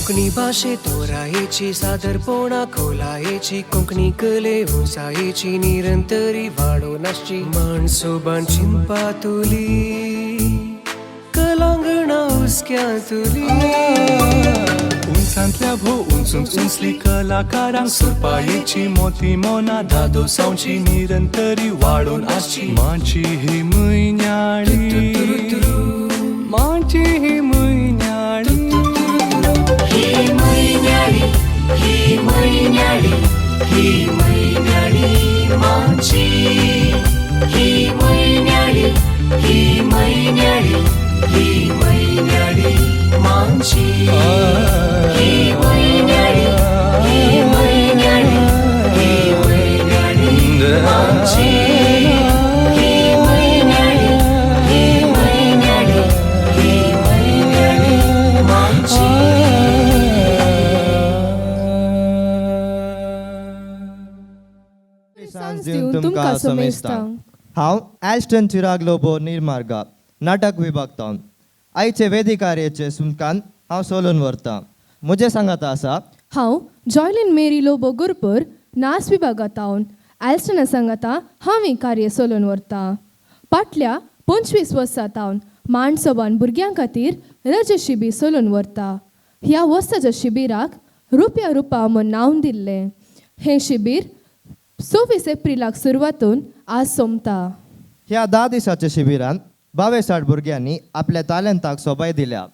कोंकणी भाशे तोरायेची सादरपणा खोलायेची कोंकणी कले उंचायेची निरंतरी वाडोवन आसची माणसोबान चिंतपा तुली कलांगणा हुस्क्यांतुली उंचांतल्या भो उंचूंच उंचली कलाकारांक सुरपायेची मोती मोना धादोसांवची निरंतरी वाडोवन आसची माची ही म्हयन्याळी माची ही म्हयन्याळी ही म्हयन्याळी ही म्हयन्याळी ही म्हयन्याळी माची ही म्हयन्याळी ही म्हयन्याळी ही म्हयन्याळी माची ही म्हयन्याळी ही म्हयन्याळी ही म्हयन्याळी माची ही म्हयन्याळी ही म्हयन्याळी ही म्हयन्याळी माची. सांज दिवन तुमकां समेस्तांक. हांव ॲस्टन चिराग लोबो निर्मार्गा नाटक विभाग तावन आयचे वेदिकार्याचे सुमकान हांव सोलून व्हरतां. म्हजें सांगाता आसा हांव जॉयलीन मेरी लोबो गुरपूर नाच विभागांत ॲल्स्टना सांगाता हांव हें कार्य सोलून व्हरतां. फाटल्या 25 वर्सां तावन माणसोबान भुरग्यां खातीर रजे शिबीर सोलून व्हरता. ह्या वर्साच्या शिबिराक रुपया रुपा म्हूण नांव दिल्लें. हें शिबीर 26 एप्रिलाक सुरवातून आज सोंपता. ह्या 10 दिसाच्या शिबिरांत 22 भुरग्यांनी आपल्या तालंताक सोबाय दिल्या.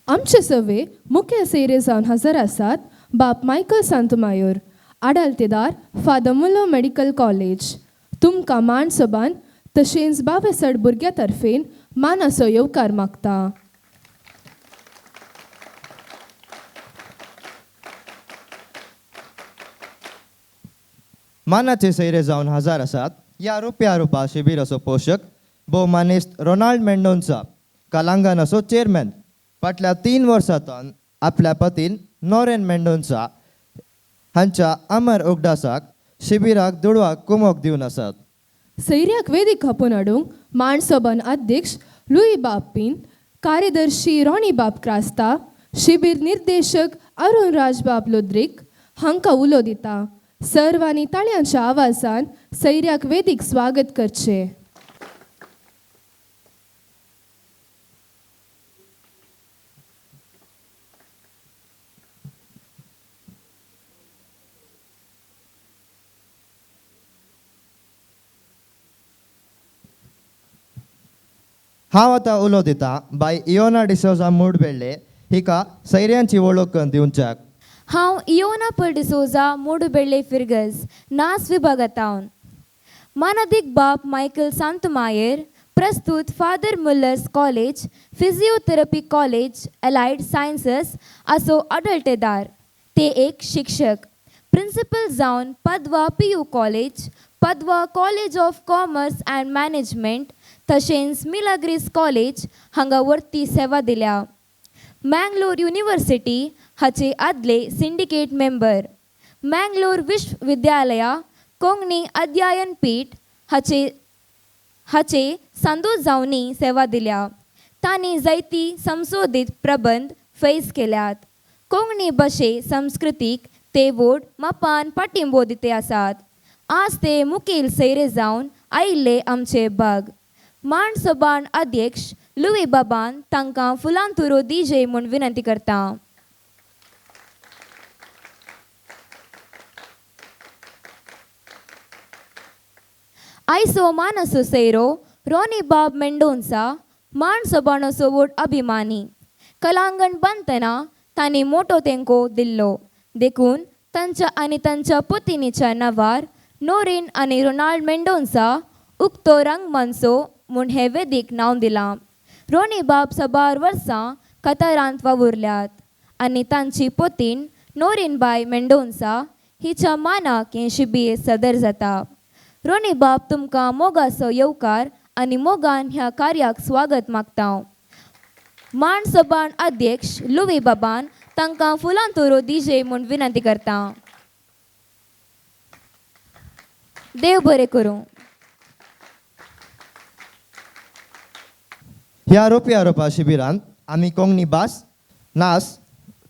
आमचे सवे मुखेल सैरे जावन हजर आसात बाप मायकल सांतमायोर, आडालतेदार फादर मुलो मेडिकल कॉलेज. तुमकां माणसोबान तशेंच 22 भुरग्यां तर्फेन मानाचो येवकार मागता. मानाचे सैरे जावन हजर आसात ह्या रुपया रुपा शिबिराचो पोशक भोवमानेस्त रोनाल्ड मेंडोन्सा, कलांगनाचो चेअरमॅन. फाटल्या 3 वर्सांतावन आपल्या पतीन नोरेन मेंडोन्सा हांच्या अमर उगडासाक शिबिराक दुडवाक कुमोक दिवन आसात. सैऱ्याक वेदीक खपून हाडूंक माणसोबान अध्यक्ष लुई बाब पीन, कार्यदर्शी रॉनी बाब क्रास्ता, शिबीर निर्देशक अरुण राजबाब लोद्रीक हांकां उलो दिता. सर्वांनी ताळयांच्या आवाजान सैऱ्याक वेदीक स्वागत करचें. हांव आतां उलो दिता बाय इयोना डिसोजा मुडबेल्ले हिका सैऱ्यांची वळख करून दिवच्याक. हांव इयोना पल डिसोजा मोडुबेल्ले फिरगज नास विभागांत मानादीक बाप मायकल सांतमायर, प्रस्तूत Father Muller's college, physiotherapy college, allied sciences असो आडळतेदार. ते एक शिक्षक प्रिंसिपल जावन Padwa P U college, Padwa college of commerce and management तशेंच मिलाग्रीस कॉलेज हांगा वर्ती सेवा दिल्या. मँगलोर युनिवर्सिटी हाचे आदले सिंडिकेट मेंबर, मँगलोर विश्वविद्यालया कोंकणी अध्ययन पीठ हाचे हाचे सांदू जावनी सेवा दिल्या. तांणी जायती संशोधीत प्रबंध फैज केल्यात. कोंकणी भाशे संस्कृतीक ते वोट मापान पाठिंबो दिते आसात. आज ते मुखेल सैरे जावन आयिल्ले आमचे बाग माणसोबान अध्यक्ष लुई बाबान तांकां फुलां तुरो दिजे म्हूण विनंती करता. आयसो मानसो सैरो रोनी बाब मेंडोन्सा माणसोबाणसो वोट अभिमानी. कलांगण बांदतना तांणी मोटो तेंको दिल्लो देखून तांच्या आनी तांच्या पतिनीच्या नांवार नोरीन आनी रोनाल्ड मेंडोन्सा उक्तो रंगमनसो म्हूण हे वेदीक नांव दिलां. रोनी बाब साबार वर्सां कतारांत वावुरल्यात आनी तांची पतीन नोरीन बाय मेंडोन्सा हिच्या मानाक हें शिबीर सदर जाता. रोनी बाब तुमकां मोगाचो येवकार आनी मोगान ह्या कार्याक स्वागत मागता. माणसोबान अध्यक्ष लुवी बाबान तांकां फुलां तुरो दिजे म्हूण विनंती करता. देव बरें करूं. ह्या रुपया रुपा शिबिरांत आमी कोंकणी भास, नाच,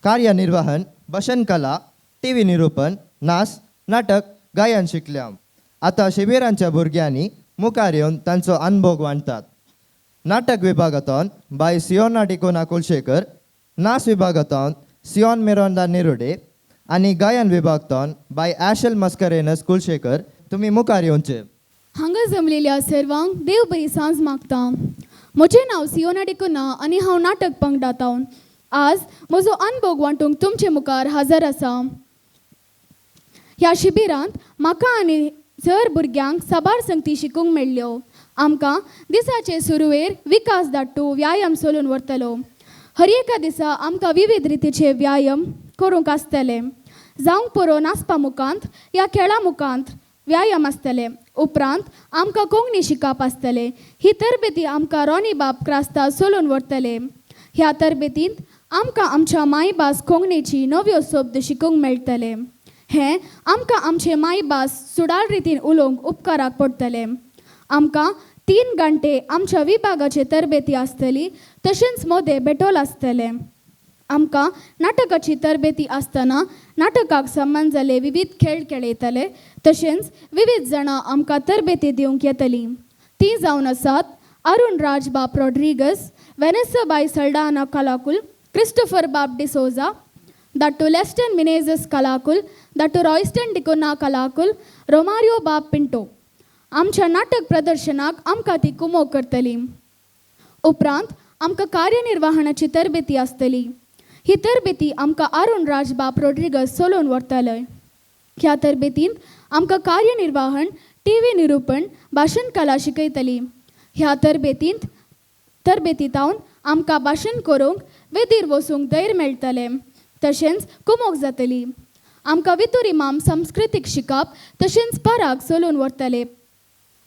कार्यनिर्वहन, भशन कला, टी व्ही निरूपण, नाच, नाटक, गायन शिकल्या. आतां शिबिरांच्या भुरग्यांनी मुखार येवन तांचो अनभोग वांटतात. नाटक विभागांतून बाय सियोना डिकोना कुलशेखर, नाच विभागांतून सियोन मिरोंदा निरुडे आनी गायन विभागांतून बाय ॲशल मस्करेनस कुलशेखर, तुमी मुखार येवचे. हांगा जमलेल्या सर्वांक देव बरी सांज मागता. म्हजें नांव सियोना डिकुना आनी हांव नाटक पंगडात. आज म्हजो अनभोग वांटूंक तुमचे मुखार हजर आसा. ह्या शिबिरांत म्हाका आनी जर भुरग्यांक साबार संगती शिकूंक मेळ्ळ्यो. आमकां दिसाचे सुरवेर विकास दाट्टू व्यायाम सोलून व्हरतलो. हर एका दिसा आमकां विविध रितीचे व्यायाम करूंक आसतले, जावंक पुरो नाचपा मुखांत या खेळा मुखांत व्यायाम आसतले. उपरांत आमकां कोंकणी शिकप आसतले. ही तरबेती आमकां रोनी बाब क्रास्ता सोलून व्हरतले. ह्या तरबेतींत आमकां आमच्या मायभास कोंकणीची नव्यो शब्द शिकूंक मेळटले. हें आमकां आमचे मायभास सुडाळ रितीन उलोवंक उपकाराक पडटलें. आमकां 3 घंटे आमच्या विभागाचे तरबेती आसतली, तशेंच मोदें बेटोल आसतलें. आमकां नाटकाची तरबेती आसतना नाटकाक संबंद जाल्ले विविध खेळ खेळयतले, तशेंच विविध जाणां आमकां तरबेती दिवंक येतली. ती जावन आसात अरुण राज बाब रॉड्रिगस, वेनेसा बाय सल्डाना कलाकुल, क्रिस्टोफर बाब डिसोजा, दाटू लेस्टन मिनेजस कलाकुल, दाटू रॉयस्टन डिकोना कलाकुल, रोमारियो बाब पिंटो. आमच्या नाटक प्रदर्शनाक आमकां ती कुमोक करतली. उपरांत आमकां कार्यनिर्वहणाची तरबेती आसतली. ही तरबेती आमकां अरुण राज बाब रॉड्रिगस सोलोवन व्हरतले. ह्या तरबेतींत आमकां कार्यनिर्वहण, टी व्ही निरूपण, भाशण कला शिकयतली. ह्या तरबेतींतावन आमकां भाशण करूंक, वेदीर वचूंक धैर्य मेळटलें, तशेंच कुमोक जातली. आमकां वितुरी माम संस्कृतीक शिकप तशेंच पराग चलोवन व्हरतले.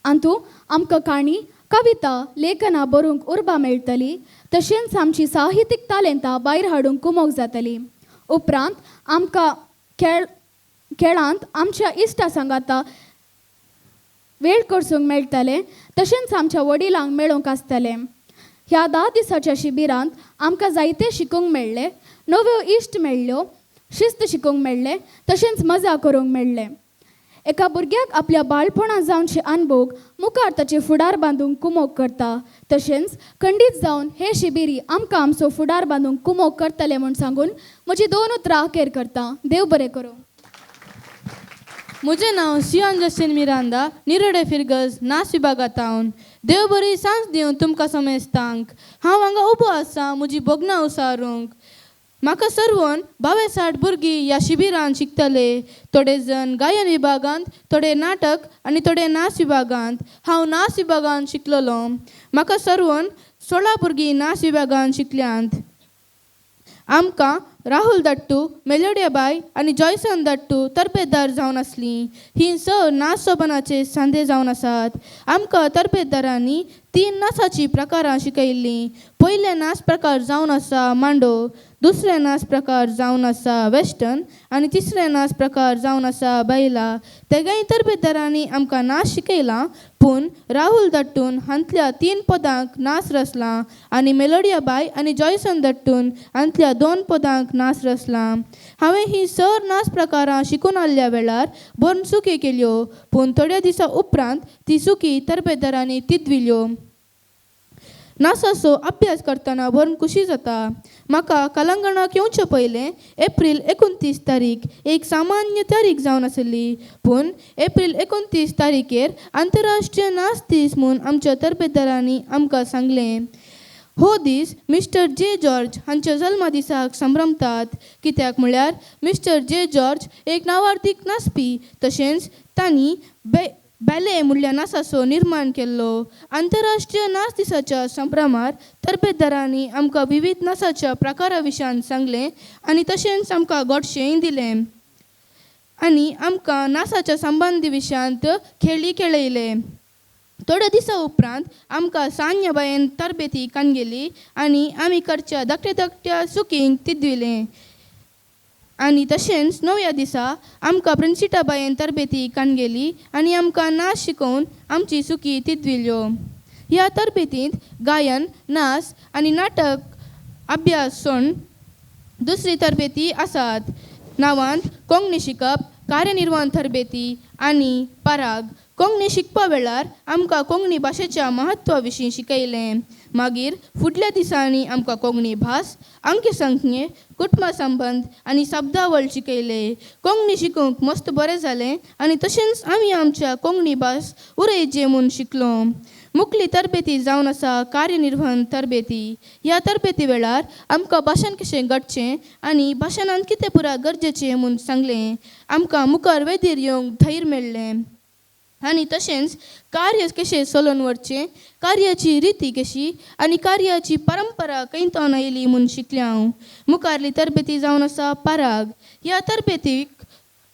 अंतू आमकां काणी, कविता, लेखनां बरोवंक उर्बा मेळटली, तशेंच आमची साहित्यीक तालेंतां भायर हाडूंक कुमोक जातली. उपरांत आमकां खेळांत आमच्या इश्टा सांगाता वेळ करसूंक मेळटलें, तशेंच आमच्या वडिलांक मेळोवंक आसतलें. ह्या 10 दिसाच्या शिबिरांत आमकां जायतें शिकूंक मेळ्ळें, नव्यो इश्ट मेळ्ळ्यो, शिस्त शिकूंक मेळ्ळें, तशेंच मजा करूंक मेळ्ळें. एका भुरग्याक आपल्या बाळपणां जावचे अनभोग मुखार ताचे फुडार बांदूंक कुमोक करता, तशेंच खंडीत जावन हे शिबिरी आमकां आमचो फुडार बांदूंक कुमोक करतले म्हूण सांगून म्हजी 2 उतरां अखेर करता. देव बरें करूं. म्हजें नांव सियोन जस्टीन मिरांदा, निरोडे फिरगज, नाच विभागांत. देव बरी सांज दिवन तुमकां समेस्तांक. हांव हांगा उबो आसा म्हजी भोगणां उसारूंक. म्हाका सर्वन 22 भुरगीं ह्या शिबिरान शिकतले. थोडे जण गायन विभागांत, थोडे नाटक आनी थोडे नाच विभागांत. हांव नाच विभागांत शिकलेलो. म्हाका सर्वन 16 भुरगीं नाच विभागांत शिकल्यांत. आमकां राहुल दट्टू, मेलोडिया बाय आनी जॉयसन दट्टू तरबेदार जावन आसलीं. हीं स नाच सोबनाचे सांदे जावन आसात. आमकां तरबेदारांनी 3 नाचाचीं प्रकारां शिकयल्लीं. पयले नाच प्रकार जावन आसा मांडो, दुसरे नाच प्रकार जावन आसा वेस्टर्न आनी तिसरे नाच प्रकार जावन आसा बैला. तेगांय तरबेदारांनी आमकां नाच शिकयला, पूण राहुल दट्टून हांतल्या 3 पदांक नाच रचला आनी मेलोडिया बाय आनी जॉयसन दट्टून हांतल्या 2 पदांक नाच रचला. हांवें ही सर नाच प्रकारां शिकून आसल्या वेळार बरून चुकी केल्यो, पूण थोड्या दिसां उपरांत ती चुकी तरबेदारांनी तिदविल्यो. नाचाचो अभ्यास करतना बरून खुशी जाता. म्हाका कलांगणाक येवचें पयलें एप्रील 29 तारीख एक सामान्य तारीख जावन आसली, पूण एप्रील 29 तारीखेर आंतरराष्ट्रीय नाच दीस म्हूण आमच्या तरबेदारांनी आमकां सांगलें. हो दीस मिस्टर जे जॉर्ज हांच्या जल्मा दिसाक संभ्रमतात. कित्याक म्हळ्यार मिस्टर जे जॉर्ज एक नावार्थीक नाचपी, तशेंच तांणी बॅले म्हणल्या नाचाचो निर्माण केल्लो. आंतरराष्ट्रीय नाच दिसाच्या संभ्रमार तरबेदारांनी आमकां विविध नाचाच्या प्रकारा विशयान सांगलें आनी तशेंच आमकां गोडशेंय दिलें आनी आमकां नाचाच्या संबंदी विशयांत खेळी खेळयले. थोड्या दिसां उपरांत आमकां सान्य बायेन तरबेती कानगेली आनी आमी करच्या धाकट्या धाकट्या चुकींक तिद्विलें आनी तशेंच 9व्या दिसा आमकां प्रिन्सिटा बायेन तरबेती कानगेली आनी आमकां नाच शिकोवन आमची चुकी तिद्विल्यो. ह्या तरबेतींत गायन, नाच आनी नाटक अभ्यास सोडून दुसरी तरबेती आसात. नांवांत कोंकणी शिकप, कार्यनिर्वाहन तरबेती आनी पराग. कोंकणी शिकपा वेळार आमकां कोंकणी भाशेच्या म्हत्वा विशीं शिकयलें. मागीर फुडल्या दिसांनी आमकां कोंकणी भास, अंकी संख्ये, कुटुंबा संबंद आनी शब्दावळ शिकयले. कोंकणी शिकूंक मस्त बरें जालें आनी तशेंच आमी आमच्या कोंकणी भास उरयचे म्हूण शिकलो. मुखली तरबेती जावन आसा कार्यनिर्वहन तरबेती. ह्या तरबेती वेळार आमकां भाशण कशें घडचें आनी भाशणांत कितें पुरा गरजेचें म्हूण सांगलें. आमकां मुखार वेदीर येवंक धैर्य मेळ्ळें आनी तशेंच कार्य कशें चलोवन व्हरचें, कार्याची रिती कशी आनी कार्याची परंपरा खंयतावन आयली म्हूण शिकलें हांव. मुखारली तरबेती जावन आसा पराग. ह्या तरबेतीक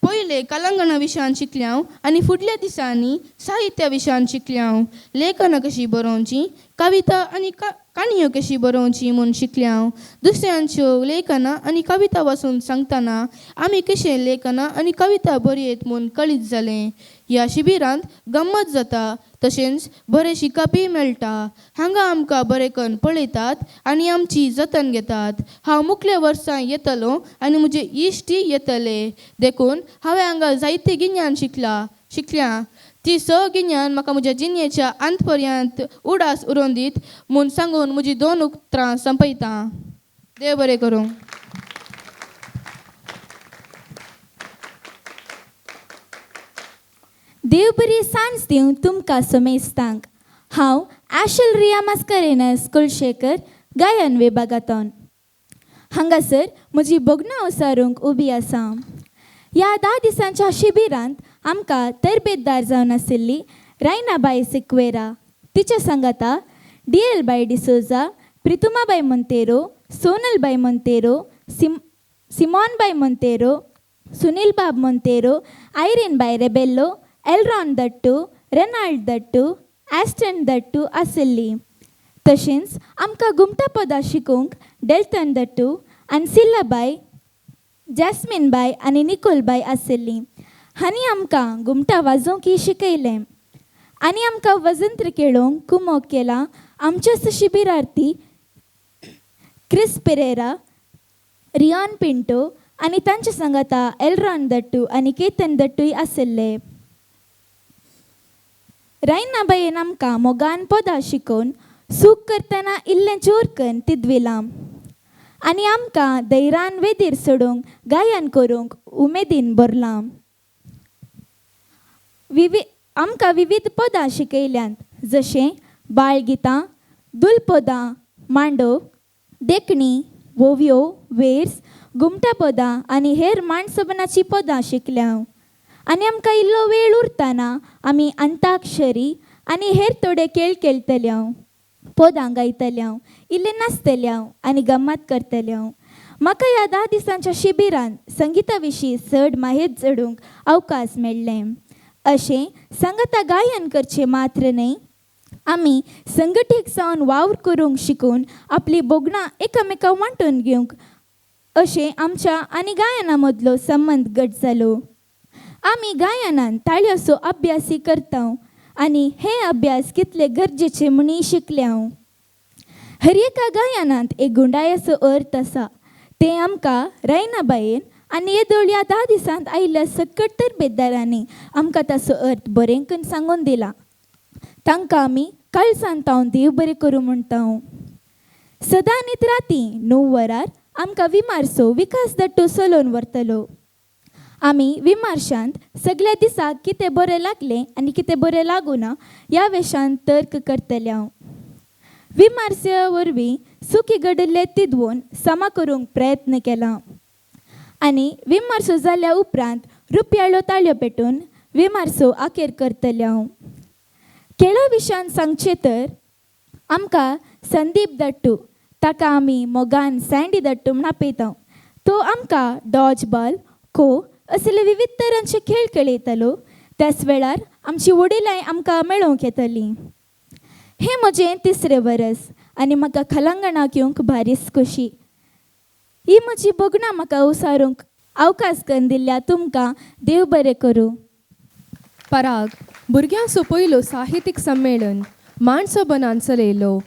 पयले कलांगणा विशयान शिकलें हांव आनी फुडल्या दिसांनी साहित्या विशयान शिकलें हांव. लेखनां कशीं बरोवची, कविता आनी काणयो कशी बरोवची म्हूण शिकलें हांव. दुसऱ्यांच्यो लेखनां आनी कविता वाचून सांगतना आमी कशें लेखनां आनी कविता बरयत म्हूण कळीत जालें. ह्या शिबिरांत गम्मत जाता, तशेंच बरें शिकपय मेळटा. हांगा आमकां बरें करून पळयतात आनी आमची जतन घेतात. हांव मुखल्या वर्सां येतलो आनी म्हजे इश्टय येतले. देखून हांवें हांगा जायतें गिन्यान शिकल्या. ती स गिन्यान म्हाका म्हज्या जिणेच्या अंत पर्यंत उडास उरोवन दीत म्हूण सांगून म्हजी दोन उतरां संपयता. देव बरें करूं. देव बरी सांज दिवं तुमकां समेस्तांक. हांव आशल रिया मास्करेनस कुलशेखर, गायन विभागांतून हांगासर म्हजी भोगणां उसारूंक उबी आसा. ह्या 10 दिसांच्या शिबिरांत आमकां तरबेतदार जावन आशिल्ली रायनाबाई सिक्वेरा, तिच्या सांगाता डी एल बाय डिसोजा, प्रितुमाबाई मोंतेरो, सोनलबाई मोंतेरो, सिमॉनबाई मोंतेरो, सुनील बाब मोंतेरो, आयरीन बाय Rebello, Elron Dattu, Reynold Dattu, Aston Dattu आशिल्ली. तशेंच आमकां घुमटा पदां शिकोवंक डेल्टन दट्टू, आनी जॅस्मीन बाय आनी निकोल बाय आशिल्ली. हांणी आमकां घुमटां वाजोवंकय शिकयलें आनी आमकां वजंत्र खेळोवंक कुमोक केला. आमच्याच शिबिरार्थी क्रिस पेरेरा, रियान पिंटो आनी तांचे सांगाता एलरॉन दट्टू आनी केतन दट्टूय आशिल्ले. रायनाबायेन आमकां मोगान पदां शिकोवन सूख करतना इल्लें जोर कन्न तिदविलां आनी आमकां धैर्यान वेदीर सोडूंक गायन करूंक उमेदीन भरलां. आमकां विविध पदां शिकयल्यांत, जशें बाळगितां, दुलपदां, मांडो, देखणी, वोवयो, वेर्स, घुमटा पदां आनी हेर मांडसबनाचीं पदां शिकल्या. आनी आमकां इल्लो वेळ उरतना आमी अंताक्षरी आनी हेर थोडे खेळ खेळटले, पदां गायतले, इल्लें नाचतले आनी गम्मत करतले. म्हाका ह्या 10 दिसांच्या शिबिरांत संगिता विशीं चड माहेत जोडूंक अवकाश मेळ्ळें. अशें संगता गायन करचें मात्र न्हय, आमी संघटीक जावन वावर करूंक शिकून आपली भोगणां एकामेकां वांटून घेवंक अशें आमच्या आनी गायना मदलो संबंद घट जालो. आमी गायनान ताळयोचो अभ्यासय करता आनी हे अभ्यास कितले गरजेचे म्हणूय शिकले हांव. हर एका गायनांत एक गुंडायाचो अर्थ आसा. तें आमकां रायनाबायेन आनी येदोळ ह्या 10 दिसांत आयिल्ल्या सकट तरबेतदारांनी आमकां ताचो अर्थ बरें करून सांगून दिला. तांकां आमी काळजान तावन देव बरें करूं म्हणटा. सदां न्हीद राती 9 वरार आमकां विमार्सो विकास दट्टू चलोवन व्हरतलो. आमी विमार्शांत सगल्या दिसाक कितें बरें लागलें आनी कितें बरें लागूना ह्या वेशांत तर्क करतले हांव. विमार्स्या वरवीं सुखी घडिल्लें तिदवून समा करूंक प्रयत्न केला आनी विमार्सो जाल्या उपरांत रुपयाळो ताळयो पेटून विमार्सो आखेर करतले हांव. खेळा विशयान सांगचें तर आमकां संदीप दट्टू, ताका आमी मोगान सँडी दट्टू म्हूण आपयता, तो आमकां डॉज बॉल, खो असले विविध तरांचे खेळ खेळयतालो. त्याच वेळार आमची वडिलांय आमकां मेळोवंक येतालीं. हें म्हजें तिसरें वरस आनी म्हाका कलांगणाक येवंक भारीच खोशी. ही म्हजी भोगणां म्हाका उसारूंक अवकाश करून दिल्ल्या तुमकां देव बरें करूं. पराग भुरग्यांचो पयलो साहित्यीक संमेलन माणसोबनान चलयलो.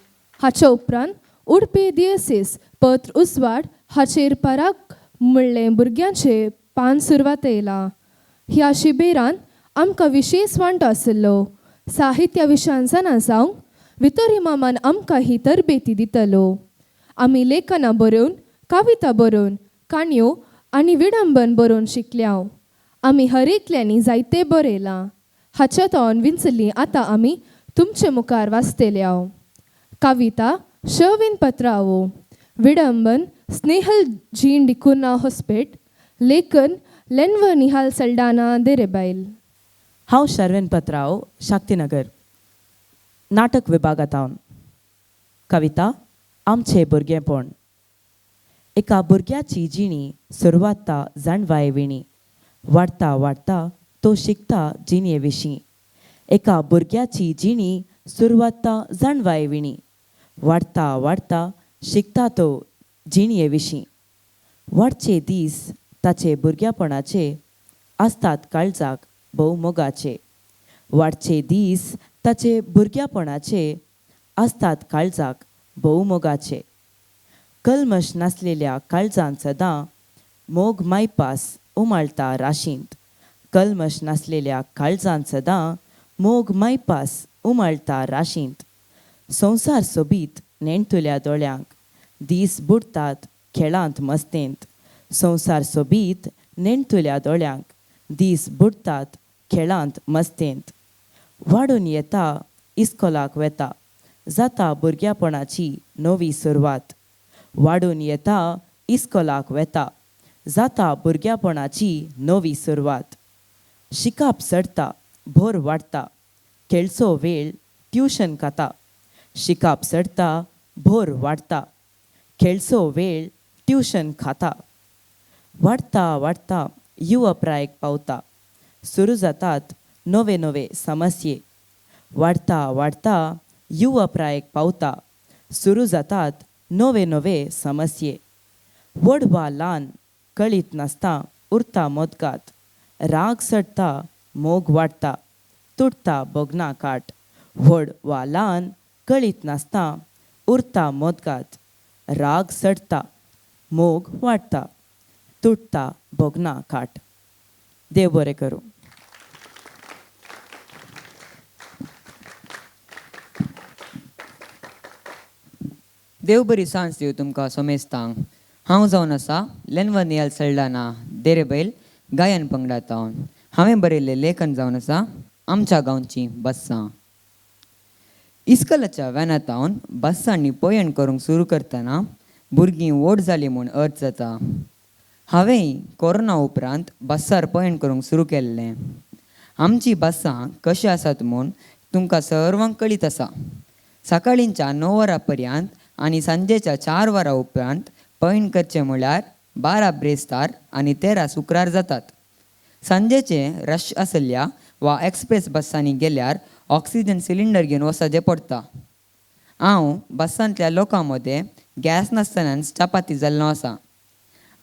हाच्या उपरांत उडपी दियसीस पत्र उजवाड हाचेर पराग म्हणलें भुरग्यांचे पान सुरवात येयलां. ह्या शिबिरान आमकां विशेश वांटो आशिल्लो. साहित्य विशयान जाणा जावंक वितोरी मामान आमकां ही तरबेती दितलो. आमी लेखनां बरोवन, कविता बरोवन, काणयो आनी विडंबन बरोवन शिकल्या. आमी हर एकल्यांनी जायते बरयलां. हाच्या तोंड विंचली आतां आमी तुमचे मुखार वाचतल्या. कविता शर्विन पत्रावो, विडंबन स्नेहल जीन डिकुना हॉस्पेट, लेखन लेन्व निहाल सल्डाना देरेबायल. हांव शर्विन पत्राव, शाक्तीनगर, नाटक विभागांत. कविता आमचे भुरगेंपण. एका भुरग्याची जिणी सुरवात जाणवाय विणी, वाडटा वाडटा तो शिकता जिणे विशीं. एका भुरग्याची जिणी सुरवात जाणवाय विणी, वाडटा वाडटा शिकता तो जिणे विशीं. वाडचे दीस ताचे भुरग्यापणाचे आसतात काळजाक भोव मोगाचे. वाडचे दीस ताचे भुरग्यापणाचे आसतात काळजाक भोव मोगाचे. कल्मश नासलेल्या काळजान सदां मोग मायपास उमाळटा राशींत. कल्मश नासलेल्या काळजान सदां मोग मायपास उमाळटा राशींत. संवसार सोबीत नेणटुल्या दोळ्यांक, दीस बुडटात खेळांत मस्तेंत. संवसार सोबीत नेणटुल्या दोळ्यांक, दीस बुडटात खेळांत मस्तेंत. वाडून येता इस्कोलाक वेता, जाता भुरग्यापणाची नवी सुरवात. वाडून येता इस्कोलाक वेता, जाता भुरग्यापणाची नवी सुरवात. शिकाप चडटा भोर वाडटा, खेळचो वेळ ट्युशन खाता. शिकाप चडटा भोर वाडटा, खेळचो वेळ ट्युशन खाता. वाडटा वाडटा युवा प्रायेक पावता, सुरू जातात नवे नवे समस्ये. वाडटा वाडटा युवा प्रायेक पावता, सुरू जातात नवे नवे समस्ये. व्हड वा ल्हान कळीत नासता उरता मोदगात, राग चडटा मोग वाडटा, तुटता भोगना काट. व्हड वा ल्हान कळीत नासता उरता मोदगात, राग चडटा मोग वाडटा, तुटता भोगना काट. देव बरें करूं. देव बरी सांज दिवं तुमकां सोमेस्तांक. हांव जावन आसा लेनवनियल सल्डाना देरेबैल गायन पंगडांत. हांवें बरयल्लें लेखन जावन आसा आमच्या गांवची बस्सां. इस्कलाच्या व्हॅनांत बस्सांनी पयण करूंक सुरू करतना भुरगीं व्हड जालीं म्हूण अर्थ जाता. हांवेंय कोरोना उपरांत बस्सार पयण करूंक सुरू केल्लें. आमचीं बस्सां कशीं आसात म्हूण तुमकां सर्वांक कळीत आसा. सकाळींच्या 9 वरां पर्यंत आनी सांजेच्या 4 वरां उपरांत पयण करचें म्हळ्यार 12 ब्रेस्तार आनी 13 शुक्रार जातात. सांजेचे रश आसल्या वा एक्सप्रेस बस्सांनी गेल्यार ऑक्सिजन सिलिंडर घेवन वचचें पडटा. हांव बस्सांतल्या लोकां मदें गॅस नासतनाच चपाती जाल्लो आसा.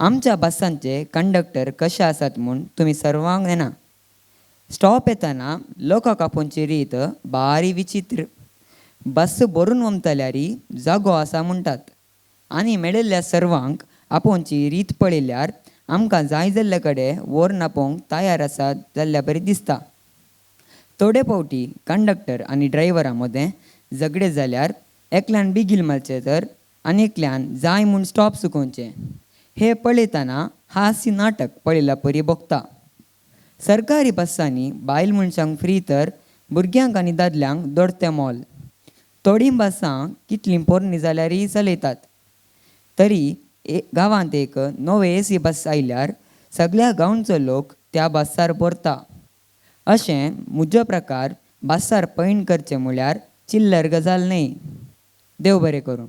आमच्या बस्सांचे कंडक्टर कशे आसात म्हूण तुमी सर्वांक जाणा. स्टॉप येतना लोकांक आपोवची रीत बारी विचित्र. बस भरून वमतल्यारी जागो आसा म्हणटात आनी मेळिल्ल्या सर्वांक आपोवची रीत पळयल्यार आमकां जाय जाल्ले कडेन व्हरून आपोवंक तयार आसा जाल्ल्या बरी दिसता. थोडे फावटी कंडक्टर आनी ड्रायव्हरा मदें झगडे जाल्यार एकल्यान बिगील मारचें तर आनी एकल्यान जाय म्हूण स्टॉप चुकोवचें. हें पळयतना हास्य नाटक पळयल्या परी भोगता. सरकारी बस्सांनी बायल मनशांक फ्री तर भुरग्यांक आनी दादल्यांक दोडतें मोल. थोडीं बस्सां कितलीं पोरणी जाल्यारय चलयतात. तरी गांवांत एक नवे एसी बस आयल्यार सगळ्या गांवचो लोक त्या बस्सार भरता. अशें म्हजो प्रकार बस्सार पयण करचें म्हळ्यार चिल्लर गजाल न्हय. देव बरें करूं.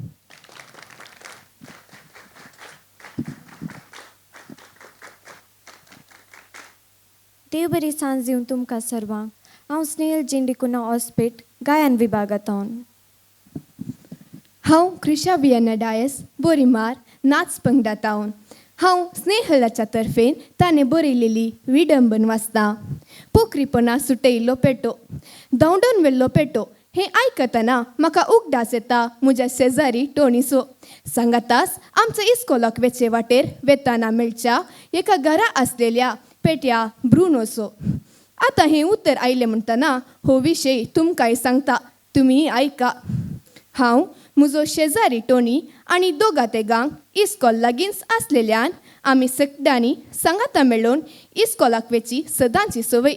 देव बरी सांज दिवं तुमकां सर्वांक. हांव स्नेहल जिंडिकुना हॉस्पिट गायन विभागांत. हांव क्रिशा वियना डायस बोरीमार नाच पंगडांत. हांव स्नेहलाच्या तर्फेन ताणें बरयलेली विडंबन वाचता. पोखरीपणा सुटयल्लो पेटो, धांवडून व्हेल्लो पेटो हें आयकतना म्हाका उगडास येता म्हज्या शेजारी टोनीचो. सांगातास आमच्या इस्कोलाक वेचे वाटेर वेताना मेळच्या एका घरा आसलेल्या पेट्या ब्रुनोचो. आतां हें उतर आयलें म्हणटना हो विशय तुमकांय सांगता, तुमी आयका. हांव, म्हजो शेजारी टोनी आनी दोगा तेगांक इस्कोल लागींच आसलेल्यान आमी सगळ्यांनी सांगाता मेळून इस्कोलाक वेची सदांची संवय.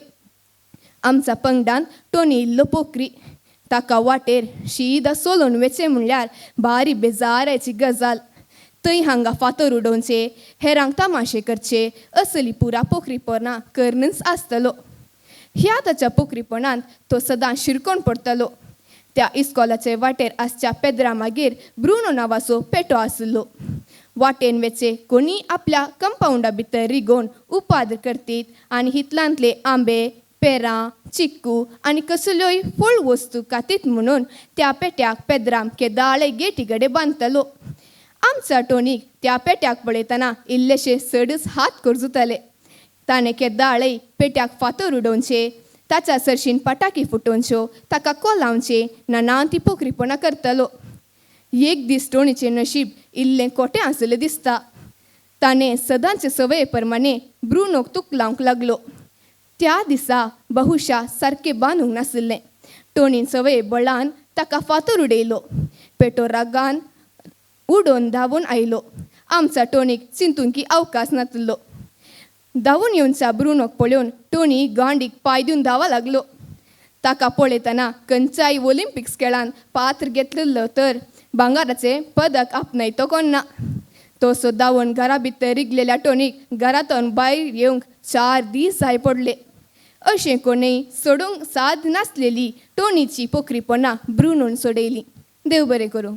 आमच्या पंगडान टोनी इल्लो पोकरी. ताका वाटेर शीदा सोलोवन वेचें म्हणल्यार भारी बेजारायची गजाल. थंय हांगा फातर उडोवचे, हेरांक तमाशे करचे, असली पुरा पोखरीपणां करनच आसतलो. ह्या ताच्या पोखरीपणांत तो सदां शिरकोन पडटलो. त्या इस्कोलाचे वाटेर आसच्या पेद्रा मागीर ब्रुनो नांवाचो पेटो आशिल्लो. वाटेन वेचे कोणी आपल्या कंपावंडा भितर रिगोवन उपाद्र करतीत आनी हितलांतले आंबे, पेरां, चिक्कू आनी कसल्योय फळ वस्तू खातीत म्हणून त्या पेट्याक पेद्राम केदाळे गेटी कडेन बांदतलो. आमच्या टोनीक त्या पेट्याक पळयतना इल्लेशे चडच हात करजुताले. ताणें केदाळे पेट्याक फातर उडोवचे, ताच्या सरशीन पटाकी फुटोवच्यो, ताका कोलावचे, ना ती पोखरीपणां करतलो. एक दीस टोनीचें नशीब इल्लें कोटें आसलें दिसता. ताणें सदांचे संवये प्रमाणे ब्रुनोक तुक लावंक लागलो. त्या दिसा बहुशा सारकें बांदूंक नाशिल्लें. टोनीन संवये बळान ताका फातर उडयलो. पेटो रागान उडोवन धांवून आयलो. आमच्या टोनीक चिंतूंक अवकाश नातिल्लो. धांवून येवच्या ब्रुनोक पळोवन टोनी गांडीक पांय दिवन धांवा लागलो. ताका पळयतना खंयच्याय ऑलिम्पिक्स खेळान पात्र घेतलेलो तर भांगाराचें पदक आपणायतो कोण ना. तसो धांवून घरा भितर रिगलेल्या टोनीक घरांतून भायर येवंक 4 दीस जाय पडले. अशें कोणूय सोडूंक साद नासलेली टोनीची पोखरीपणां ब्रुनोन सोडयली. देव बरें करूं.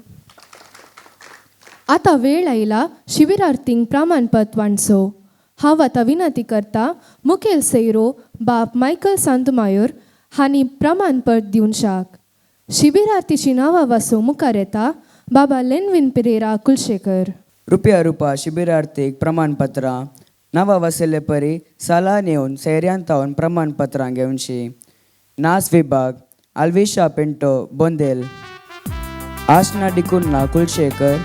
आतां वेळ आयला शिबिरार्थींक प्रमाणपत्र वांटचो. हांव आतां विनंती करता मुखेल सैरो बाप मायकल सांतमायोर हांणी प्रमाणपत्र दिवन शाक. शिबिरार्थीची नांवां वाचूंक मुखार येता बाबा लेनविन पिरेरा कुलशेखर. रुपया रुपा शिबिरार्थीक प्रमाणपत्रां नांवां वसयल्ले परी सालान येवन सैऱ्यांतावन प्रमाणपत्रां घेवची. नाच विभाग Alvisha Pinto Bondel, Ashna D'Cunha Kulshekar,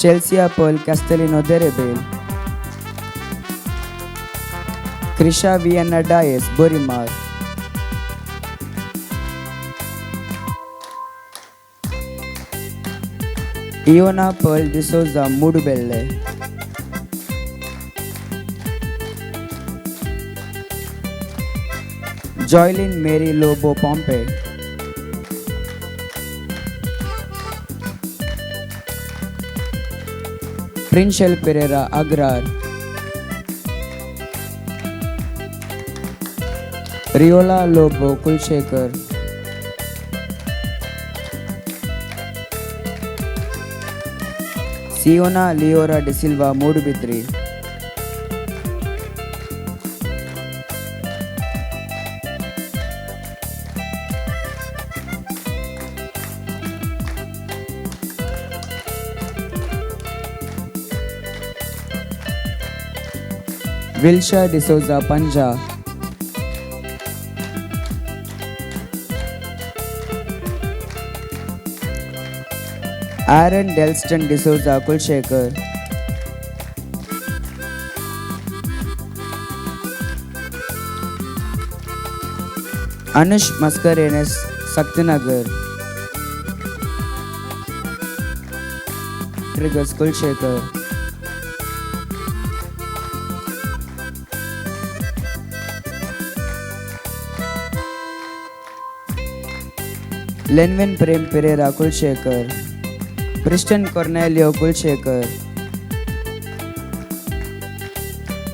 Chelsea Pearl Castelino Derebail, Krisha Vianna Dias Borimar, Iona Pearl D'Souza Moodubelle, Joylin Mary Lobo Pompe, Prinshel Pereira Agrar, Riola Lobo Kulshekar, Siona Leora D'Silva Moodbidri, Wilsha D'Souza Panja, Aaron Delston D'Souza Kulshekar, Anush Mascarenhas Shaktinagar, Triggers Kulshekar, Lenvin Prem Pereira Kulshekar, Priston Cornelio Kulshekar,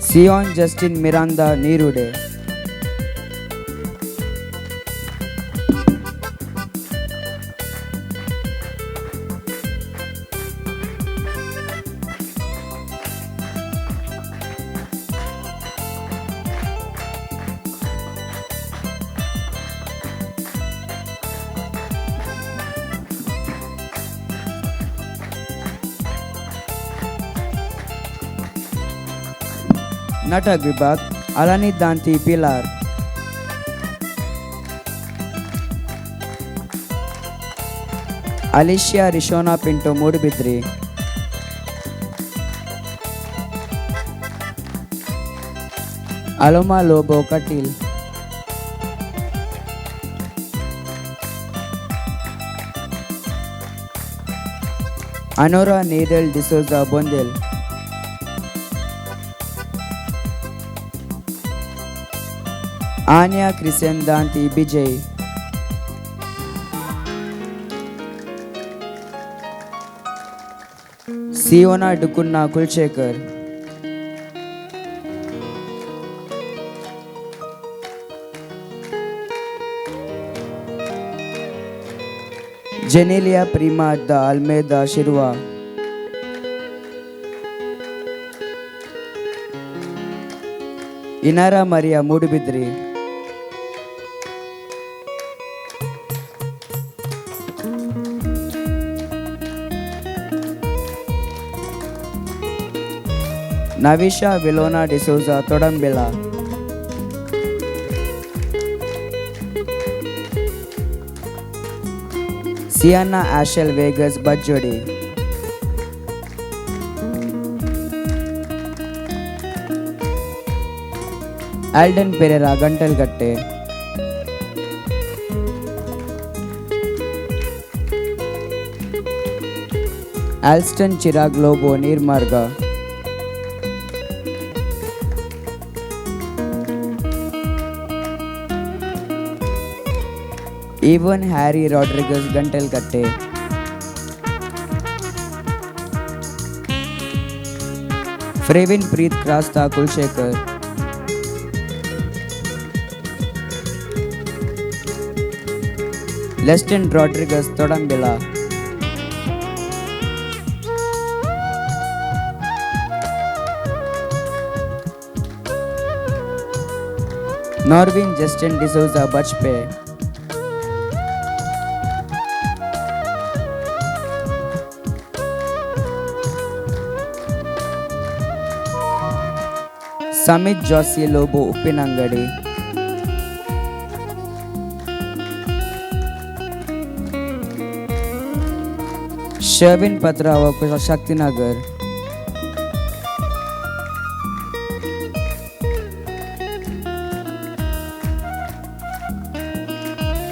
Sion Justin Miranda Neerude. नाटक विभाग आलानी दांती पिलार. Alicia Rishona Pinto Moodbidri. Aloma Lobo Kateel. Anora Needle D'Souza Bondel. Anya Christian Danti Bijay. Siona Dukunna Kulshekar. Genelia Prima da Almeida Shirwa. Inara Maria Moodbidri. Navisha Vilona D'Souza Todambila. Sienna Ashel Vegas Bajjodi. Alden Pereira Gantalgatte. Alston Chirag Lobo Neermarga. Evan Harry Rodriguez Gantalgatte. Frevin Preet Krasta Kulshekar. Leston Rodriguez Todambila. Norvin Justin D'Souza Bajpe. Samit Joshi Lobo Uppinangady. Sherwin Patrao Shaktinagar.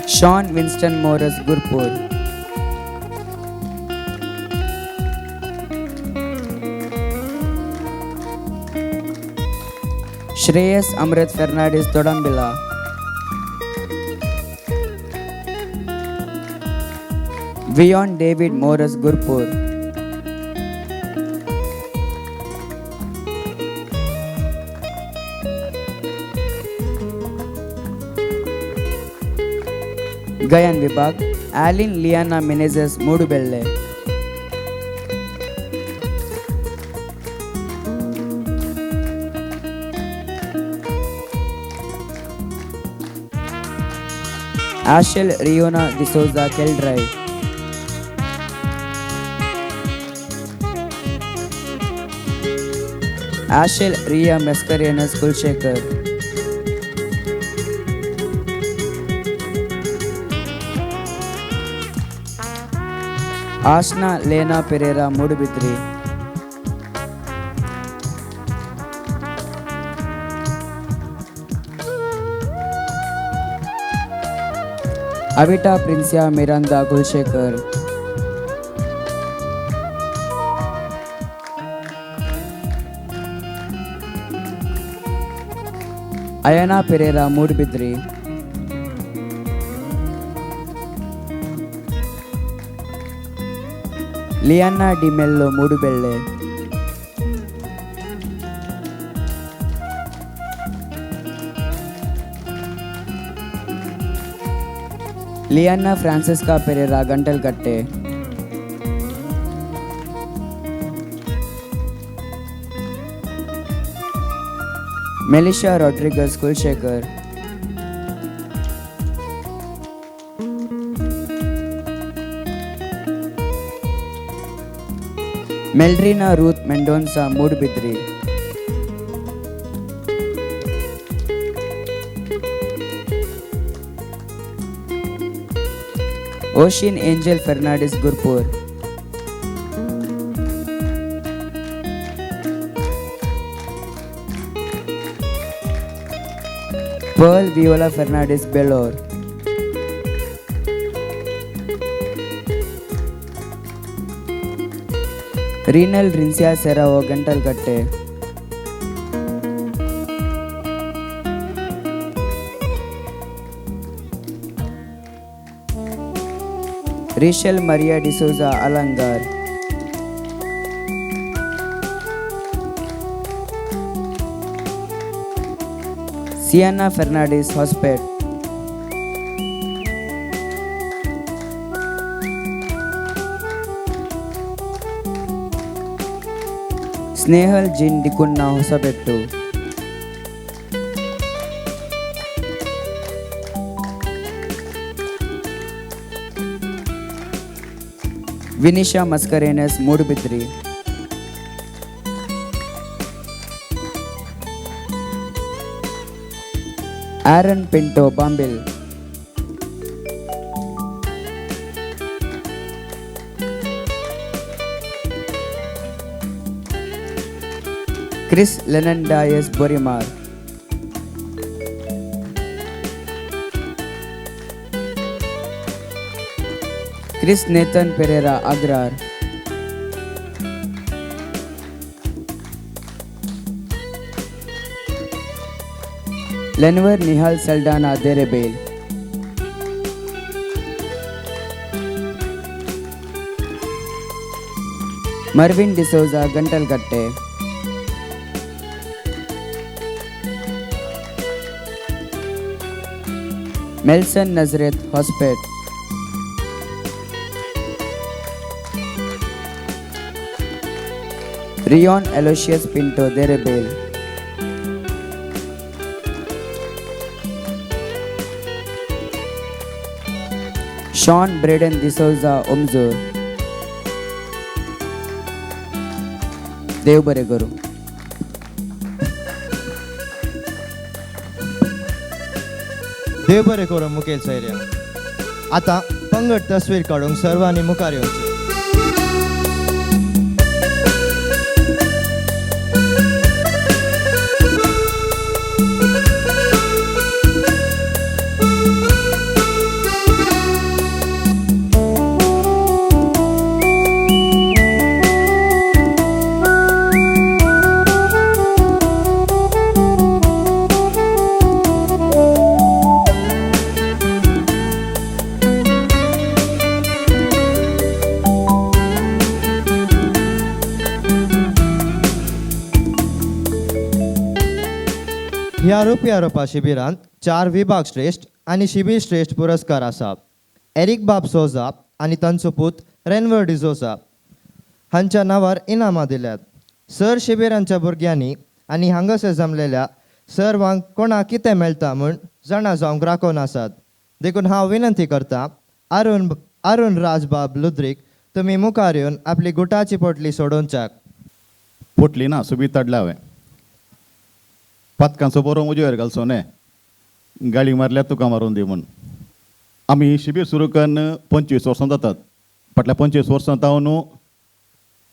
Sean Winston Morris Gurpur. Shreyas Amrit Fernandes Todambila. Vion David Morris Gurpur. Gayan Vibhag Alin Liana Menezes Moodubelle. Ashel Riona D'Souza Keldrai. Ashel Ria Mascarenhas Kulshekar. Ashna Lena Pereira Moodbidri. Avita Princia Miranda Kulshekar. Ayana Pereira Moodbidri. Liana D'Mello Moodubelle. Liana Francisca Pereira Gantalgatte. Melisha Rodriguez Kulshekar. Meldrina Ruth Mendonca Moodbidri. Oshin Angel Fernandes Gurpur. Pearl Viola Fernandes Belor. Renal Rincia Serrao Gantalkatte. Rachel Maria D'Souza Alangar. Sienna Fernandes Hospet. Snehal Jin D'Cunha Hosabettu. Vinisha Mascarenhas Moodbidri. Aaron Pinto Bambil. Chris Lennon Dias Borimar. Chris Nathan Pereira Agrar. Lenver Nihal Saldana Derebel. Marvin D'Souza Gantalkatte. Melson Nazareth Hospet. Rion Aloysius Pinto Derebel. Sean Braden D'Souza Omzur. देव बरें करूं. देव बरें करूं मुखेल सोयऱ्या. आतां पंगड तस्वीर काडूंक सर्वांनी मुखार येवचें. ह्या रुपया रोपा शिबिरांत 4 विभाग श्रेश्ठ आनी शिबीर श्रेश्ठ पुरस्कार आसा. एरिक बाब सोजा आनी तांचो पूत रेनवर डिसोजा हांच्या नांवार इनामां दिल्यात. सर शिबिरांच्या भुरग्यांनी आनी हांगासर जमलेल्या सर्वांक कोणाक कितें मेळटा म्हूण जाणा जावंक राखून आसात. देखून हांव विनंती करता अरुण राजबाब लुद्रीक तुमी मुखार येवन आपली गुटाची पोटली सोडोवच्याक. पोटली ना सुबीत ताडल्या हांवें. पातकांचो बरो उजवेर घालचो न्ही, गाळी मारल्यार तुका मारून दी म्हूण. आमी शिबीर सुरू करून 25 वर्सां जातात. फाटल्या 25 वर्सां जावन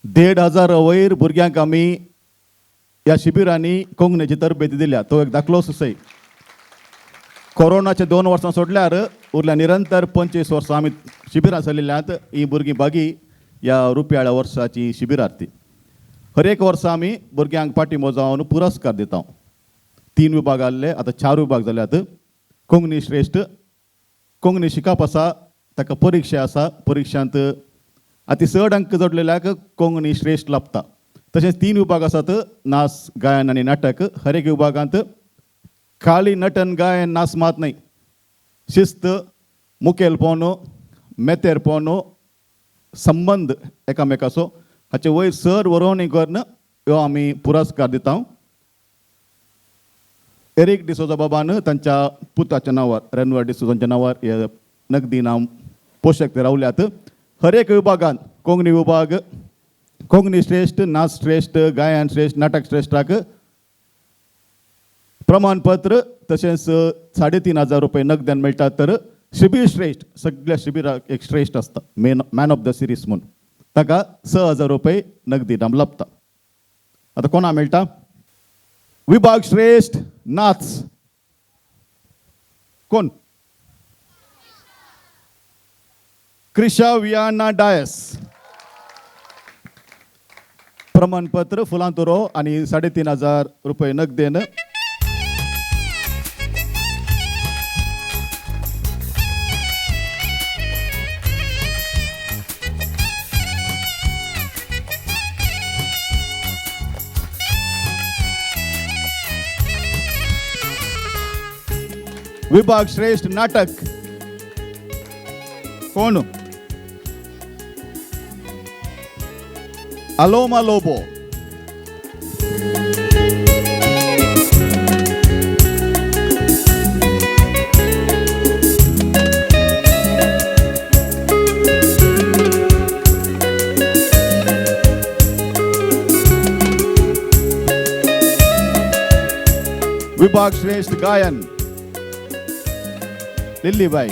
1500 वयर भुरग्यांक आमी ह्या शिबिरांनी कोंकणीची तरबेती दिल्या. तो एक दाखलो सुसय. कोरोनाचे 2 वर्सां सोडल्यार उरल्या निरंतर 25 वर्सां आमी शिबिरां चलयल्यांत. ही भुरगीं बागी ह्या रुपयाळ्या वर्साची शिबिरार्थी. हर एक वर्सा आमी भुरग्यांक पाठिंबो जावन पुरस्कार दिता. 3 विभाग आसले, आतां 4 विभाग जाल्यात. कोंकणी श्रेश्ठ, कोंकणी शिकप आसा, ताका परिक्षा आसा, परिक्षांत आतां चड अंक जोडलेल्याक कोंकणी श्रेश्ठ लाभता. तशेंच 3 विभाग आसात, नाच, गायन आनी नाटक. हर एक विभागांत खाली नटन गायन नाच मात न्हय, शिस्त, मुखेलपण, मेतेरपण, संबंद एकामेकाचो हाचे वयर सर वरोवणी करून ह्यो आमी पुरस्कार दिता. एरिक डिसोजा बाबान तांच्या पुताच्या नांवार रेनवर डिसोजांच्या नांवार हे नगदी इनाम पोशक ते रावल्यात. हर एक विभागांत कोंकणी विभाग, कोंकणी श्रेश्ठ, नाच श्रेश्ठ, गायन श्रेश्ठ, नाटक श्रेश्ठाक प्रमाणपत्र तशेंच 3500 रुपये नगदान मेळटात. तर शिबीर श्रेश्ठ, सगळ्या शिबिराक एक श्रेश्ठ आसता, main man of the series म्हूण ताका 6,000 रुपये नगदी इनाम लाभता. आतां कोणा मेळटा? विभाग श्रेश्ठ नाच कोण? क्रिशा वियाना डायस. प्रमाणपत्र, फुलां तुरो आनी 3,500 रुपये नगदेन. विभाग श्रेष्ठ नाटक कोण? अलोमा लोबो. विभाग श्रेष्ठ गायन लिल्लीबाई.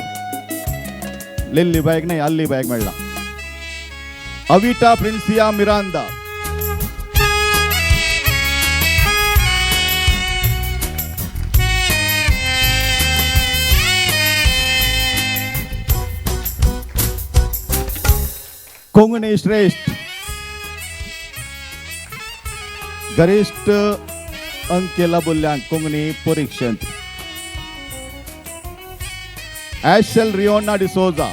लिल्लीबाईक नाही, अल्लीबाईक मेळ्ळा. अविटा प्रिन्सिया मिरांदा. कोंकणी श्रेष्ठ गरिश्ठ अंक लाभुल्ल्यान कोंकणी परिक्षेंत एशल रियोना डिसोजा.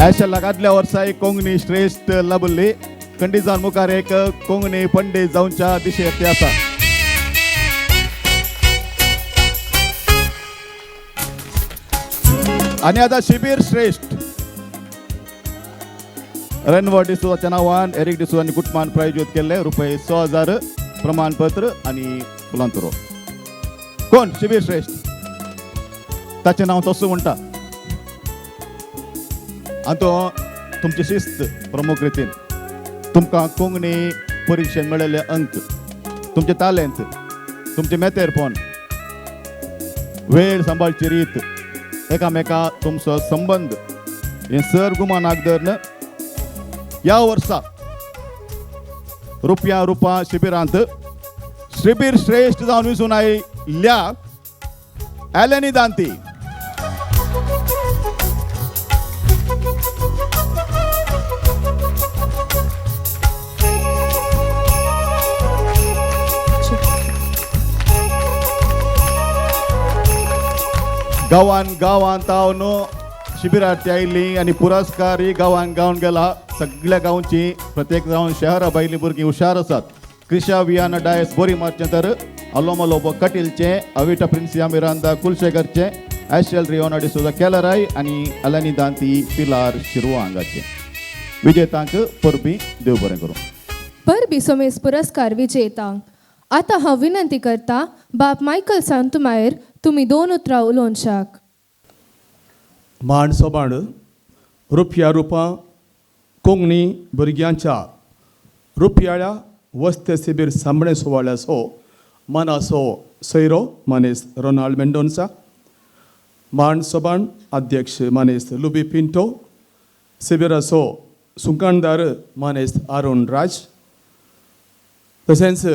एशलाक आदल्या वर्सा एक कोंकणी श्रेष्ठ लाभुल्ली. खंडीजान मुखार एक कोंकणी पंडीत जावच्या दिशेक ती आसा. आनी आतां शिबीर श्रेष्ठ रेनवो डिसोजाच्या नांवान एरिक डिसोजा आनी कुटुंबान प्रायोजीत केल्ले रुपये 6,000 प्रमाणपत्र आनी फुलां तुरो. कोण शिबीर श्रेष्ठ? ताचें नांव तसो म्हणटा. आनी तो तुमची शिस्त प्रमुख रितीन तुमकां कोंकणी परिक्षेन मेळिल्ले अंक, तुमचें तालेंत, तुमचें मेतेरपण, वेळ सांबाळची रीत, एकामेका तुमचो संबंद हें सर गुमानाक धरून ह्या वर्सा रुपया रुपा शिबिरांत शिबीर श्रेष्ठ जावन विसून आयिल्ल्या एलनी दांती. गांवान गांवांत तावन शिबिरार्थी आयिल्ली आनी पुरस्कार गांवान गावन गेला. सगळ्या गांवची प्रत्येक गांवान शहरा भायली भुरगीं हुशार आसात. क्रिशा वियाना डायस बोरी मारचें तर अलोमा लोबो कटीलचें, अविटा प्रिन्सिया मिरांदा कुलशेखरचें, एशल रियोना डिसोजा केलराय आनी अलानी दांती पिलार शिरवा हांगाचें. विजेतांक परबी देव बरें करूं. परबी सोमेस पुरस्कार विजेतांक. आतां हांव विनंती करता बाप मायकल सांतुमायर तुमी दोन उतरां उलोवशाक. मांड सोबाण रुपया रुपां कोंकणी भुरग्यांच्या रुपयाळ्या वस्ते शिबीर सांबणे सुवाळ्याचो मनाचो सैरो मानेस रोनाल्ड मेंडोन्सा, मांड सोबाण अध्यक्ष मानेस लुबी पिंटो, शिबिराचो सुंकाणदार मानेस अरुण राज, तशेंच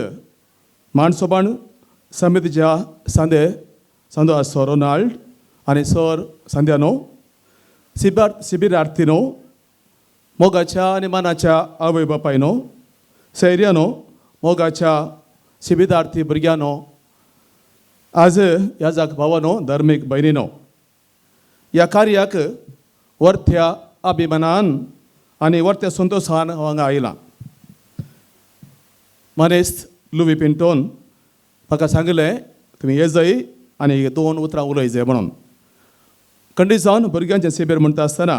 मांड सोबाण समितीच्या सांदे सांदो आसो रोनाल्ड आनी सर सांद्यानो, शिबिरार्थीनो, मोगाच्या आनी मानाच्या आवय बापायनो, सैर्यानो, मोगाच्या शिबिरार्थी भुरग्यानो, आज ह्या जाग भावानो, धर्मीक भयणीनो, ह्या कार्याक वरत्या अभिमानान आनी वरत्या संतोशान हांव हांगा आयलां. मानेस्त लुवी पिंटोन म्हाका सांगलें तुमी ये जाय आनी दोन उतरां उलय जाय म्हणून. खंडीत जावन भुरग्यांचें शिबीर म्हणटा आसतना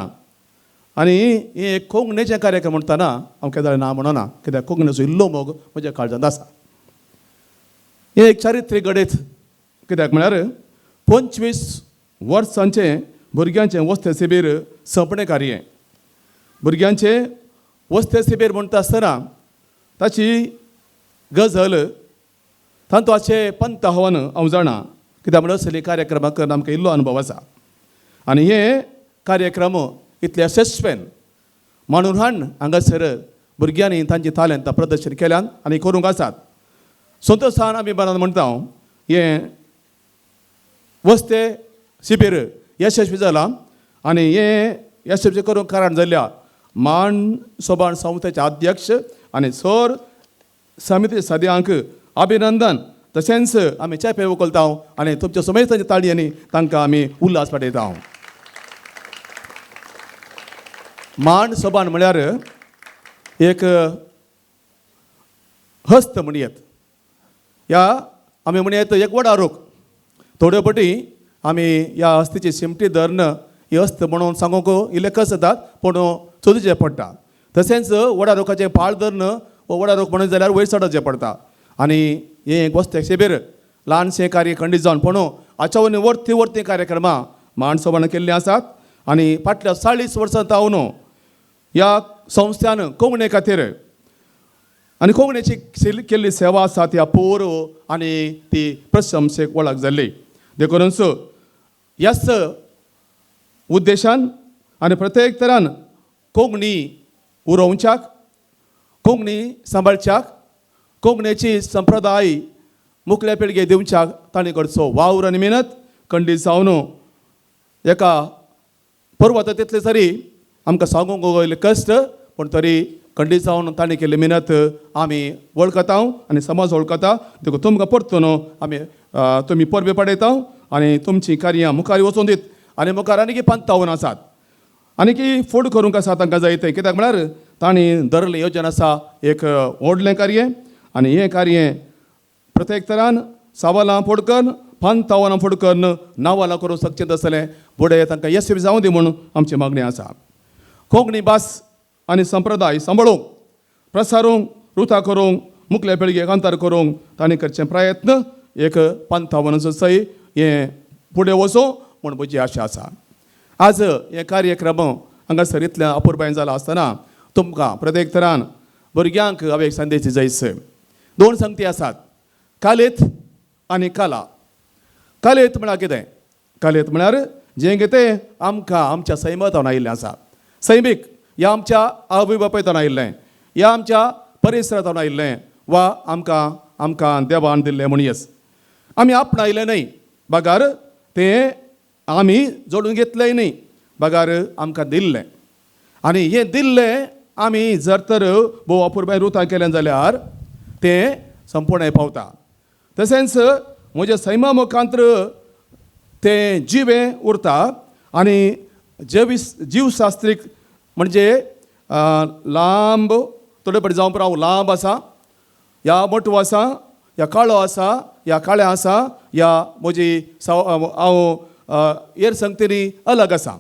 आनी हें एक कोंकणीचें कार्यक्रम म्हणटना हांव केन्ना ना म्हणना, कित्याक कोंकणीचो इल्लो मोग म्हज्या काळजांत आसा. हें एक चारित्रीक घडयत, कित्याक म्हळ्यार 25 वर्सांचें भुरग्यांचें वस्ते शिबीर सोंपणें कार्य. भुरग्यांचें वस्ते शिबीर म्हणटा आसतना ताची गजल तांतू आशे पंत हवन हांव जाणा कित्याक म्हणल्यार असली कार्यक्रमां करून आमकां इल्लो अनुभव आसा आनी हे कार्यक्रम इतले यशस्वीन म्हणून हाण हांगासर भुरग्यांनी तांची तालेंतां प्रदर्शन केल्यान आनी करूंक आसात. संतोशान आमी बरान म्हणटा हें वस्ते शिबीर यशस्वी जालां आनी हें यशस्वी करूंक कारण जाल्ल्या मान सोबाण संस्थेचे अध्यक्ष आनी सर समिती सद्यांक अभिनंदन. तशेंच आमी चेपे उखलता आनी तुमच्या समेस्तांच्या ताळयांनी तांकां आमी उल्हास पाठयता. मान सोबाण म्हळ्यार एक हस्त म्हणयेत ह्या आमी म्हणयेत एक वडा रूख. थोड्यो पटी आमी ह्या हस्तीची शिमटी धरून ही हस्त म्हणून सांगूंक इल्ले कस जातात पूण चोदचें पडटा. तशेंच वडा रुखाचें पाळ धरून वो वडा रूख म्हणून जाल्यार वयर चडचें पडटा आनी हें एक वस्तें शिबीर ल्हानशें कार्य खंडीत जावन पूण हाच्या वयली वर्ती वर्ती कार्यक्रमां मान सोबाण केल्लीं आसात आनी फाटल्या 40 वर्सां जावन ह्या संस्थान कोंकणे खातीर आनी कोंकणीची केल्ली सेवा आसा ती अपूर्व आनी ती प्रशंसेक वळख जाल्ली. देखूनच ह्याच उद्देशान आनी प्रत्येक तरान कोंकणी उरोवच्याक, कोंकणी सांबाळच्याक, कोंकणीची संप्रदाय मुखल्या पिळगे दिवच्याक तांणी करचो वावर आनी मेहनत खंडीत जावन एका पर्वता तितले तरी आमकां सांगूंक इल्ले कश्ट पूण तरी खंडीत जावन तांणी केल्ली मेहनत आमी वळखता आनी समाज वळखता. देखून तुमकां परतून आमी तुमी परबे पडयता आनी तुमचीं कार्यां मुखार वचून दीत आनी मुखार आनीक पंतावन आसात आनीक फुड करूंक आसा तांकां जाय तें. कित्याक म्हळ्यार तांणी धरलें योजन आसा एक व्हडलें कार्य आनी हें कार्य प्रत्येक तरान सवालां फोडकन पंतावनां फोडकन नावालां करूंक शकचें तसलें फुडें तांकां येसवी जावं दी म्हूण आमची मागणी आसा. कोंकणी भास आनी संप्रदाय सांबाळूंक, प्रसारूंक, रुता करूंक, मुखल्या पिळगेक अंतर करूंक तांणी करचे प्रयत्न एक पंतावनाचो सय हें फुडें वचूं म्हूण म्हजी आशा आसा. आज हे कार्यक्रम हांगासर इतल्या अपुरबायेन जाला आसतना तुमकां प्रत्येक तरान भुरग्यांक हांव एक संदेश जायस. दोन संगती आसात, कालेत आनी कला. कालेत म्हळ्यार कितें? कालेत म्हळ्यार जें कितें आमकां आमच्या सैमांतल्यान आयिल्लें आसा, सैमीक ह्या आमच्या आवय बापायतान आयिल्लें, ह्या आमच्या परिसरांतल्यान आयिल्लें वा आमकां आमकां देवान दिल्लें म्हणयेस आमी आपणायलें न्हय बगार तें आमी जोडून घेतलें न्हय बगार आमकां दिल्लें. आनी हें दिल्लें आमी जर तर भोव अपुरबाय रुतां केलें जाल्यार तें संपूर्ण पावता. तशेंच म्हज्या सैमा मुखांत्र तें जिवें उरता आनी जीवशास्त्रीक म्हणजे लांब थोडे पटी जावं हांव लांब आसा ह्या मोटवो आसा ह्या काळो आसा ह्या काळें आसा ह्या म्हजी हांव हेर संगतींनी अलग आसा.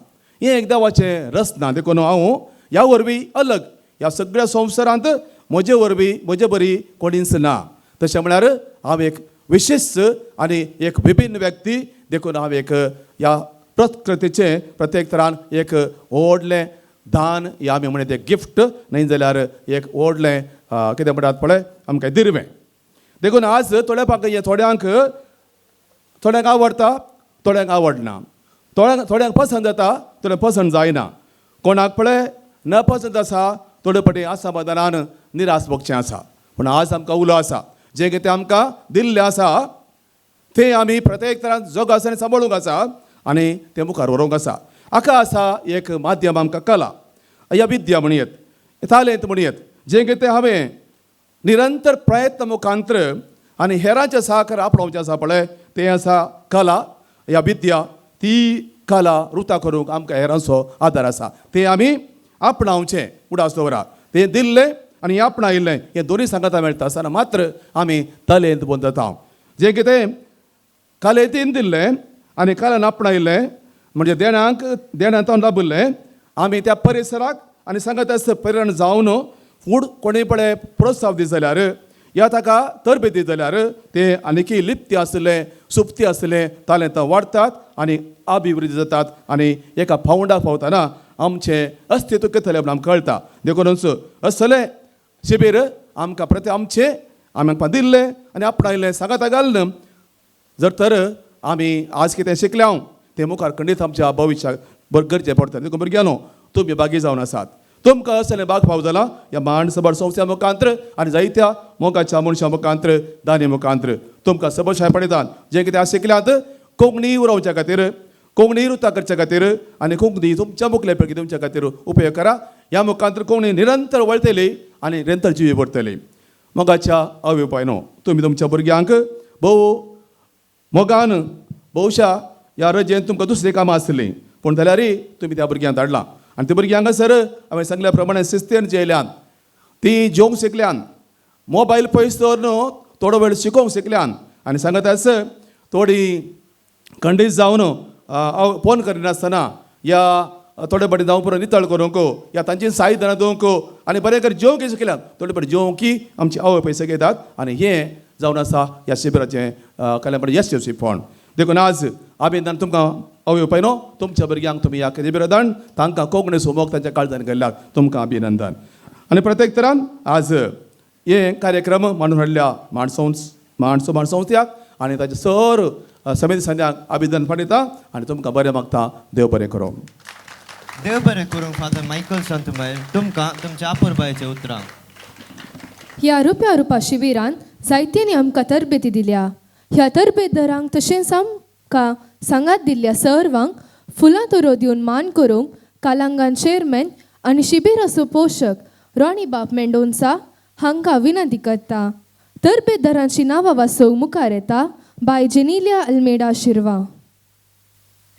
हें एक देवाचें रचना देखून हांव ह्या वरवीं अलग ह्या सगळ्या संवसारांत म्हजे वरवीं म्हजे बरी कोणीच ना. तशें म्हळ्यार हांव एक विशेश आनी एक विभिन्न व्यक्ती देखून हांव एक ह्या प्रकृतीचें प्रत्येक तरान एक व्हडलें दान ह्या आमी म्हणटा तें गिफ्ट न्हय जाल्यार एक व्हडलें कितें म्हणटात पळय आमकां दिर्वें. देखून आज थोड्या पाक हें थोड्यांक थोड्यांक आवडटा, थोड्यांक आवडना, थोड्यांक थोड्यांक पसंत जाता, थोड्यांक पसंत जायना, कोणाक पळय न पसंत आसा थोडे पटी असमाधानान निराश भोगचें आसा. पूण आज आमकां उलो आसा जें कितें आमकां दिल्लें आसा तें आमी प्रत्येक तरान जोगासानी सांबाळूंक आसा आनी तें मुखार व्हरूंक आसा. हाका आसा एक माध्यम आमकां कला ह्या विद्या म्हणयेत, तालेंत म्हणयेत, जें कितें हांवें निरंतर प्रयत्न मुखांत्र आनी हेरांचें सहकार्य आपणावचें आसा पळय तें आसा कला ह्या विद्या. ती कला रुता करूंक आमकां हेरांचो आदार आसा तें आमी आपणावचें उडास दवरा. तें दिल्लें आनी आपणायिल्लें हें दोनूय सांगाता मेळटा आसतना मात्र आमी तलेंत बंद जाता. जें कितें कलेतीन दिल्लें आनी कलान आपणायिल्लें म्हणजे देणांक देणांत लाबिल्लें आमी त्या परिसराक आनी सांगत आसता प्रेरण जावन फूड कोणूय पळय प्रोत्साहन दित जाल्यार या ताका तरबेज दित जाल्यार ते आनीकय लिप्ती आसले सुप्ती आसले तालेंतां वाडटात आनी अभिवृद्धी जातात आनी एका पावंडाक पावतना आमचें अस्तित्व कितलें म्हूण आमकां कळटा. देखूनच असलें शिबीर आमकां प्रति आमचें आमी आमकां दिल्लें आनी आपणायलें सांगाता घालून जर तर आमी आज कितें शिकल्या हांव तें मुखार खंडीत आमच्या भविश्याक गरजें पडटा. देखून भुरग्यांनो तुमी भागी जावन आसात, तुमकां असलें भाग फाव जाला ह्या मांड सबर संस्था मुखांत्र आनी जायत्या मोगाच्या मनशां मुखांत्र दानी मुखांत्र तुमकां सबशाय पडयतात. जें कितें आज शिकल्यात कोंकणी उलोवच्या खातीर, कोंकणी रुता करच्या खातीर आनी कोंकणी तुमच्या मुखले पिळगे तुमच्या खातीर उपयोग करा. ह्या मुखांत्र कोंकणी निरंतर वळटली आनी निरंतर जिवी पडटली. मोगाच्या अविपायनो तुमी तुमच्या भुरग्यांक भोव मोगान भोवशा ह्या रजेन तुमकां दुसरीं कामां आसलीं पूण जाल्यारय तुमी त्या भुरग्यांक धाडलां आनी त्या भुरग्यांक हांगासर हांवें सांगल्या प्रमाणे शिस्तेन जेयल्यान, तीं जेवंक शिकल्यान, मोबायल पयस दवरून थोडो वेळ शिकोवंक शिकल्यान आनी सांगत आस थोडी खंडीत जावन फोन करिनासतना या थोडे बडे जावं पुरो नितळ करूंक या तांची साहित्य दिवंक आनी बरें कर जेवंक शिकल्यान थोडे बडे जेवंक की आमची आवय पयशे घेतात आनी हें जावन आसा ह्या शिबिराचें कल्याण यशस्वीपण. देखून आज अभिनंदन तुमकां अवय पयनो तुमच्या भुरग्यांक तुमी ह्या शिबिरान तांकां कोंकणी मोग तांच्या काळजान घाल्ल्याक तुमकां अभिनंदन. आनी प्रत्येक तरान आज हे कार्यक्रम मांडून हाडल्या मांड संस्थ्याक आनी ताचे सर समिती संध्याक अभिनंदन पाठयता आनी तुमकां बरें मागता. देव बरें करूं. देव बरें करूं फादर मायकल संतमय तुमकां तुमच्या आपुरबायेच्या उतरां. ह्या रुप्या रुपा शिबिरान जायत्यांनी आमकां तरबेती दिल्या. ह्या तरबेतदारांक तशेंच आमकां सांगात दिल्ल्या सर्वांक फुलां तोरो दिवन मान करूंक कालांगान चेअरमॅन आनी शिबिराचो पोशक रॉनी बाब मेंडोन्सा हांकां विनंती करता. तरबेतदारांची नांवां वाचोवंक मुखार येता बाय जेनिलिया अल्मेडा शिरवा.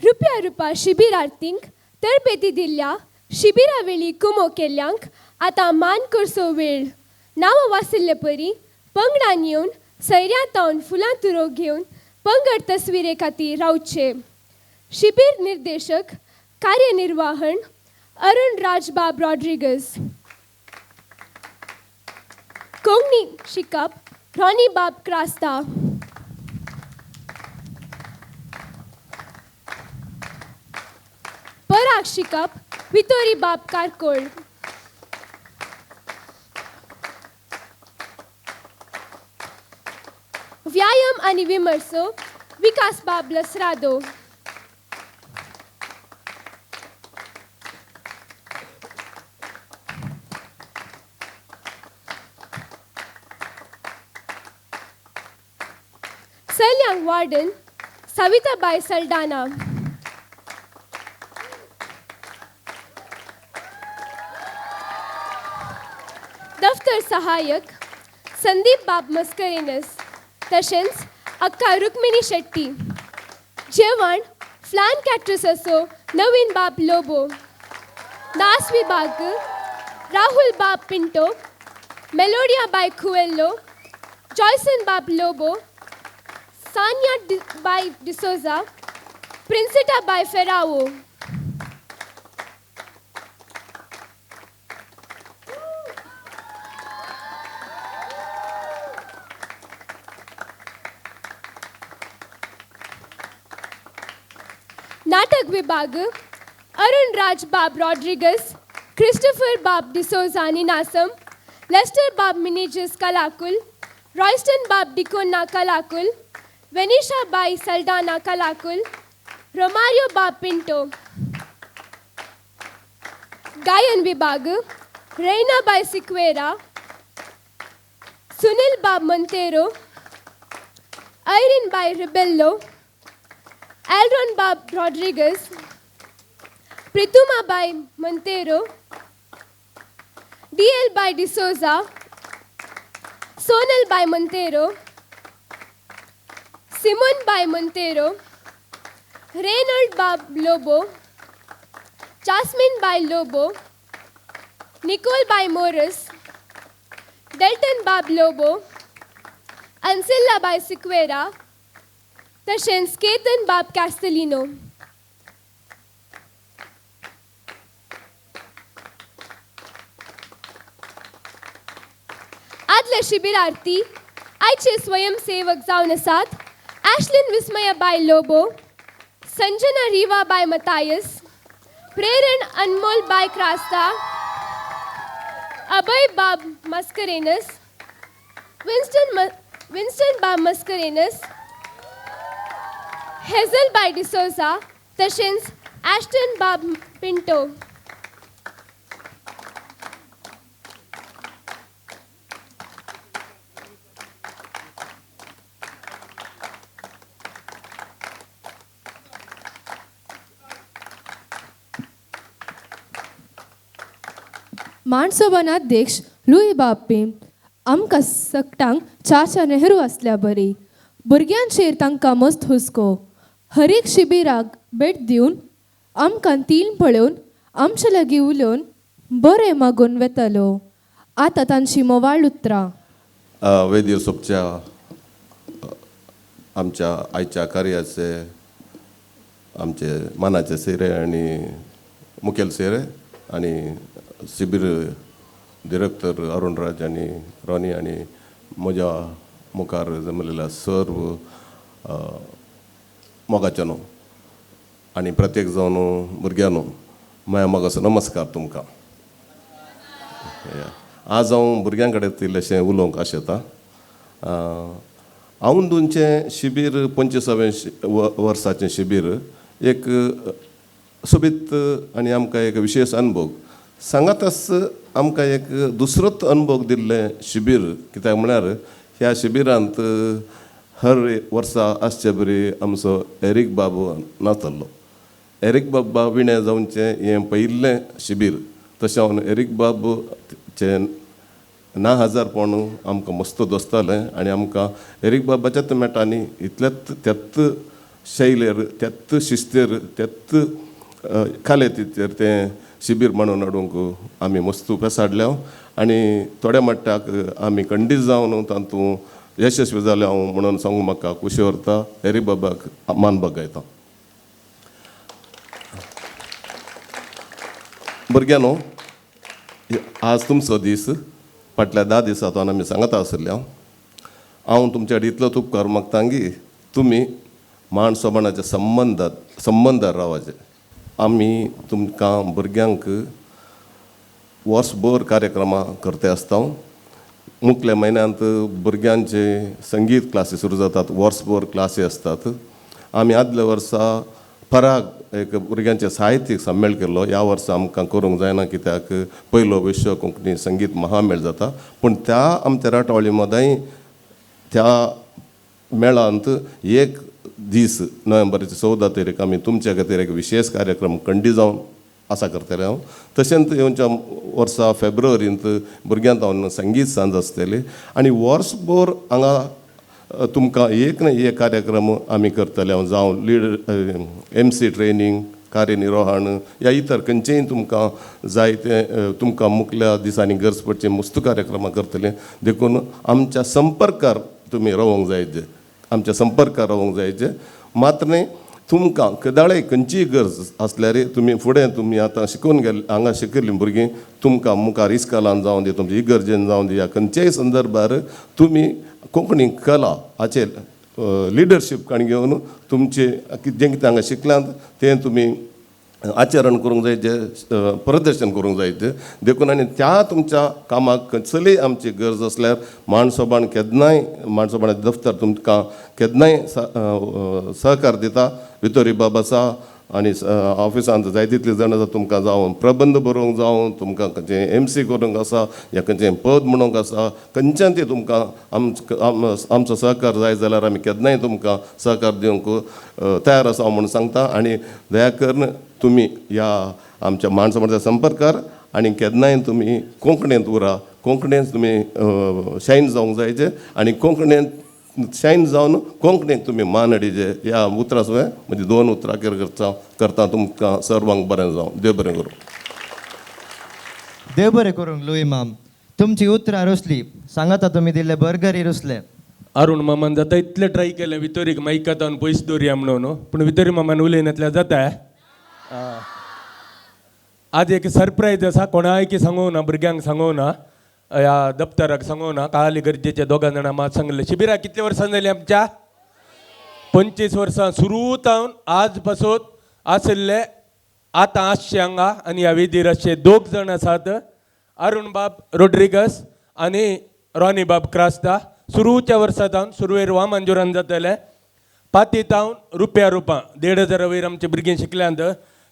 रुप्या रुपा शिबिरार्थींक तरबेती दिल्ल्या शिबिरा वेळी कुमो केल्ल्यांक आतां मान करचो वेळ. नांवां वाचिल्ले परी पंगडान येवन सैऱ्या तावन फुलां तुरो घेवन पंगड तस्विरे खातीर रावचे. शिबीर निर्देशक कार्यनिर्वाहण अरुण राजबाब रॉड्रिगस, कोंकणी शिकप रॉनी बाब क्रास्ता, पराग शिकप वितोरी बाब कारकोळ, व्यायाम आनी विमर्सो विकास बाब लसरादो, सल्यांग वार्डन सविताबाय सल्डाना, दफ्तर सहाय्यक संदीप बाब मस्करेनस, तशेंच अक्का रुक्मिणी शेट्टी, जेवण फ्लान कॅट्रस असो नवीन बाब लोबो, दास विभाग राहुल बाब पिंटो, मेलोडिया बाय कुएल्लो, जॉयसन बाब लोबो, सानिया बाय डिसोजा, प्रिंसिटा बाय फेरावो. नाटक विभाग अरुण राज बाब रॉड्रिगस, क्रिस्टोफर बाब डिसोजा निनासम, लेस्टर बाब मिनेजस कलाकुल, रॉयस्टन बाब डिकोन्ना कलाकुल, वेनिशा बाई सल्डाना कलाकुल, रोमारियो बाब पिंटो. गायन विभाग रैना बाई सिक्वेरा, सुनील बाब मंतेरो, आयरिन बाई रिबेल्लो, एलरॉन बाब रॉड्रिगस, प्रितुमा बाई मंतेरो, डीएल बाई डिसोजा, सोनल बाई मंतेरो, सिमोन बाई मंतेरो, रेनॉल्ड बाब लोबो, चास्मिन बाई लोबो, निकोल बाई मोरस, डेल्टन बाब लोबो, अन्सिल्ला बाई सिक्वेरा, तशेंच केतन बाब कॅस्टलिनो. आदले शिबिरार्थी आयचे स्वयंसेवक जावन आसात ॲशलिन विस्मया बाय लोबो, संजना रिवा बाय मतायस, प्रेरण अनमोल बाय क्रास्ता, अभय बाब Mascarenhas, Winston Bob Mascarenhas, Hazel bye D'Souza तशेंच ॲस्टन बाब पिंटो. माणसोबान अध्यक्ष लुई बाप्पी आमकां सगटांक चाचा नेहरू आसल्या बरी भुरग्यांचेर तांकां मस्त हुस्को. हर एक शिबिराक भेट दिवन आमकां तीन पळोवन आमचे लागीं उलोवन बरें मागून वेतालो. आतां तांची मोवाळ उतरां. वैद्य सोबच्या आमच्या आयच्या कार्याचे आमचे मानाचे सेरे आनी मुखेल सेरे आनी शिबीर डिरेक्टर अरुण राज आनी रॉनी आनी म्हज्या मुखार जमलेल्या सर्व मोगाच्यानो आनी प्रत्येक जावन भुरग्यांनो म्हज्या मोगाचो नमस्कार तुमकां. आज हांव भुरग्यां कडेन इल्लेशें उलोवंक आशेतां. औंदूंचें शिबीर 25व्या वर्साचें शिबीर एक सोबीत आनी आमकां एक विशेश अनुभव सांगाताच आमकां एक दुसरोच अनुभव दिल्लें शिबीर. कित्याक म्हळ्यार ह्या शिबिरांत हर वर्सा आसचे बरी आमचो एरीक बाबू नातल्लो. एरीक बाबा विणें जावचें हें पयिल्लें शिबीर. तशें हांव एरीक बाबूचें ना हजारपण आमकां मस्त दोसतालें आनी आमकां एरीक बाबाच्याच मेटांनी इतलेच त्याच शैलेर त्याच शिस्तेर त्याच कालेतीचेर तें शिबीर म्हणून हाडूंक आमी मस्त पेसाडल्या आनी थोड्या मट्टाक आमी खंडीत जावन तातूंत यशस्वी जाले हांव म्हणून सांगू म्हाका खुशी व्हरता. एरीक बाबाक मान बगायता. भुरग्यांनो आज तुमचो दीस. फाटल्या 10 दिसांतून आमी सांगता आशिल्ले. हांव तुमच्या कडेन इतलोच उपकार मागता की तुमी माण सोबाणाच्या संबंदार रावपाचें. आमी तुमकां भुरग्यांक वर्सभर कार्यक्रमां करते आसता. मुखल्या म्हयन्यांत भुरग्यांचे संगीत क्लासी सुरू जातात, वर्सभर क्लासी आसतात. आमी आदल्या वर्सा पराग एक भुरग्यांचें साहित्यीक सम्मेळ केल्लो. ह्या वर्सा आमकां करूंक जायना कित्याक पयलो विश्व कोंकणी संगीत महामेळ जाता. पूण त्या आमच्या राटावळी मदें त्या मेळांत एक दीस नोव्हेंबराचे 14 तारीख आमी तुमच्या खातीर एक विशेश कार्यक्रम कंडी जावन आसा करतले हांव. तशेंच येवच्या वर्सा फेब्रुवारींत भुरग्यांक हांव संगीत सांज आसतली आनी वर्सभर हांगा तुमकां एक ना एक कार्यक्रम आमी करतले हांव. जावं लिडर MC training, कार्यनिर्वहण या इतर खंयचेय तुमकां जाय तें तुमकां मुखल्या दिसांनी गरज पडचे मस्त कार्यक्रमां करतले. देखून आमच्या संपर्कार तुमी रावंक जाय, आमच्या संपर्कार रावंक जायचे. मात्र न्ही तुमकां केदाळेय खंयचीय गरज आसल्यार तुमी फुडें तुमी आतां शिकून गेले हांगा शिकिल्लीं भुरगीं तुमकां मुखार इस्कॉलान जावं दी तुमचे इगर्जेन जावं दी ह्या खंयच्याय संदर्भार तुमी कोंकणी कला हाचेर लिडरशीप काण घेवन तुमचें जें कितें हांगा शिकलां तें तुमी आचरण करूंक जाय, जें प्रदर्शन करूंक जाय. देखून आनी त्या तुमच्या कामाक कसलीय आमची गरज आसल्यार माणसोबाण केन्नाय माणसोबाणाचें दफ्तर तुमकां केन्नाय सहकार दिता. वितोरी बाब आसा आनी ऑफिसांत जाय तितली जाण आसा तुमकां जावं प्रबंध बरोवंक जावं तुमकां खंयचें MC करूंक आसा या खंयचें पद म्हणूंक आसा खंयच्यान तें तुमकां आमचो सहकार जाय जाल्यार आमी केन्नाय तुमकां सहकार दिवंक तयार आसा म्हूण सांगता. आनी दया करून तुमी ह्या आमच्या माणसाच्या संपर्कार आनी केन्नाय तुमी कोंकणींत उरा, कोंकणींत तुमी शायन जावंक जायचे आनी कोंकणींत शायन जावन कोंकणीक तुमी मान हाडीचे. ह्या उतरां सुद्दां म्हजी 2 उतरां करता. तुमकां सर्वांक बरें जावं. देव बरें करूं. देव बरें करूंक लुई माम. तुमची उतरां रुसली सांगाता तुमी दिल्ले बर्गरी रुसले. अरुण मामान जाता इतलें ट्राय केलें वितोरीक मायकातावन पयस दवरया म्हणून, पूण वितोरी मामान उलयनातल्यार जाता. आज एक सरप्रायज आसा, कोणायकी सांगूं ना, भुरग्यांक सांगूं ना, ह्या दप्तराक सांगूं ना. काल गरजेच्या 2 जाणां मात सांगलें. शिबिराक कितले वर्सां जालीं आमच्या? 25 वर्सां सुरू जावन आज पासून आशिल्ले आतां आसचे हांगा आनी ह्या वेदीर आसचे 2 जाण आसात, अरुण बाब रोड्रिगस आनी रॉनी बाब क्रास्ता. सुरूच्या वर्सा जावन सुरवेर वामनजुरान जातलें. पाती तावन रुपया रुपां 1,500 वयर आमचे भुरगीं शिकल्यांत.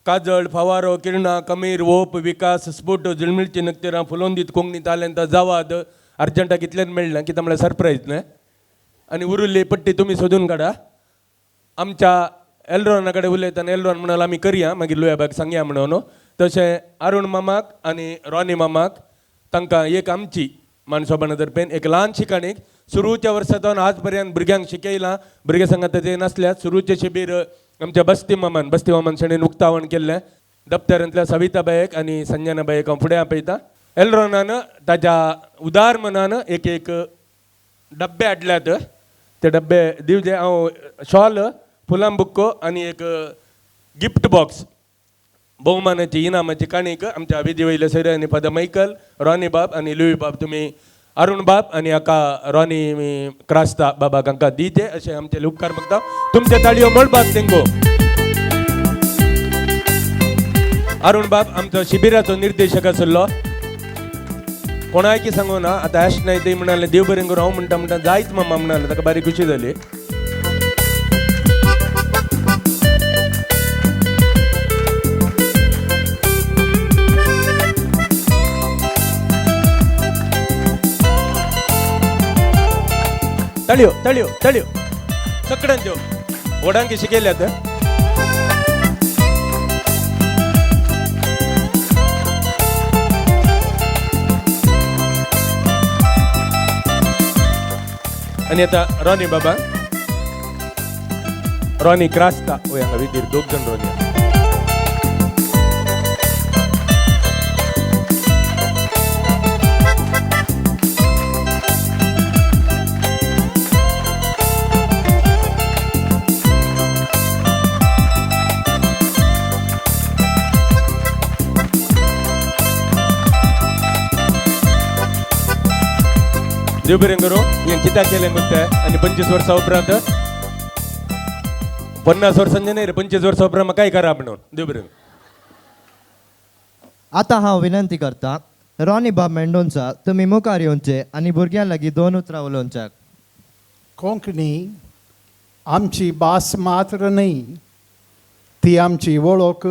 काजळ, फवारो, किरणां, कमीर, ओप, विकास, स्फोट, झिळमिळची नक्तिरां, फुलोंदीत कोंकणी तालेंत, जावाद अर्जंटाक इतल्यान मेळ्ळें कितें म्हळ्यार सरप्रायज न्हय. आनी उरिल्ली पट्टी तुमी सोदून काडा. आमच्या एलरॉना कडेन उलयतना एलरॉन म्हणाल आमी करया, मागीर लुया बाग सांगया म्हणून. तशें अरुण मामाक आनी रॉनी मामाक तांकां एक आमची मानसोबाना तर्फेन एक ल्हान शिकाणीक सुरूच्या वर्सा जावन आज पर्यंत भुरग्यांक शिकयलां. भुरगे सांगात ते नासल्या सुरूचें शिबीर आमच्या बस्ती मामान शणेन उक्तावण केल्लें. दप्तरांतल्या सविता बायक आनी संजना बायक हांव फुडें आपयतां. एलरॉनान ताज्या उदार मनान एक एक डब्बे हाडल्यात, ते डब्बे दिवचे. हांव शॉल, फुलां बुक्को आनी एक गिफ्ट बॉक्स भोवमानाची इनामाची काणीक आमच्या विधी वयले सर आनी फादर मायकल, रॉनी बाब आनी लुई बाब, तुमी अरुण बाब आनी हाका रॉनी क्रास्ता बाबाक हांकां दिवचे अशें आमचे उपकार मागता. तुमचे ताळयो मळबाक तेंको. अरुण बाब आमचो शिबिराचो निर्देशक आसलो. कोणायकी सांगू ना आतां एश नाय ते म्हणाले देव बरें करूं. हांव म्हणटा म्हणटा जायच मामा म्हणाले, ताका बारीक खुशी जाली. तळयो तळयो तळयो सगळ्यांच्यो व्हडांकी शिकयल्यात. आनी आतां रॉनी बाबा, रॉनी क्रास्ता वय हांगा विधीर दोग जाण रॉनी. देव बरें करूं. हें कित्याक केलें म्हणटा आनी 25 वर्सां उपरांत 50 वर्सांचें न्हय रे, 25 वर्सां उपरांत म्हाका काय करा म्हणून. देव बरें. आतां हांव विनंती करता रॉनी बाब मेंडोन्सा तुमी मुखार येवचे आनी भुरग्यां लागीं दोन उतरां उलोवच्याक. कोंकणी आमची भास मात्र न्हय, ती आमची वळख,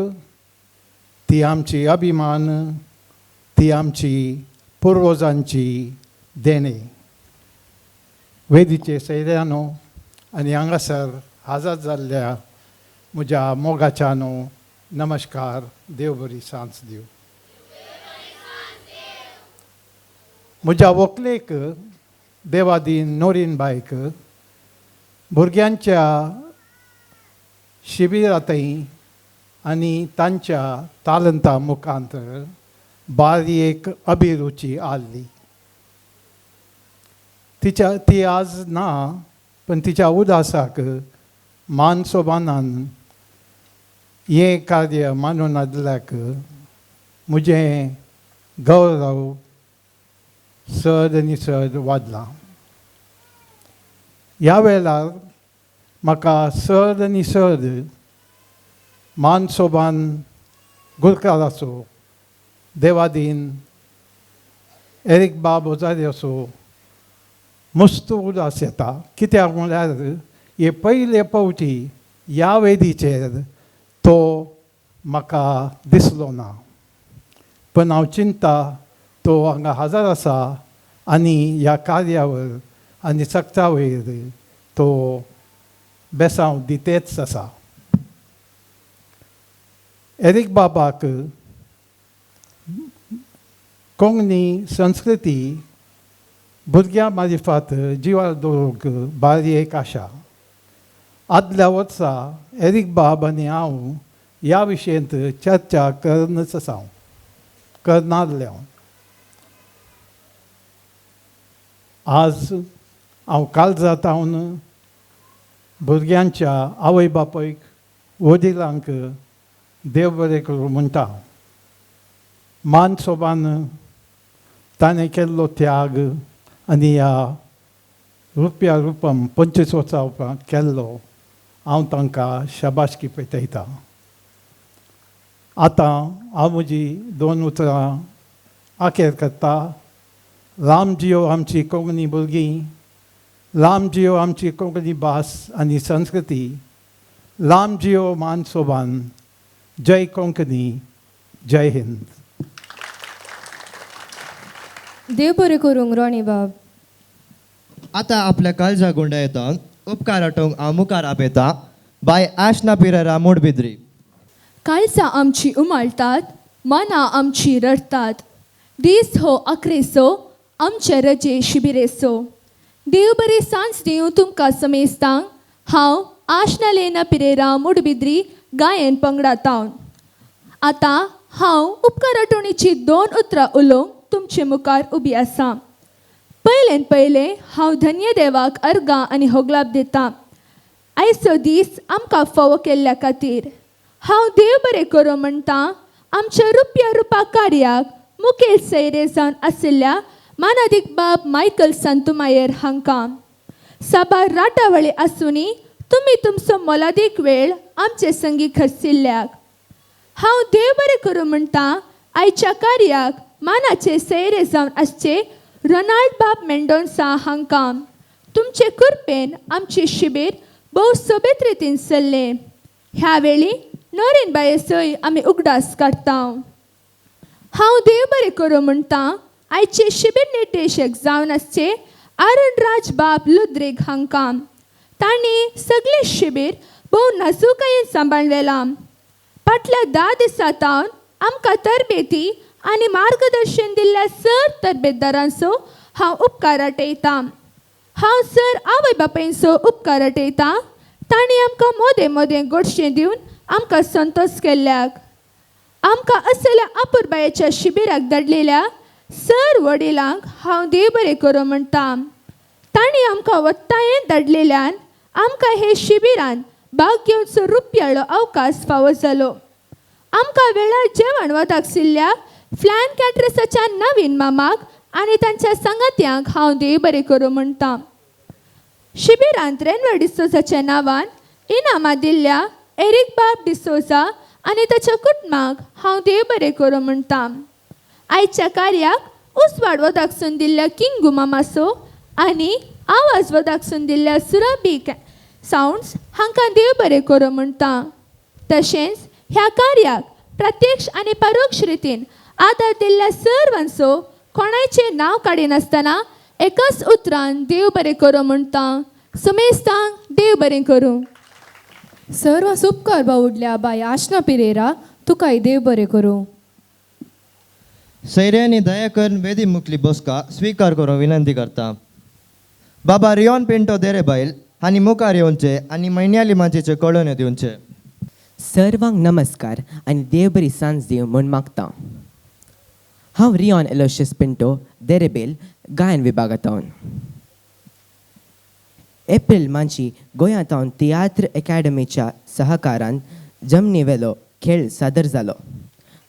ती आमची अभिमान, ती आमची पुर्वजांची देणे. वेदीचे सैऱ्यानो आनी हांगासर हाजर जाल्ल्या म्हज्या मोगाच्यानो नमस्कार. देव बरी सांज दिवं. म्हज्या व्हंकलेक देवादीन नोरीन बायक भुरग्यांच्या शिबिरांतय आनी तांच्या तालंता मुखांत बारीक अभिरुची आसली. तिच्या ती आज ना, पण तिच्या उदासाक मान सोबानान हें कार्य मानून आदल्याक म्हजें गौरव चड आनी चड वाडलां. ह्या वेळार म्हाका चड आनी चड मान सोबान गुरकाराचो देवादीन एरीक बाब ओजारियोचो मस्त उदास येता. कित्याक म्हळ्यार हे पयले पावटी ह्या वेदीचेर तो म्हाका दिसलो ना, पण हांव चिंता तो हांगा हजर आसा आनी ह्या कार्यावर आनी सक्ता वयर तो बेसांव दितेच आसा. एरीक बाबाक कोंकणी संस्कृती भुरग्यां मारिफात जिवार दवरूंक बारीक आशा. आदल्या वर्सा एरीक बाब आनी हांव ह्या विशयंत चर्चा करनच आसा, करनासलें हांव. आज हांव काळजांत हांव भुरग्यांच्या आवय बापायक वडिलांक देव बरें करूं म्हणटा. मान सोबान ताणें केल्लो त्याग आनी ह्या रुपया रुपम 25 वर्सां उपरांत केल्लो हांव तांकां शाबासकी पेटयता. आतां हांव म्हजी दोन उतरां आखेर करता. राम जियो आमची कोंकणी भुरगीं, लांब जियो आमची कोंकणी भास आनी संस्कृती. लांब जियो मान सोबान. जय कोंकणी, जय हिंद. देव बरें करूंक रोणी बाब. आतां आपल्या काळजा गुंडा येता उपकार आटोवंक हांव मुखार आपयता बाय आशना पिरेरा मोडबिद्री. काळजां आमची उमाळटात, मनां आमची रडटात. दीस हो आखरेचो आमचे रजे शिबिरेचो. देव बरी सांज दिवं तुमकां समेस्तांक. हांव आशना लेना पिरेरा मुडबिद्री गायन पंगडातावन. आतां हांव उपकार आठवणीची दोन उतरां उलोवंक तुमचे मुखार उबी आसा. पयल्यान पयलें हांव धन्य देवाक अर्गां आनी होगलाप दितां आयचो दीस आमकां फावो केल्ल्या खातीर. हांव देव बरें करूं म्हणटा आमच्या रुपया रुपा कार्याक मुखेल सैरे जावन आशिल्ल्या मानादीक बाब मायकल संतुमायर हांकां. साबार राटावळी आसुनी तुमी तुमचो मोलादीक वेळ आमचे संगी खर्चिल्ल्याक. हांव देव बरें करूं म्हणटा आयच्या कार्याक मानाचे सैरे जावन आसचे रोनाल्ड बाब मेंडोन्सा हांकां. तुमचे कृपेन आमचें शिबीर भोव सोबीत रितीन चल्लें. ह्या वेळी नोरेन बाये आमी उगडास काडटा. हांव देव बरें करूं म्हणटा आयचे शिबीर निर्देशक जावन आसचे आरुणराज बाब लुद्रीग हांकां. तांणी सगळें शिबीर भोव नाजूकायेन सांबाळ्ळेलां. फाटल्या 10 दिसां सावन आमकां तरबेती आनी मार्गदर्शन दिल्ल्या सर तरबेतदारांचो हांव उपकार आटयतां. हांव सर आवय बापायंचो उपकार आटयतां. तांणी आमकां मोदें मोदें गोडशें दिवन आमकां संतोश केल्ल्याक. आमकां असल्या अपुरबायेच्या शिबिराक धाडलेल्या सर वडिलांक हांव देव बरें करूं म्हणटा. तांणी आमकां वत्तायेन धाडलेल्यान आमकां हे शिबिरान भाग घेवचो रुपयाळो अवकाश फावो जालो. आमकां वेळार जेवण वदाकशिल्ल्या फ्लॅन कॅटरसाच्या नवीन मामाक आनी तांच्या सांगात्यांक हांव देव बरें करूं म्हणटा. शिबिरांत रेनवर डिसोजाच्या नांवान इनामां दिल्ल्या एरीक बाब डिसोजा आनी ताच्या कुटुंबाक हांव देव बरें करूं म्हणटा. आयच्या कार्याक उजवाड वदाकसून दिल्ल्या किंगू मामासो आनी आवाज वदाकसून दिल्ल्या सुरबी सावंड्स हांकां देव बरें करूं म्हणटा. तशेंच ह्या कार्याक प्रत्यक्ष आनी परोक्ष रितीन आदार दिल्ल्या सर्वांचो कोणायचें नांव काडिनासतना एकाच उतरान देव बरें करूं म्हणटा. सुमेस्तांक देव बरें करूं. सर्व उपकार बावुडल्या बाय आशना पिरेरा, तुकाय देव बरें करूं. सैऱ्यांनी दया करून वेदी मुखली बसका स्वीकार करूंक विनंती करता. बाबा रियोन पिंटो देरे बैल हांणी मुखार येवचे आनी म्हयन्याली माचयेच्यो कळोवण्यो दिवचे. सर्वांक नमस्कार आनी देव बरी सांज दिवं म्हूण मागता. हांव रियोन एलोशियस पिंटो देरेबेल गायन विभागांत. एप्रिल मांची गोंयांत तियात्र एकाडमीच्या सहकारान जमनीवेलो खेळ सादर जालो.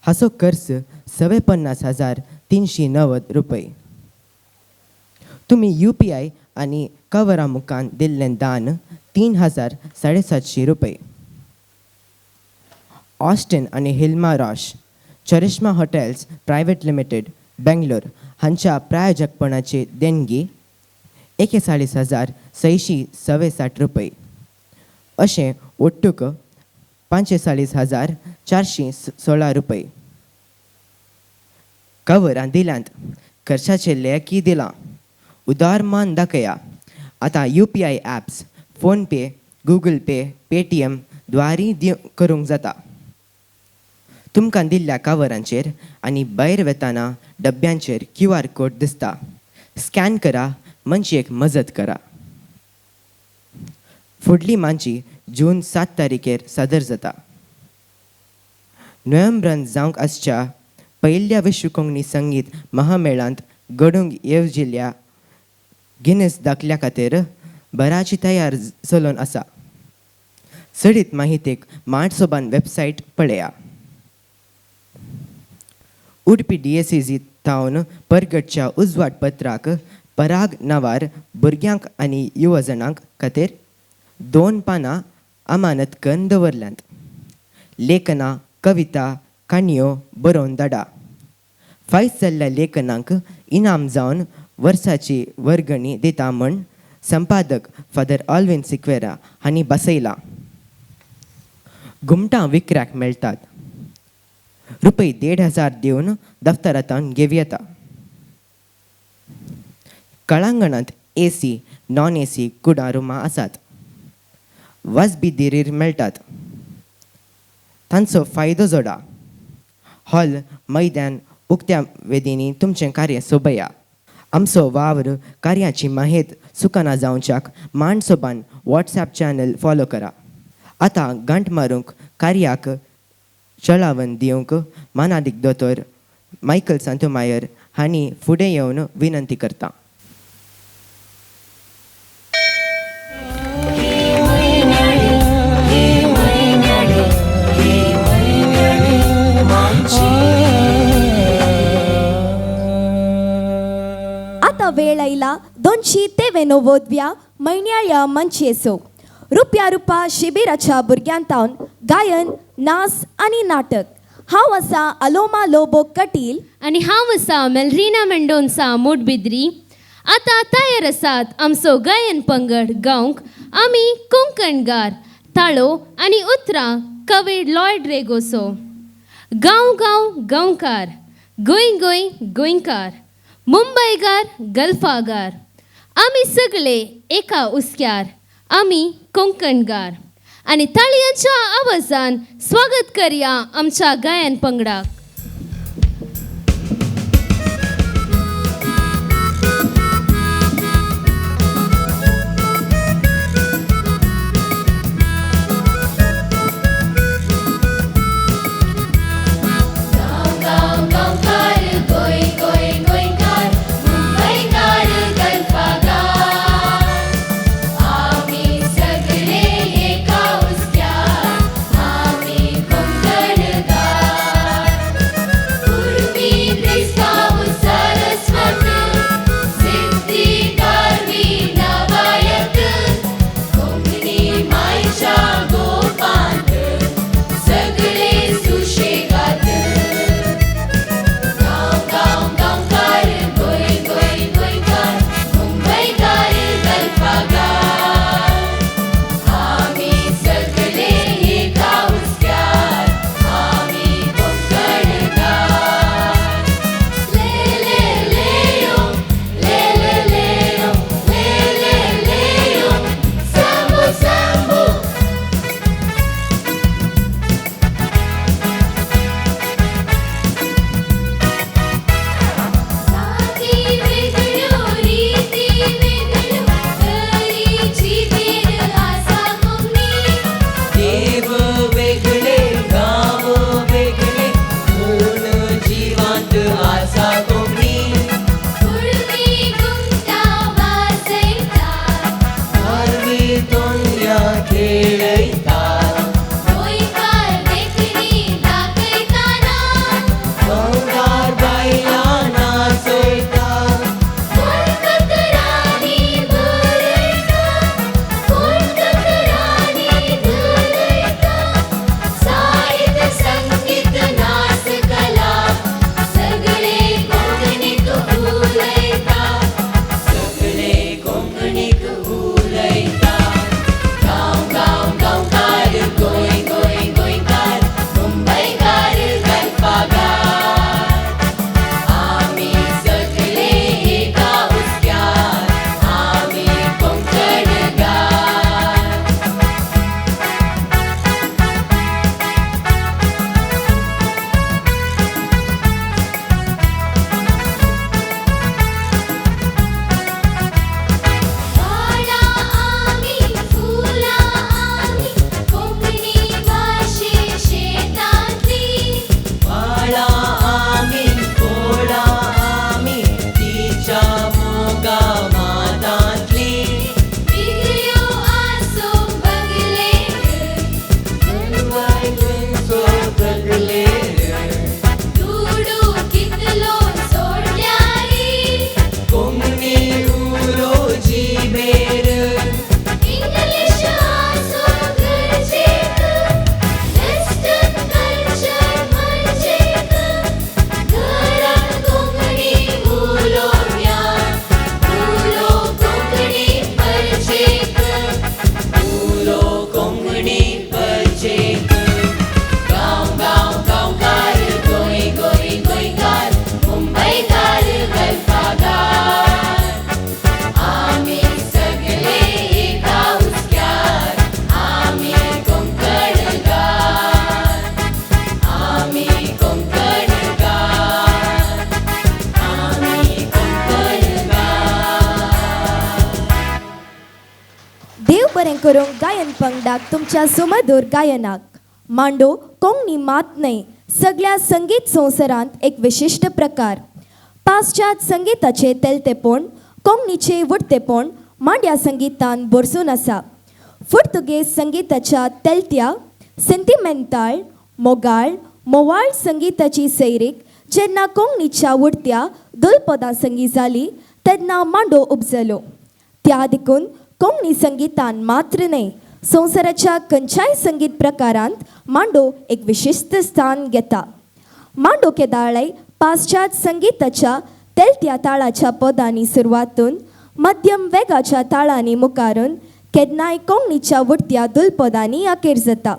हाचो खर्च 50,390 रुपये. तुमी UPI आनी कवरा मुखान दिल्लें दान 3,750 रुपये. ऑस्टिन आनी Hilma Rosh Charishma hotels private limited Bangalore हांच्या प्रायोजकपणाची देणगी 41,666 रुपये. अशें ओट्टूक 45,416 रुपये. कवरां दिल्यांत खर्चाचें लेखी दिलां. उदार मान दाखया. आतां UPI apps PhonePe, Google Pay, Paytm द्वारी करूंक जाता. तुमकां दिल्ल्या कवरांचेर आनी भायर वेताना डब्यांचेर QR code दिसता. स्कॅन करा, मनशेक मजत करा. फुडली मांची जून 7 तारखेर सादर जाता. नोव्हेंबरांत जावंक आसच्या पयल्या विश्व कोंकणी संगीत महामेळांत घडूंक येवजिल्ल्या गिनीस दाखल्या खातीर बराची तयार चलोवन आसा. चडीत माहितीक माटसोबान वेबसायट पळया. उडपी DSCZ थावन परगटच्या उजवाड पत्राक पराग नांवार भुरग्यांक आनी युवजणांक खातीर 2 पानां अमानत करून दवरल्यांत. लेखनां, कविता, काणयो बरोवन धाडा. फायज जाल्ल्या लेखनांक इनाम जावन वर्साची वर्गणी दिता म्हूण संपादक फादर ऑल्विन सिक्वेरा हांणी बसयलां. घुमटां विकऱ्याक मेळटात. रुपये 1500 दिवन दफ्तरांत घेवं येता. कळांगणांत ए सी, नॉन ए सी कुडां रुमां आसात. वाजबी दिरीर मेळटात. तांचो फायदो जोडा. हॉल, मैदान, उक्त्या वेदींनी तुमचें कार्य सोबया. आमचो वावर कार्याची माहेत सुकाना जावच्याक मांडसोबान वॉट्सॅप चॅनल फॉलो करा. आतां गांठ मारूंक कार्याक चळावन दिवंक मानादीक दोतोर मायकल सांतोमायर हांणी फुडें येवन विनंती करता. आतां वेळ आयला 293व्या म्हयन्याळ्या मंचयेचो. रुपया रुपा शिबिराच्या भुरग्यांतावन गायन, नाच आनी नाटक. हांव आसा अलोमा लोबो कटील आनी हांव आसा मेलरिना मेंडोन्सा मोटबिद्री. आतां तयार आसात आमचो गायन पंगड गावंक आमी कोंकणगार, ताळो आनी उतरां कवी लॉयड रेगोसो. गांव गांव गांवकार, गोंय गोंय गोंयकार, मुंबयगार गल्फागार, आमी सगळे एका उस्क्यार, आमी कोंकणगार. आनी ताळयांच्या आवाजान स्वागत करया आमच्या गायन पंगडाक. गांव गांवकार, गोंय गोंय गोंयकार, मुंबयकार गल्फागार, आमी सगळे एका उस्क्यार, आमी कोंकणगार. करूंक गायन पंगडाक तुमच्या सुमधूर गायनाक. मांडो कोंकणी मात न्हय, सगळ्या संगीत संवसारांत एक विशिश्ट प्रकार. पाश्चात संगीताचे तेलतेपण, कोंकणीचे वडतेपण मांड्या संगीतान भरसून आसा. पुर्तुगेज संगीताच्या तेलत्या सेंतिमेंताळ, मोगाळ, मोवाळ संगीताची सैरीक जेन्ना कोंकणीच्या उडत्या दुलपदां संगी जाली तेन्ना मांडो उपजलो. त्या देखून कोंकणी संगीतान मात्र न्हय, संवसाराच्या खंयच्याय संगीत प्रकारांत मांडो एक विशिश्ट स्थान घेता. मांडो केदाळय पाश्चात संगीताच्या तेलत्या ताळाच्या पदांनी सुरवातून मध्यम वेगाच्या ताळांनी मुखारून केन्नाय कोंकणीच्या उडत्या दुलपदांनी अखेर जाता.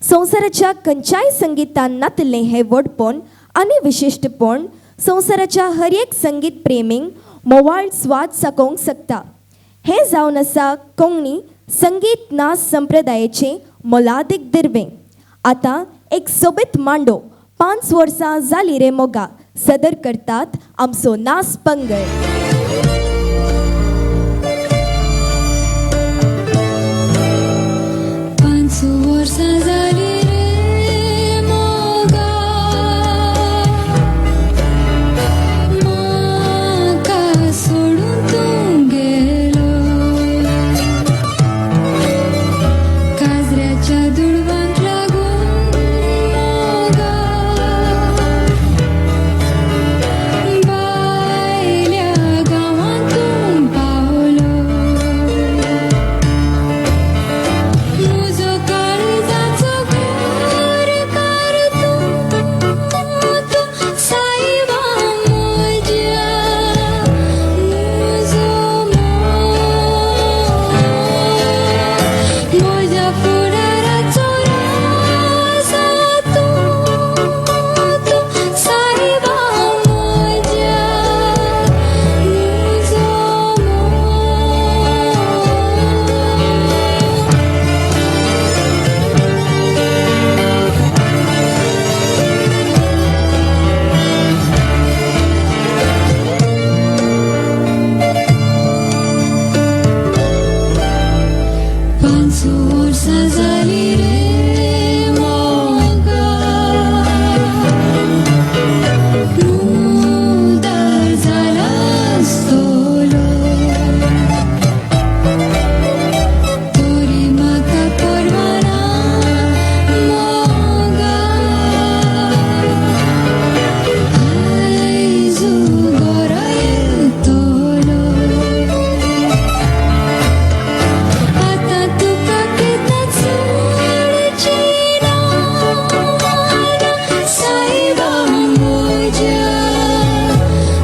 संवसाराच्या खंयच्याय संगीतान नातिल्लें हें व्हडपण आनी विशिश्टपण संवसाराच्या हर एक संगीत प्रेमींक मोवाळ स्वाद साकोवंक शकता. हें जावन आसा कोंकणी संगीत नाच संप्रदायेचें मोलादीक दिर्वें. आतां एक सोबीत मांडो 5 वर्सां जाली रे मोगा सदर करतात आमचो नाच पंगड. 5 वर्सां जाली रे मोगा, म्हाका सोडून तूं गेलो, काजऱ्याच्या दुडवांक लागून मोगा, बायल्या गांवांत तूं पावलो, म्हजो काळजाचो घरकार तूं, तूं सायबा म्हज्या, म्हजो मोग, म्हज्या फुडाराचो राजा तूं, तूं सायबा म्हज्या, म्हजो मोग. 5 वर्सां जाली रे मोगा, मुदार जाला आसतलो, तरी म्हाका परवाना मोगा, आयजू घरा येतलो, आतां तुका केन्नाच सोडची ना, सायबा म्हज्या,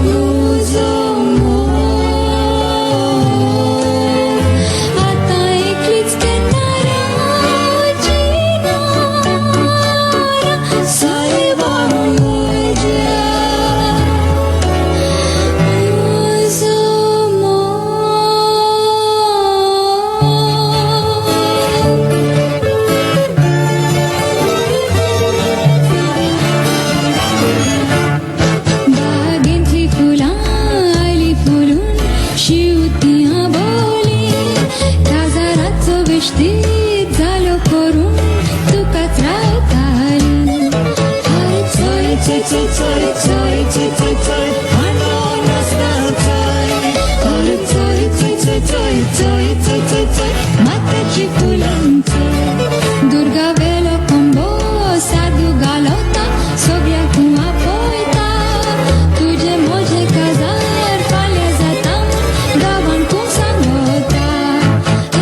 म्हजो मोग, आतां एकलीच केन्ना रावची ना, सायबा म्हज्या, म्हजो बागेंतली फुलां आयली फुलून, शिवतियां बोली, काजाराचो वेश्टीत जालो करून, तुकाच रावताली. हय चोय चोय चोय चोय चोय चोय चोय चोय मांडो नाचता चोय, हय चोय चोय चोय चोय चोय चोय चोय चोय माताची फुलांचो. दुर्गा वेलो कोंबो साधू घालवता, सगळ्या कुंवा पळयता, तुजे म्हजे काजार फाल्यां जाता म्हूण गांवान कोण सांगता.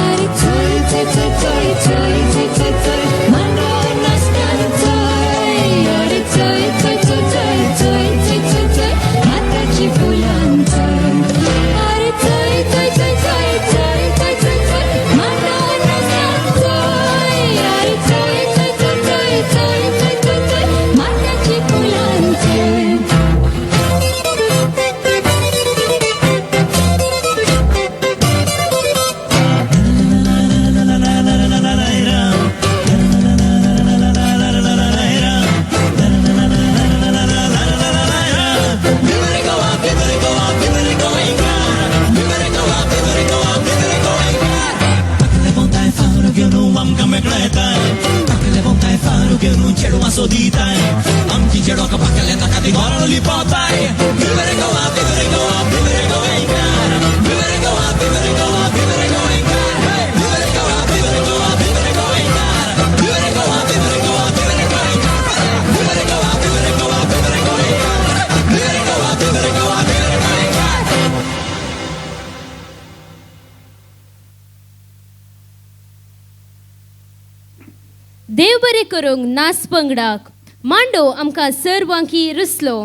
आरे चोय चोय चोय चोय चोय चोय चोय चोय मांडो नाचता चोय, अरे चोय चोय चोय चोय सोदिताय आमची चेडवाक पाकल्या ताका ती घरान लिपोताय. विवरे गोवा, विवरे गोवा, विवरे गोवेंकार, विवरे गोवा, विवरे गोवा, विवरे गोवेंकार, विवरे गोवा, विवरे गोवा, विवरे गोवेंकार, विवरे गोवा, विवरे गोवा, विवरे गोवेंकार, विवरे गोवा, विवरे गोवा, विवरे गोवेंकार, विवरे गोवा, विवरे गोवा, विवरे गोवेंकार. देव बरें करूंक नाच पंगडाक मांडो आमकां सर्वांकी रुसलो.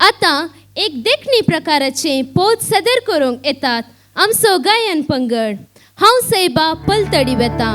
आतां एक देखणी प्रकाराचें पोत सादर करूंक येतात आमचो गायन पंगड. हांव सैबा पलतडी वेता.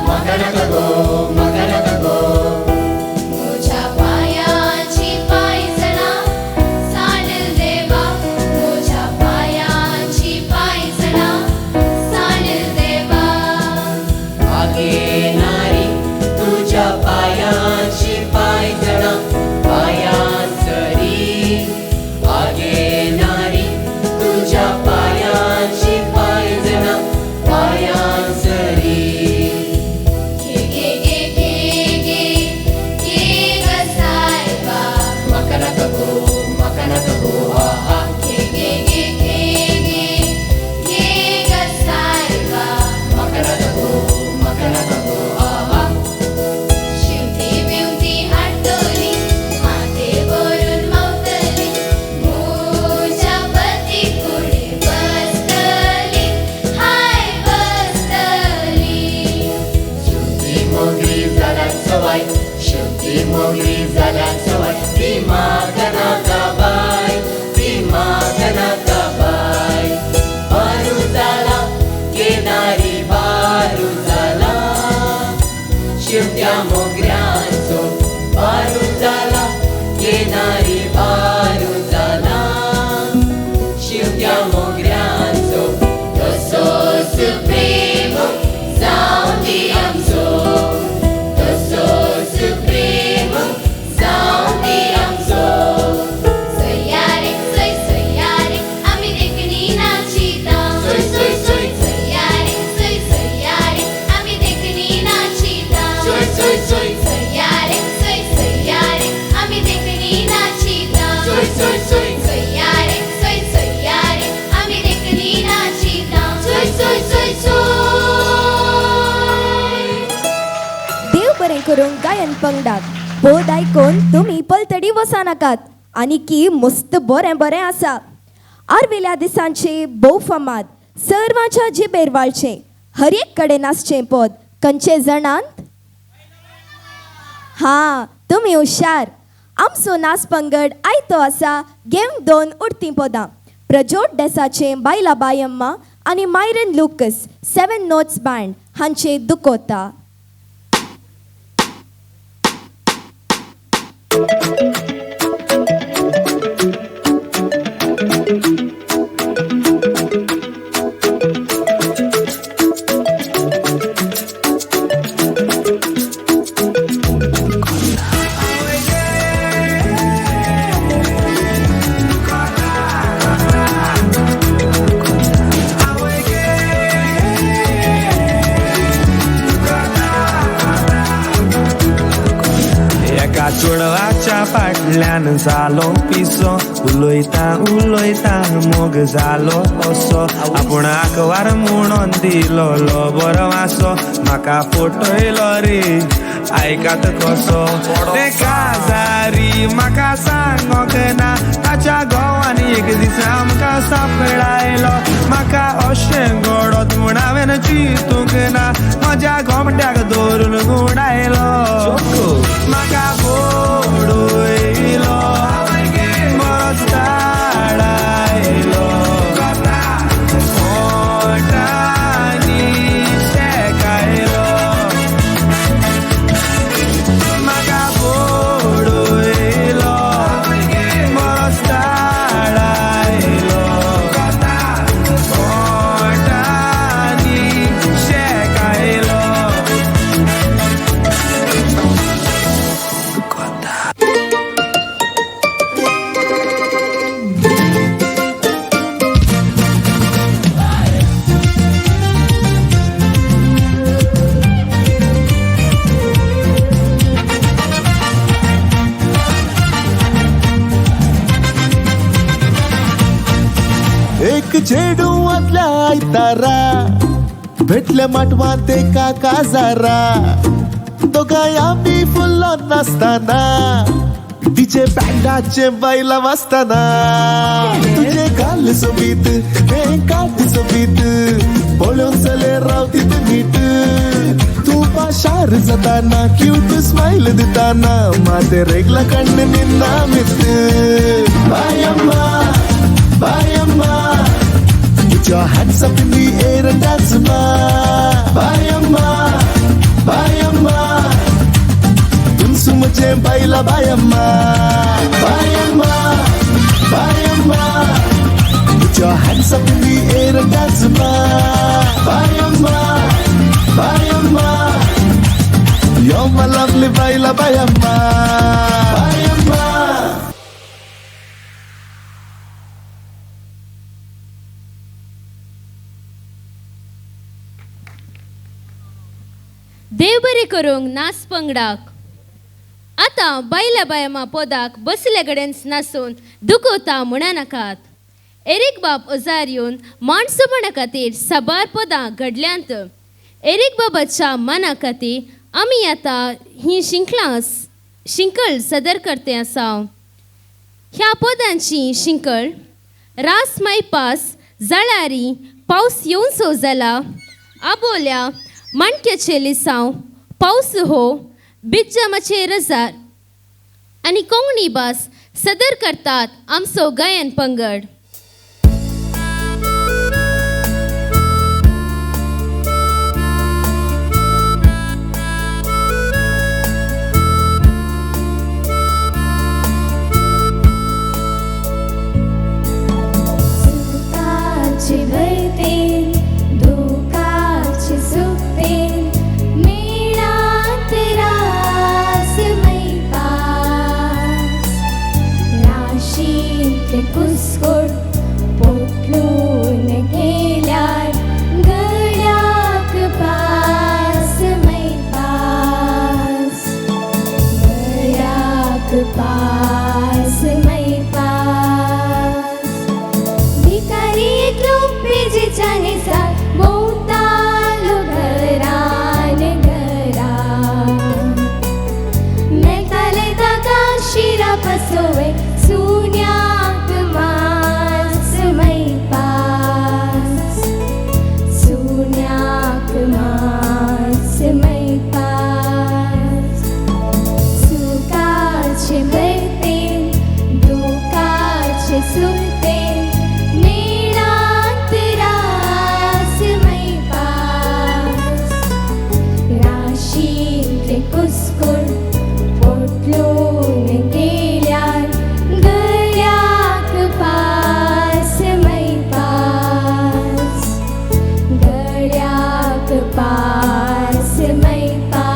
म्हाका नाका गो, म्हाका नाका गो. म्हज्या पांयांची पांयजणां सांडल्या. चोय चोय चोया रे चोय चोया रे आमी देखली नाचिता चोय चोय चोय चोय. देव बरें करूंक गायन पंगडाक पद आयकून तुमी पलतडी वसानाकात आनी की मस्त बरें बरें आसा. आर्विल्या दिसांचे भोव फामाद सर्वांच्या जिबेर वाळचें हर एक कडेन आसचें पद खंयचे जाणांत? हां, तुमी हुशार. आमचो नाच पंगड आयतो आसा घेवंक दोन उडतीं पदां प्रजोत डेसाचें बायला बायम्मा आनी मायरन लुकस 7 नोट्स बँड हांचे दुकोता. चेडवाच्या फाटल्यान जालो पिसो उलयता उलयता मोग जालो असो आपूण आकवार म्हणून दिलो बरो आसो म्हाका फटयलो रे आयकात कसो ते काजारी म्हाका सांगोंक ना ताच्या घोवान एक दीस आमकां सापडायलो म्हाका अशें घडत म्हूण हांवें चिंतूंक ना म्हज्या गोमट्याक दवरून गुंडायलो म्हाका बोडयलो मस्ताडायलो ओठांनी शेकायलो म्हाका बोडयलो मस्ताडायलो ओठांनी शेकायलो. एक चेडूंतल्या आयतारा भेटले माटवांत एका काजारा दोगांय आमी फुल्लो नासतना तिचे बँडाचे बायलां वाजतना तुजे गाल सोबीत हें काट सोबीत पळोवन चले रावतीत नीट तूं पाशार जाताना क्यूट स्मायल दिताना माते रेगला कण्ण निन्ना मित बायम्मा बायम्मा put your hands up in the air and dance ma. Bayamma, bayamma, tunsu mujhe baila bayamma. Bayamma, bayamma, put your hands up in the air and dance ma. Bayamma, bayamma, you're my lovely baila bayamma. Bayamma. देव बरें करूंक नाच पंगडाक. आतां बायला बायमा पदाक बसले कडेन नासून दुखोता म्हणनाकात. एरीक बाब ओजार येवन माणसोपणा खातीर साबार पदां घडल्यांत. एरीक बाबाच्या माना खातीर आमी आतां ही शिंकलां शिंकळ सदर करते आसा. ह्या पदांची शिंकळ रास मायपास जाळारी पावस येवनसो जाला आबोल्या माणक्याचे लिसांव पावस हो बिज्जामाचे रजार आनी कोंकणी भास सदर करतात आमचो गायन पंगड. कुसकोट पोटलून गेल्यार गळ्याक पास मैपास गळ्याक पास मैपास. सुते मेळात रास मैपास राशींतले कुस्कुट पोटलून गेल्यार गळ्याक पास मैपास गळ्याक पास मैपास.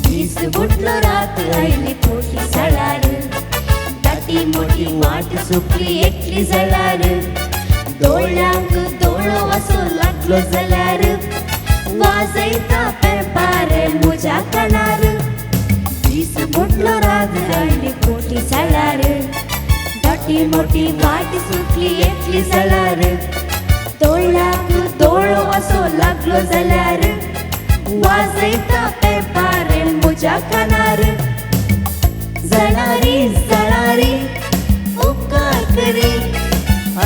दीस बुडलो रात आयली पोटी सळार दाटी मोटी वाट सुकली एकली जाल्यार दोळ्यांक दोळो असो लागलो जाल्यार वाजयता पेपार म्हज्या कानार. दीस बुडलो रात आयली पोटी सळार दाटी मोटी वाट सुकली एकली जाल्यार दोळ्यांक दोळो असो लागलो जाल्यार वाजयता पेपार म्हज्या कानार. जळारी जळारी उपकार करी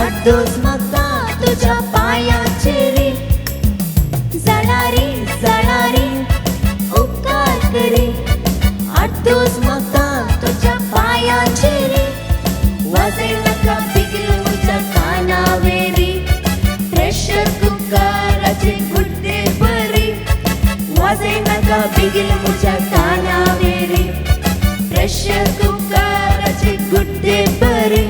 अर्दोस मागता तुज्या पांयाचेर. जळारी जळारी उपकार करी अर्दोस मागता तुज्या पांयाचेर. वाजय नाका बिगीन म्हज्या कानावेरी प्रेशर कुकराचे गुड्डे बरी. वाजय नाका बिगीन म्हज्या कानावेरी प्रेशर कुकराचे गुड्डे बरी.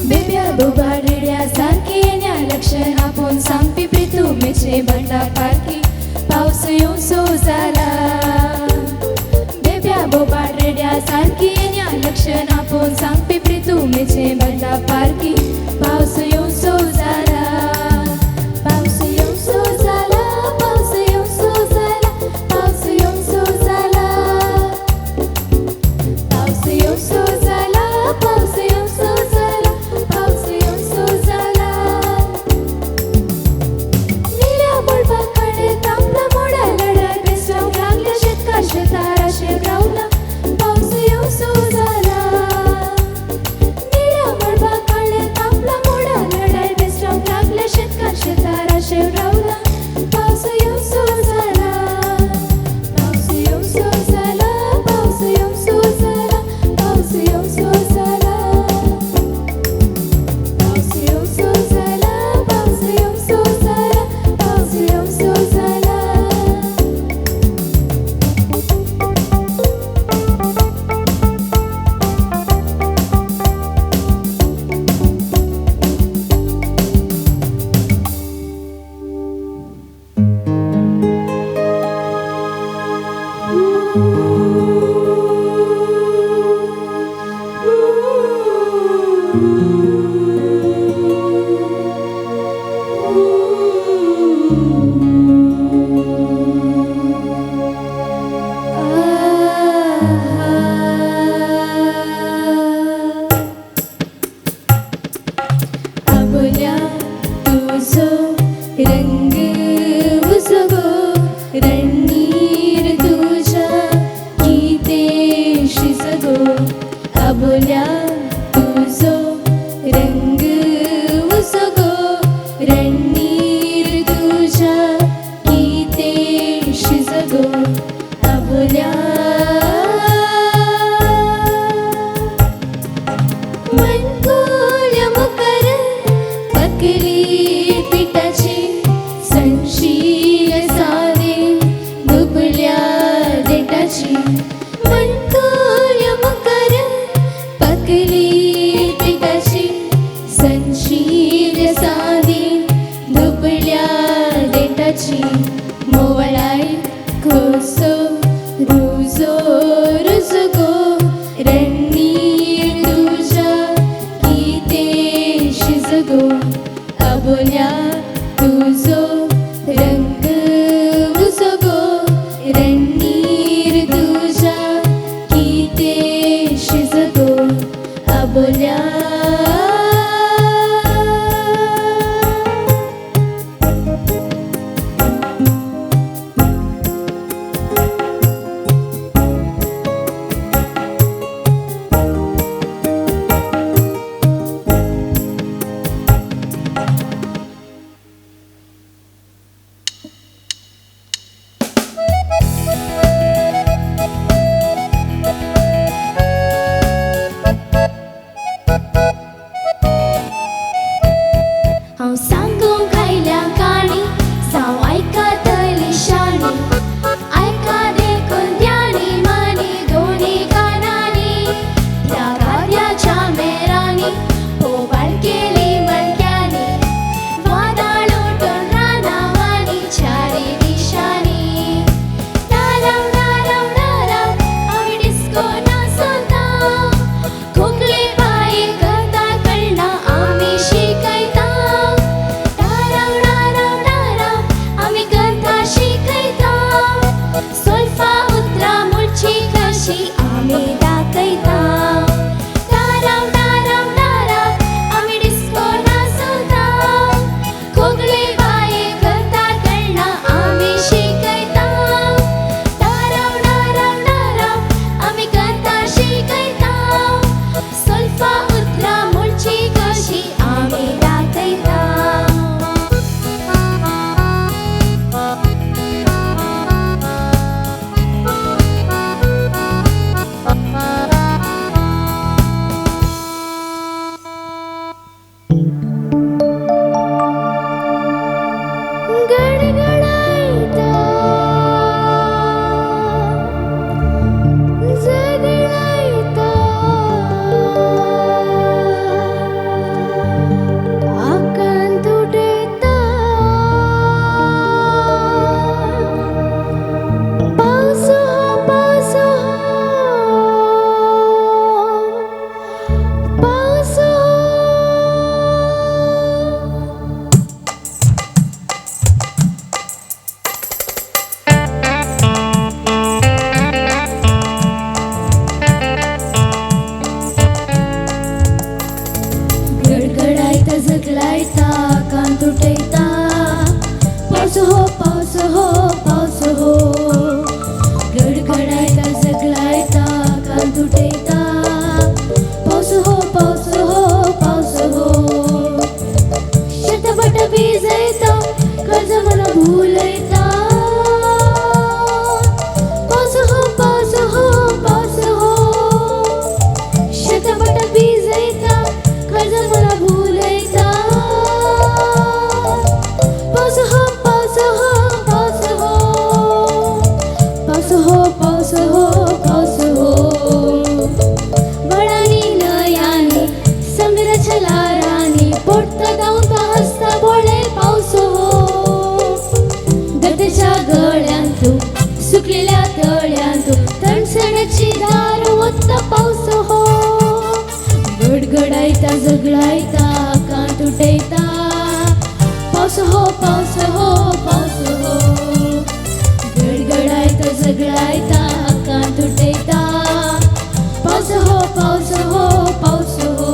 बेब्या बोबारड्या सारकी येण्या लक्षण आपोवन सांगपी प्रितुमेचे बंडा पारखी पावस येवसो जाला. बेब्या बोबारड्या सारकी येण्या लक्षण आपोवन सांगपी प्रितुमेचे बंडा पारखी पावस येवसो जाला. पावस येवसो जाला पावस येवसो जाला पावस येवसो जाला पावस येवसो जाला पावस येवसो जाला पावस येवसो जाला. निळ्या मळबा कडेन तांबडा मोडा लडार बेसवंक लागल्या शेतकार शेतार आशेक रावला पावस येवसो जाला. गडगडायता झगडायता कांत उठयता पावस हो पावस हो पावस हो गडगडायता झगडायता कांत उठयता पावस हो पावस हो पावस हो.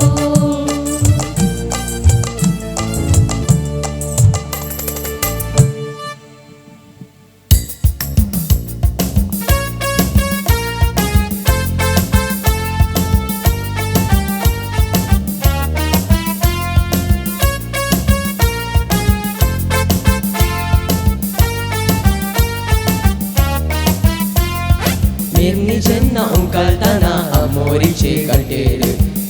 जेन्ना उंकालतना आमोरीचे कांटेर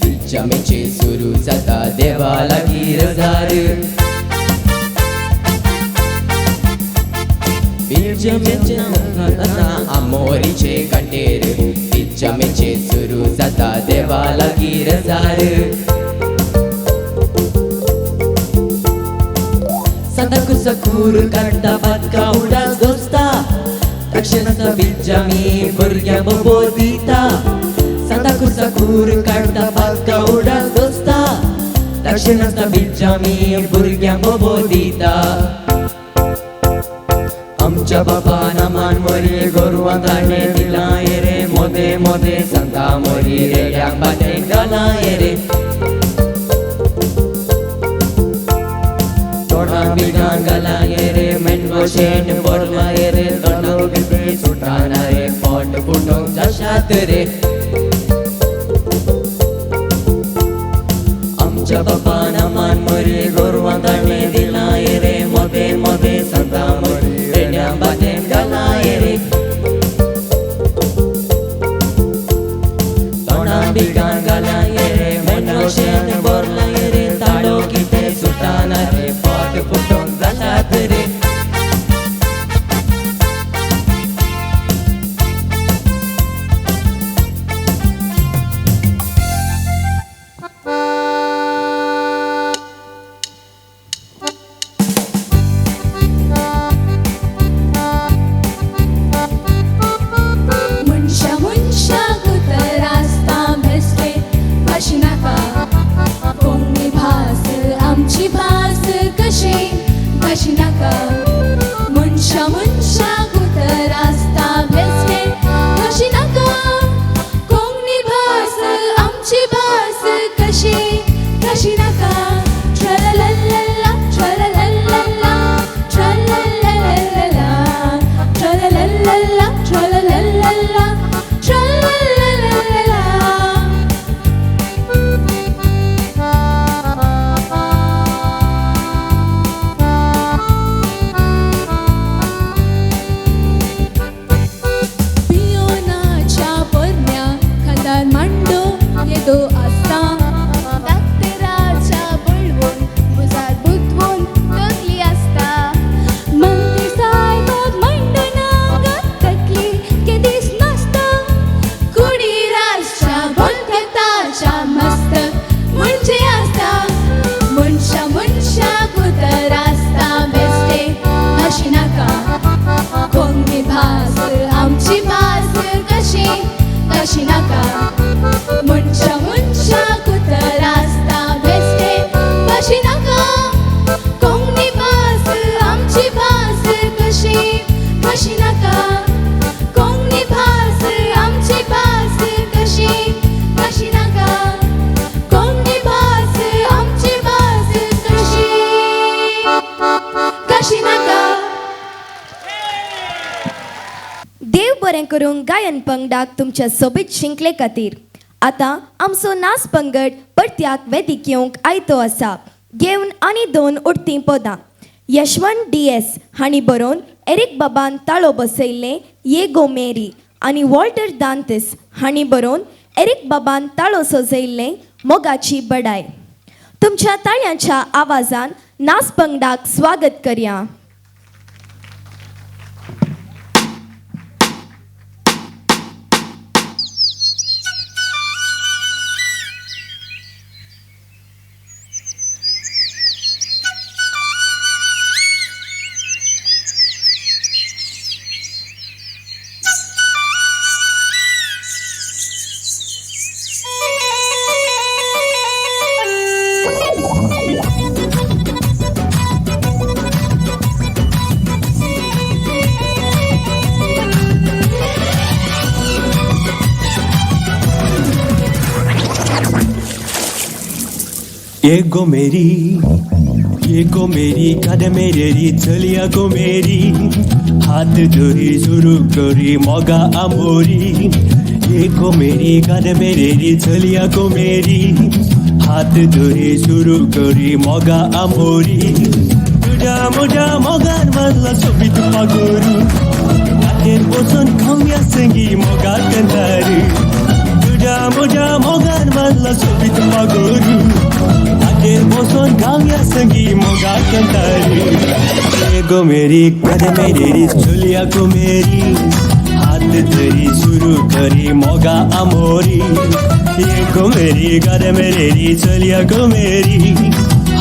पिज्जामेचे सुरू जाता देवा लागीं रजार पिज्जामेचे उंकालतना आमोरीचे कांटेर पिज्जामेचे सुरू जाता देवा लागीं रजार सांताकुसा कूर काडटा पातका उडास दोस्ता दक्षिणाचा बिज्जामी भुरग्यां बोबो दिता सांताकुसा कूर काडटा पातका उडास दोस्ता दक्षिणाचा बिज्जामी भुरग्यां बोबो दिता. आमच्या बापान मान मोरी गोरवां ताणें दिलां रे मोदे मोदे सांता मोरी रेड्यांक बाटेन घालां रे तोंडां बिगां घालां रे मेणवो शेण भरलां रे तोंडाक कितें सुटाना रे पोट फुटोंक जाशात रे. आमच्या बापान मान मोरी गोरवां ताणें दिलां रे मोदे मोदे सांता मोरी रेड्यां बाटेन घालां रे तोंडां बिगां घालां रे मेणवो शेण भरलां रे ताळो कितें सुटाना रे पोट फुटोंक जाशात रे. गायन पंगडाक तुमच्या सोबीत शिंकले खातीर आतां आमचो नाच पंगड परत्याक वेदीक येवंक आयतो आसा घेवन आनी दोन उडतीं पदां यशवंत डी एस हांणी बरोवन एरिक बाबान ताळो बसयल्लें ये गो मेरी आनी वॉल्टर दांतीस हांणी बरोवन एरिक बाबान ताळो सजयल्लें मोगाची बडाय. तुमच्या ताळ्यांच्या आवाजान नाच पंगडाक स्वागत करया. Thank you. ये गो मेरी, ये गो मेरी, कादे मेरी चलिया गो मेरी, हात धरी सुरू करी मोगा आमोरी। ये गो मेरी, कादे मेरी चलिया गो मेरी, हात धरी सुरू करी मोगा आमोरी। तुझ्या म्हज्या मोगान बांदला सोबीत पागोरू, हातेर बसून खावया संगी मोगा कंदारू। तुझ्या म्हज्या मोगान बांदला सोबीत पागोरू, हातेर बसून खावया संगी मोगा कंदारू। ये गो मेरी, कादे मेरी चलिया गो मेरी, हात धरी सुरू करी मोगा आमोरी। ये गो मेरी, कादे मेरी चलिया गो मेरी,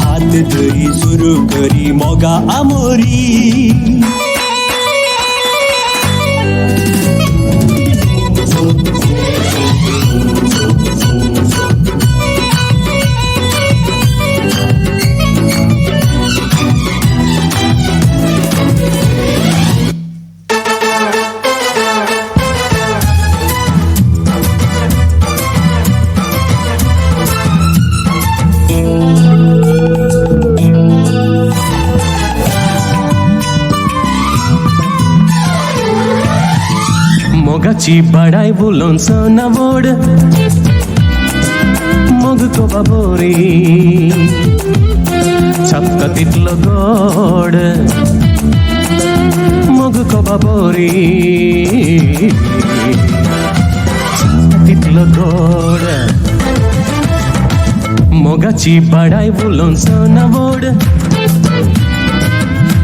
हात धरी सुरू करी मोगा आमोरी। मोगाची बडाय बोलून सोना वोड, मोग कोबा बोरी, छपका तितलो गोड, मोग कोबा बोरी, छपका तितलो गोड। मोगाची बडाय बोलून सोना वोड,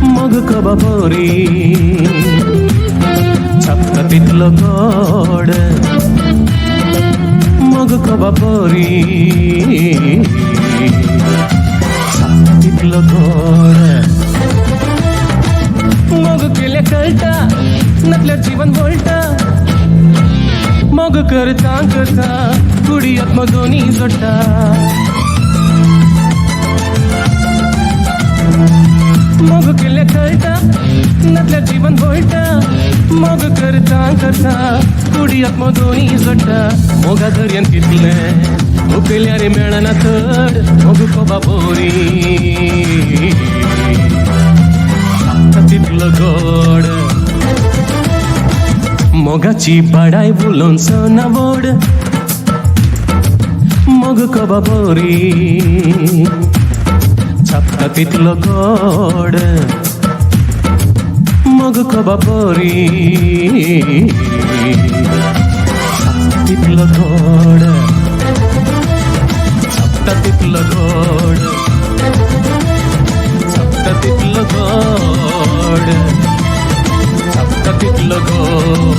मोग कोबा बोरी, छपका तितलो गोड, मोग कोबा बोरी, छपका तितलो गोड। मोग केल्या कळटा नातल्यार जीवन वळटा, मोग करता करता कुडी आत्मा दोनी जोडटा। मोग केल्या कळटा नातल्यार जीवन वळटा, मोग करता करता कुडी आत्मा दोनी जोडटा। मोगा दर्यान कितलें उकल्यार मेळना चड, मोग कोबा बोरी, छापता तितलो गोड। मोगाची बडाय उलोवन सोना वोड, मोग कोबा बोरी, छापता तितलो गोड, मोग कोबा बोरी, छापता तितलो गोड, छापता तितलो गोड, छापता तितलो गोड, छापता तितलो गोड।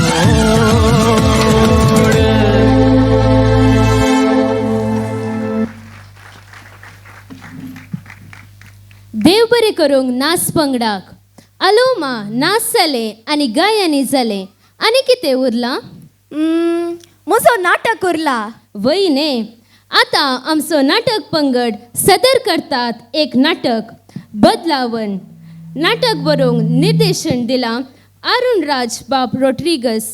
देव बरें करूंक नाच पंगडाक। आलोमा नाच जालें आनी गायनी जालें, आनी कितें उरलां? म्हजो नाटक उरला। वय न्ही, आतां आमचो नाटक पंगड सदर करतात एक नाटक बदलावन। नाटक बरोवंक निर्देशन दिलां अरुण राज बाब रोड्रिगस,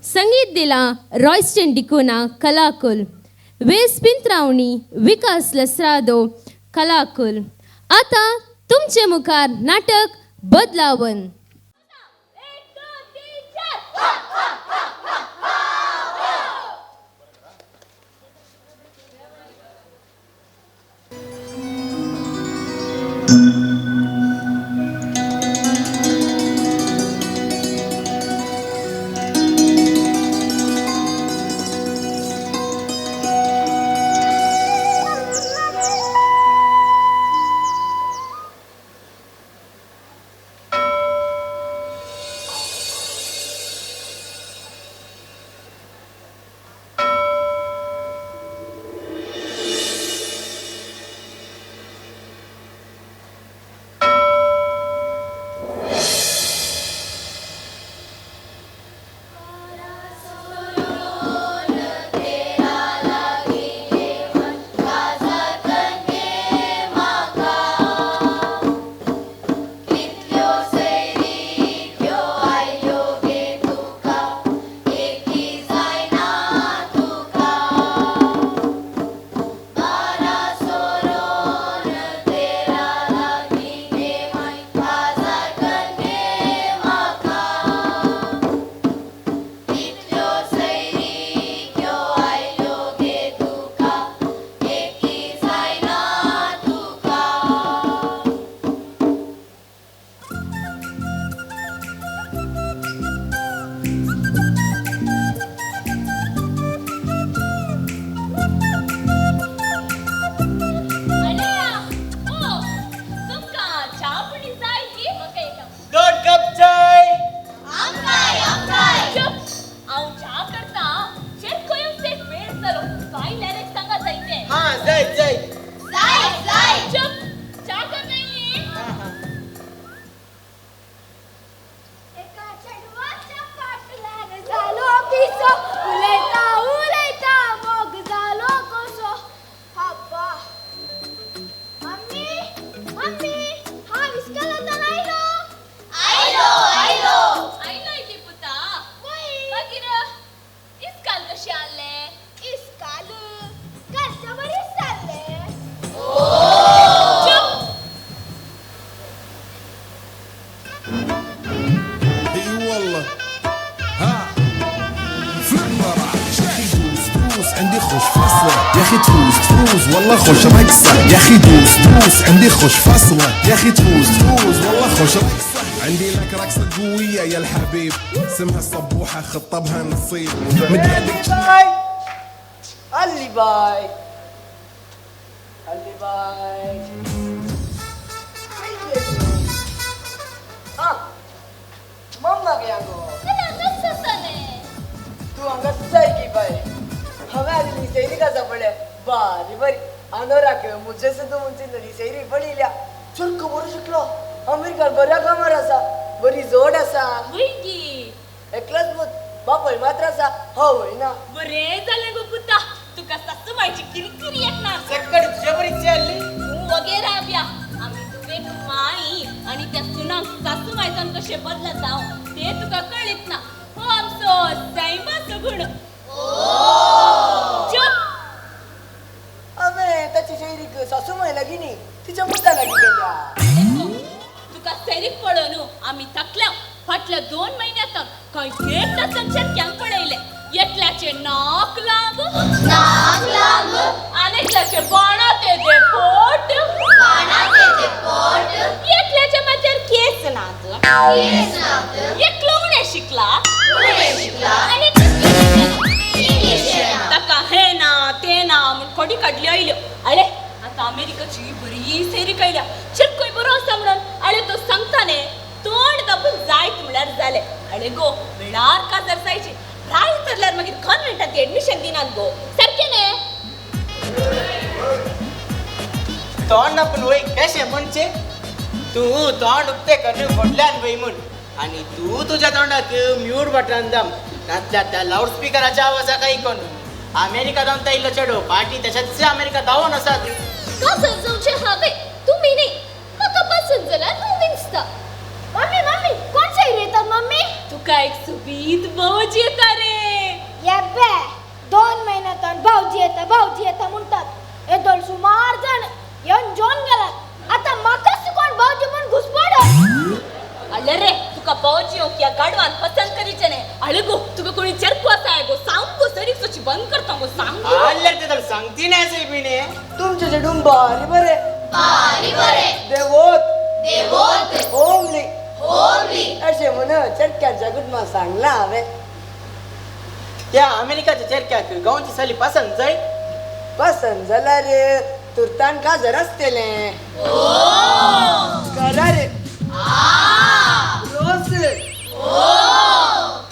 संगीत दिलां रॉयस्टन डिकोना कलाकुल, वेस पिंत्रावणी विकास लसरादो कलाकुल। आतां तुमचे मुखार नाटक बदलावन। जाय जाय जाय जाय. चुप, च्या कर मेळ्ळी. एका चेडवाच्या फाटल्यान जालो पिसो, उलयता उलयता मोग जालो कसो. हाब्बा मम्मी मम्मी, हांव इस्कोलांतल्यान आयलो. आयलो आयलो आयलो की पुता. मागीर इस्काल कशें आहलें? इस्काल घरच्या बरीच जाल्लें. चुप. اي والله ها دوس دوس عندي خوش فصلة يا اخي، تفوز تفوز والله خوش رقصة يا اخي، دوس دوس عندي خوش فصلة يا اخي، تفوز تفوز والله خوش رقصة. عندي لك رقصة قوية يا الحبيب، اسمها الصبوحة خطبها نصيب. مد يدك. باي اللي باي اللي باي. Ah, मम्मा गया गो. हांगाच आसा न्ही. तू हांगा जाय की बाय. हांवें आजली सैरी कासा पळय बारी बरी आनोराक मुझे से तूं म्हणची नली सैरी पळयल्या. चुरक बरो शिकलो, अमेरिकान बऱ्या कामार आसा, बरी जोड आसा. वय गी. एकलोच पूत, बापूय मात्र आसा. हय ना. बरें जालें गो पुता, तुका सासूमायची किरकिरी येत ना. सक्कड तुजे बरी चल्ली. तूं वगैरे रावया, आमी तुवें माई आनी त्या सुनांक सासूमाय जावन कशें बदलत हांव तें तुका कळीत ना. हो आमचो सैमाचो गूण. चुप. हांवें ताचे शैरीक सासूमाय लागीं न्ही, तिच्या मुता लागीं गेल्या. तुका सैरीक पळोवन आमी थकल्या. फाटल्या 2 म्हयन्यांत कांय एक डझन चेडक्यांक पळयलें. एकल्याचें नाक लांब, नाक लांब, आनी एकल्याचें बाणात येदें पोट, बाणात येदें पोट, एकल्याच्या माथ्यार केस नात, केस नात, एकलो उणें शिकला, उणें शिकला, आनी इंग्लीश येना. ताका हें ना तें ना म्हूण खोडी काडली आयल्यो. आळे आतां अमेरिकाची बरी सैरीक आयल्या, चेडकोय बरो आसा म्हणून. आळे तो सांगता न्ही, तोंड दाबून जायत म्हळ्यार जालें. आळे गो वेळार काजार जायची, राय उतरल्यार मागीर कॉन्वेंटांत एडमिशन दिनात गो. सारकें न्ही? तोंड आपूण वय कशें म्हणचे, तूं तोंड उक्तें करून व्हडल्यान वय म्हूण, आनी तूं तुज्या तोंडाक म्यूट बटन दाम, नासल्यार त्या लावडस्पिकराच्या आवाजाक आयकून अमेरिका धांवन आयिल्लो चेडो पाटी तशेंच अमेरिका धांवन आसात. काजार जावचें हांवें, तुमी न्ही. म्हाका पसंत जाल्यार हांव विंचता. मम्मी मम्मी, कोण सैरी येतात मम्मी? तुका एक सुबीत भावजी येता रे. येबे 2 म्हयन्यांत भावजी येता भावजी येता म्हणटात. येदोळ सुमार जाण येवन जेवन गेलात, आतां म्हाकाच कोण भावजी म्हूण घुसपड. अले रे, तुका भावजी येवंक ह्या गाडवान पसंत करीचें न्ही. आळे गो, तुका कोणी चेरको आसा गो, सांग गो सरीक सोची बंद करता गो, सांग. आल्यार ते सांगती ना सैबिणे. तुमचें चेडूं बारी बरें, बारी बरें, देवोत देवोत, होमली होमली अशें म्हण चेरक्याच्या कुटुंबान सांगलां हांवें. त्या अमेरिकाच्या चेरक्याक गांवची चली पसंत जाय. पसंत जाल्यार तुर्तान काजार आसतलें. करा रे रोस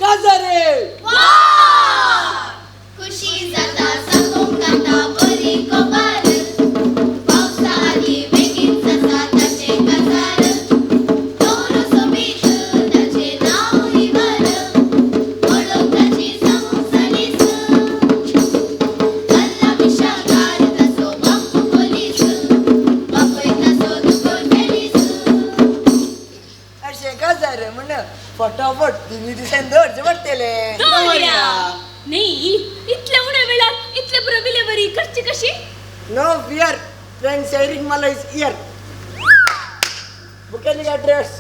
काजार. खुशी जाता सांगूंक जाता बरी खबर, पावसा आदीं बेगीन जाता ताचें काजार. दवरू सोबीत ताचें नांव इवर, पळोवंक ताची सांगूंक सलीस. गल्ला मिशागार ताचो बापू पोलीस, बापूय ताचो दुकोर फेलीस. अशें काजार म्हण फटाफट 3 दिसांनी दवरचें पडटलें. न्ही, इतल्या उण्या वेळार इतले बरो डिलिव्हरी करची कशी? नो फियर, फ्रेंड सैरीक मला is year. बुकेली ड्रेस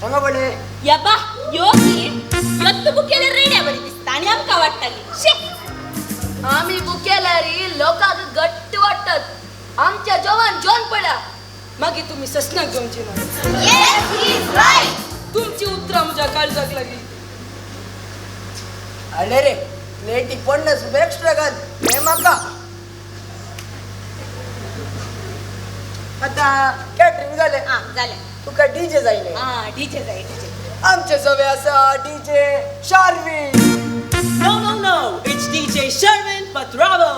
हांगा पळय. यबा यो की यत्त बुकेले रेड्या बरी दिसता आनी आमकां वाडटाली. शे, आमी बुकेल्यार लोकांक गट्ट वाडटात. आमच्या जेवण जेवण पळया, मागीर तुमी ससनाक जेवची ना. Yes, he is right. तुमची उतरां म्हज्या काळजाक लागली. आले रे, प्लेटी 50 रुपये एक्स्ट्रा घाल हे म्हाका. आतां कॅटरींग जालें. जालें. तुका डीजे जाय न्ही? आं, डीजे जाय. डीजे आमचे सवे आसा DJ Sharvin. No, no, no, it's DJ Sherwin Patravo.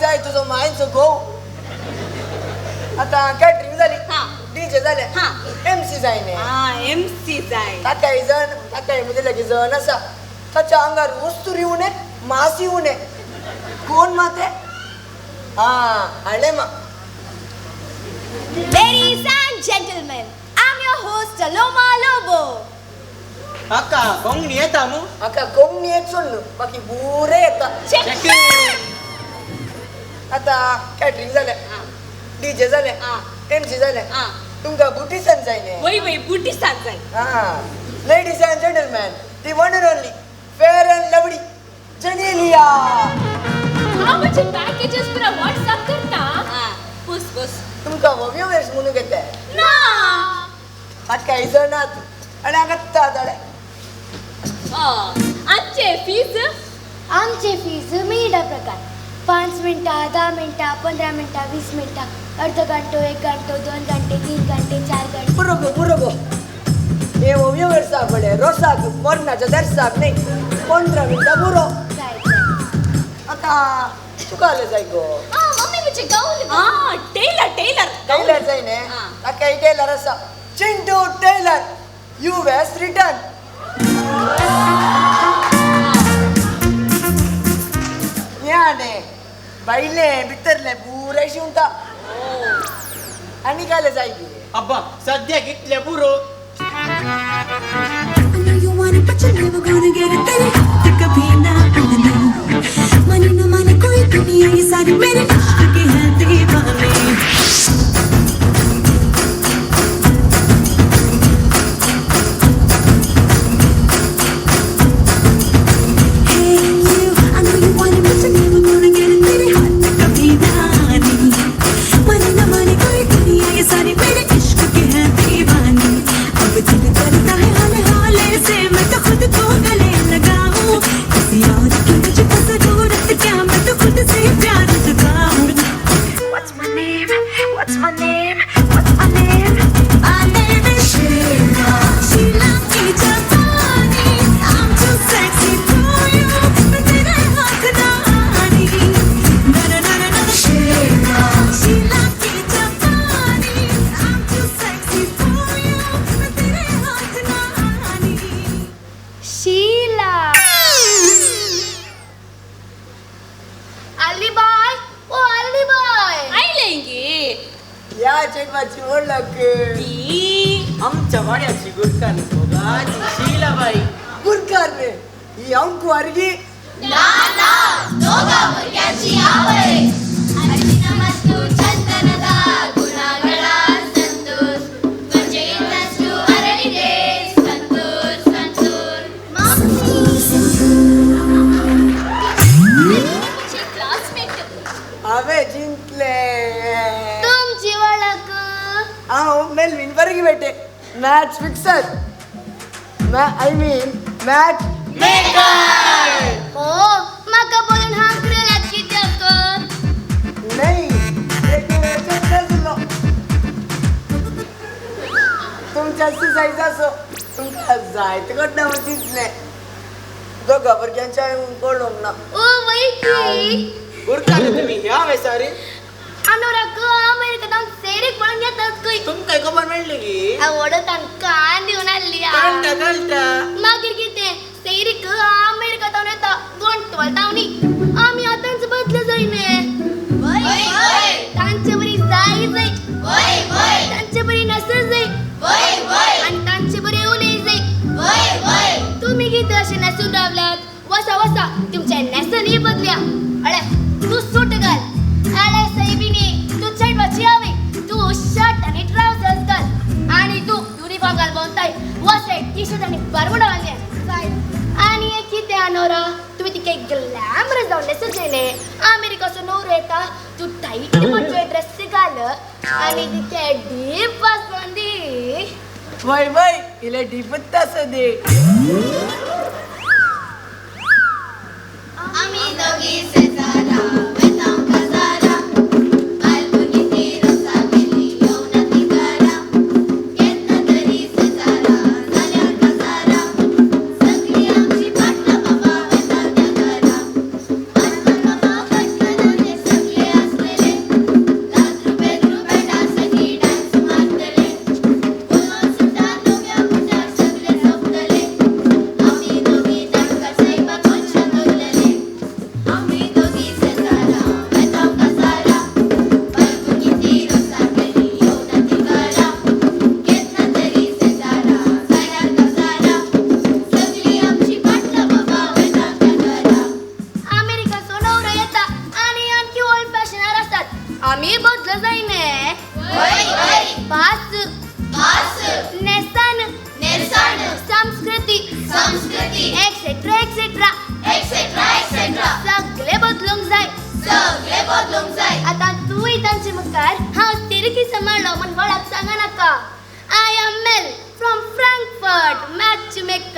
जाय तुजो मायचो घोव. आतां कॅटरींग जाली, डीजे जाले, एमसी जाय न्ही. एमसी जाय. ताकाय जण ताकाय म्हजे लागीं जण आसा. ताच्या आंगार वस्तू उणें मासी उणें. कोण माते? हां हाडलें मा. Ladies and gentlemen, I'm your host Aloma Lobo. अक्का कोंगणी येता मू? अक्का कोंगणी एक सोडलं, बाकी बुरे येता. आता कॅटरिंग झाले, डीजे झाले, एमसी झाले, तुमका बुटीसान जाय न्ही. वय वय बुटीसान जाय. हां. Ladies and gentlemen, the one and only Fair and Lovely Genelia. हांव म्हजे पॅकेजेस पुरा व्हॉट्सअप करता. बस बस. तुमका व्ह्यूवर्स म्हणून घेते ना. आतां जणात आनी हांगा जाले. आमचे फीज? आमचे फीज मिनिटा प्रकार. 5 मिनटां, 10 मिनटां, 15 मिनटां, 20 मिनटां, अर्ध घंटो, 1 घंटो, 2 घंटे, 3 घंटे, 4 घंटे. पुरो गो पुरो गो. हे व्ह्यूवर्साक पळय रोसाक मरणाच्या दर्साक न्ही. 15 मिनटां पुरो. आतां तुका जाय गो? मम्मी म्हजे गाऊन. हां टेलर टेलर टेलर जाय न्ही. ताका टेलर आसा. Chintu tailor, US return. न्ही बायले भितरले पुरे शिवता. आनी काले जाय गे? अब्बा सद्याक इतले पुरो. माने न माने कोई दुनिया ये सारी मेरे इश्क के हैं दीवाने. Hey you, I know you want it, but you're never gonna get it. तेरे हाथ कभी ना आने. माने न माने कोई दुनिया ये सारी मेरे इश्क के हैं दीवाने. अब दिल करता है हाले हाले से मैं तो खुद को गले लगाऊं. किसी और की मुझको जरूरत क्या, मैं तो खुद से प्यार चुकाऊं. What's my name? What's my name? What's my name? My name is Sheila. Sheila की जवानी. I'm too sexy for you. मैं तेरे हाथ ना आनी. Na na na na na Sheila. Sheila की जवानी. I'm too sexy for you. मैं तेरे हाथ ना आनी. Sheila. Ali bye, ओ अली बाय. आयलें गे. ह्या चेडवाची वळख. आमच्या वाड्याची गुरकार भोगाची शीलाबाई. गुरकार रे ही अंकू अर्गी. ना ना दोगा भुरग्यांची आवय. अर्जिनमस्तु चंदनದ ಗುಣಗಳ ಸಂತೂರ್ ಮಜೆಯಿಂದಷ್ಟು ಅರಳಿದೆ ಸಂತೂರ್ ಸಂತೂರ್. म्हजे क्लासमेट. हांवें जिंकलें. तुमची वळख? हांव मेलवीन बरगी बेटे, match fixer. I mean match maker. हो म्हाका पळोवन हांकरेलात कित्याक? न्ही तुमच्या सायज आसो तुमकां जाय ते कडना हांव जिंकलें. दोगा भुरग्यांच्या हांवें पळोवंक ना. ओ वय की गुरकार तुमी ह्या वेसारी? अनोराक अमेरिका सेरीक पळोवन येतात खंय. तुमकां खबर मेळ्ळी की? आवडतान कान दिवन हाडली. कळटा कळटा. मागीर कितें सेरीक अमेरिका तावन येता गोंटवाल तावनी. आमी आतांच बदले जाय न्ही. तांचे बरी जाय जाय, तांचे बरी नस जाय आनी तांचे बरी उलय जाय. तुमी कितें अशें न्हेसून रावल्यात? वसा वसा तुमच्या न्हेसनय बदल्या. अळे तूं सूट घाल. अळे सैबिनी तूं चेडवाची आवय, तूं शर्ट आनी ट्रावजर्स घाल. आनी तूं युनिफॉर्म घाल बोंताय. वसे टी शर्ट आनी बरमुडा घाल. आनी हें कितें अनोरा, तुमी तिके ग्लॅमरस जावन न्हेसून जाय न्ही. अमेरिकाचो न्हवरो येता, तूं टायट म्हणचे ड्रेस घाल आनी तिके डीप आसून दी. वय वय इले डीपच आसूं दी. आमी दोगी शेजारा वेतांव काजारा. बायल भुरगीं ती रोसा गेली येवना ती घरा. केन्ना तरी शेजारा जाल्यार काजारा. सगळीं आमची पाटलां बाबा वेता त्या घरा. पाटलां बाबा फाटल्यान सगळे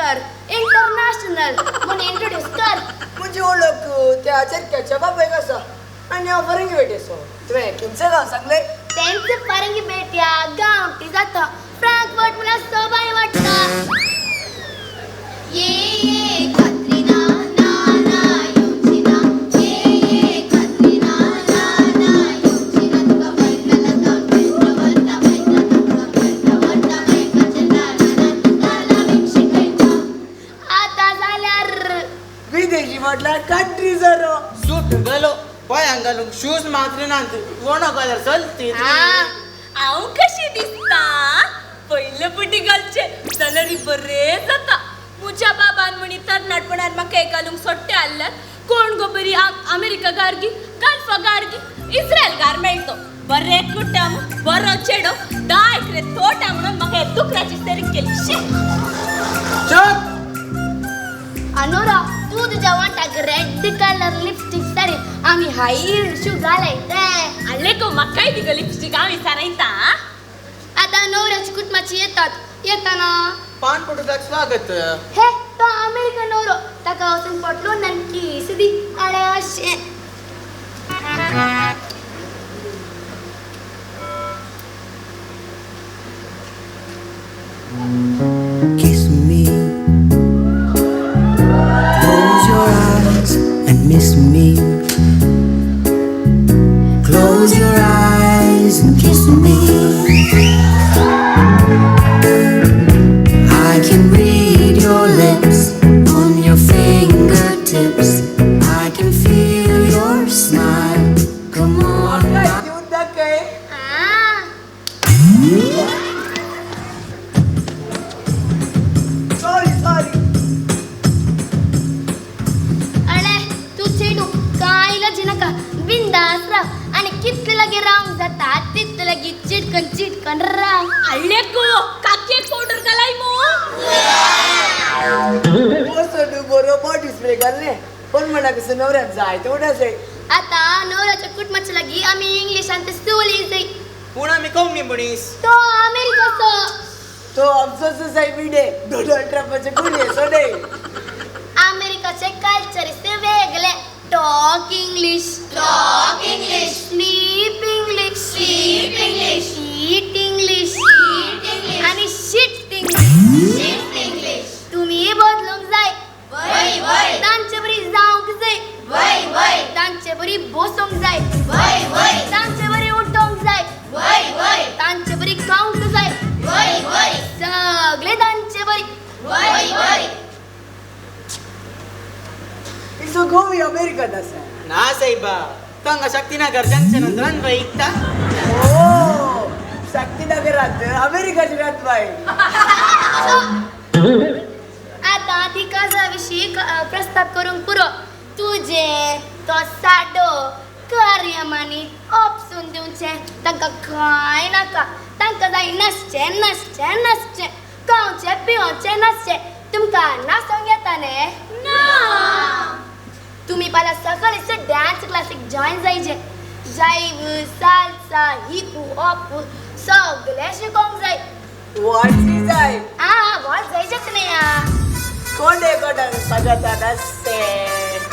अमेरिकेकर इंटरनॅशनल म्हूण इंट्रोड्यूस कर. म्हजी वळख त्या चरक्याच्या बापायक आसा आनी हांव फरंगी बेटेचो. तुवें खंयचो गांव सांगलें? तेंच फरंगी बेट्या गांवठी जाता. फ्रँकफर्ट म्हळ्यार सोबाय वाडटा. ये ये कत्रीना ना ना येवची ना, ये ये कत्रीना ना ना येवची ना, तुका बैठला जावन बेंद्र वरता बेंद्र, तुका बेंद्र वरता बेंद्राच्या दारान तुका लावींग शिकयता. आतां जाल्यार विदेशी म्हटल्यार कंट्री जरो सूट घालो पांयांक घालूंक शूज मात्र नात वणो घाल्यार चलती. हांव कशी दिसता? पयले पुटी घालचे जाल्यार बरें जाता. म्हज्या बाबान म्हणी तरणाटपणार म्हाका घालूंक सोट्टे आसल्यार कोण गो बरी अमेरिका गार्गी, गल्फा गार्गी, इस्रायल गार मेळटो. बरें कुटम, बरो चेडो, 10 एकरे तोटा म्हणून म्हाका दुकराची सेरीक केली. शी. अनोरा, तूं तुज्या वांटाक रेड कलर लिपस्टीक सारी आमी हाय हील शू घालायते. आले गो म्हाकाय दी गो लिपस्टीक, हांव विचारयता. आतां नवऱ्याची कुटुंबाची येतात येताना पान पडूक स्वागत. हे तो अमेरिकन नवरो, ताका वचून पटलो ननकी दी आळे अशें. Kiss me, close your eyes and miss me. Close your eyes and kiss me. I can read your lips on your fingertips. I can feel your smile. Come on. Sorry sorry. अळे तूं चेडूं कांय लजी नाका, बिंदास राव आनी कितले लागीं रावंक जाता तितले लागीं चिटकन चिटकन राव. आले गो काके पावडर घालाय मो. वचून बरो बॉडी स्प्रे घाल्लें पण म्हणा कसं नवऱ्याक जाय तेवढं जाय. आतां नवऱ्याच्या कुटुंबाच्या लागीं आमी इंग्लिशान ते सुवली जाय. पूण आमी कोंकणी मनीस. तो अमेरिकाचो. तो आमचोच जाय विडे डोनाल्ड ट्रंपाचे गुणे सोडे. अमेरिकाचे कल्चर वेगळे. Talk English, talk English, sleep English, sleep English, eat English, eat English आनी शिट इंग्लिश, शिट इंग्लिश. तुमी बदलूंक जाय. वय वय. तांचे बरी जावंक जाय. वय वय. तांचे बरी बसूंक जाय. वय वय. तांचे बरी उठोंक जाय. वय वय. तांचे बरी खावंक जाय. वय वय. सगळे तांचे बरी. वय वय. इसो गोवी अमेरिकात आसा. ना साहेबा, तांगा शक्तीनगर जंक्शन रांदपाक इकता. ओ शक्तीनगरात अमेरिकाची रांदपाक. आतां ती काजा विशीं प्रस्ताव करूंक पुरो. तुजें तो साडो कार्यमानी ऑप्सून दिवचें तांकां कांय नाका. तांकां जाय नासचें नासचें नासचें, खावचें पिवचें नासचें. तुमकां नाचोंक येता न्ही? ना. तुमी पाल्यां सकाळीच डान्स क्लासीक जॉयन जायचे. जायव, साल्सा, हिप हॉप सगळें शिकोंक जाय. वाची जाय. आं वॉल्स जायचेच न्ही. कोणे कोणाक सगळ्यात नासते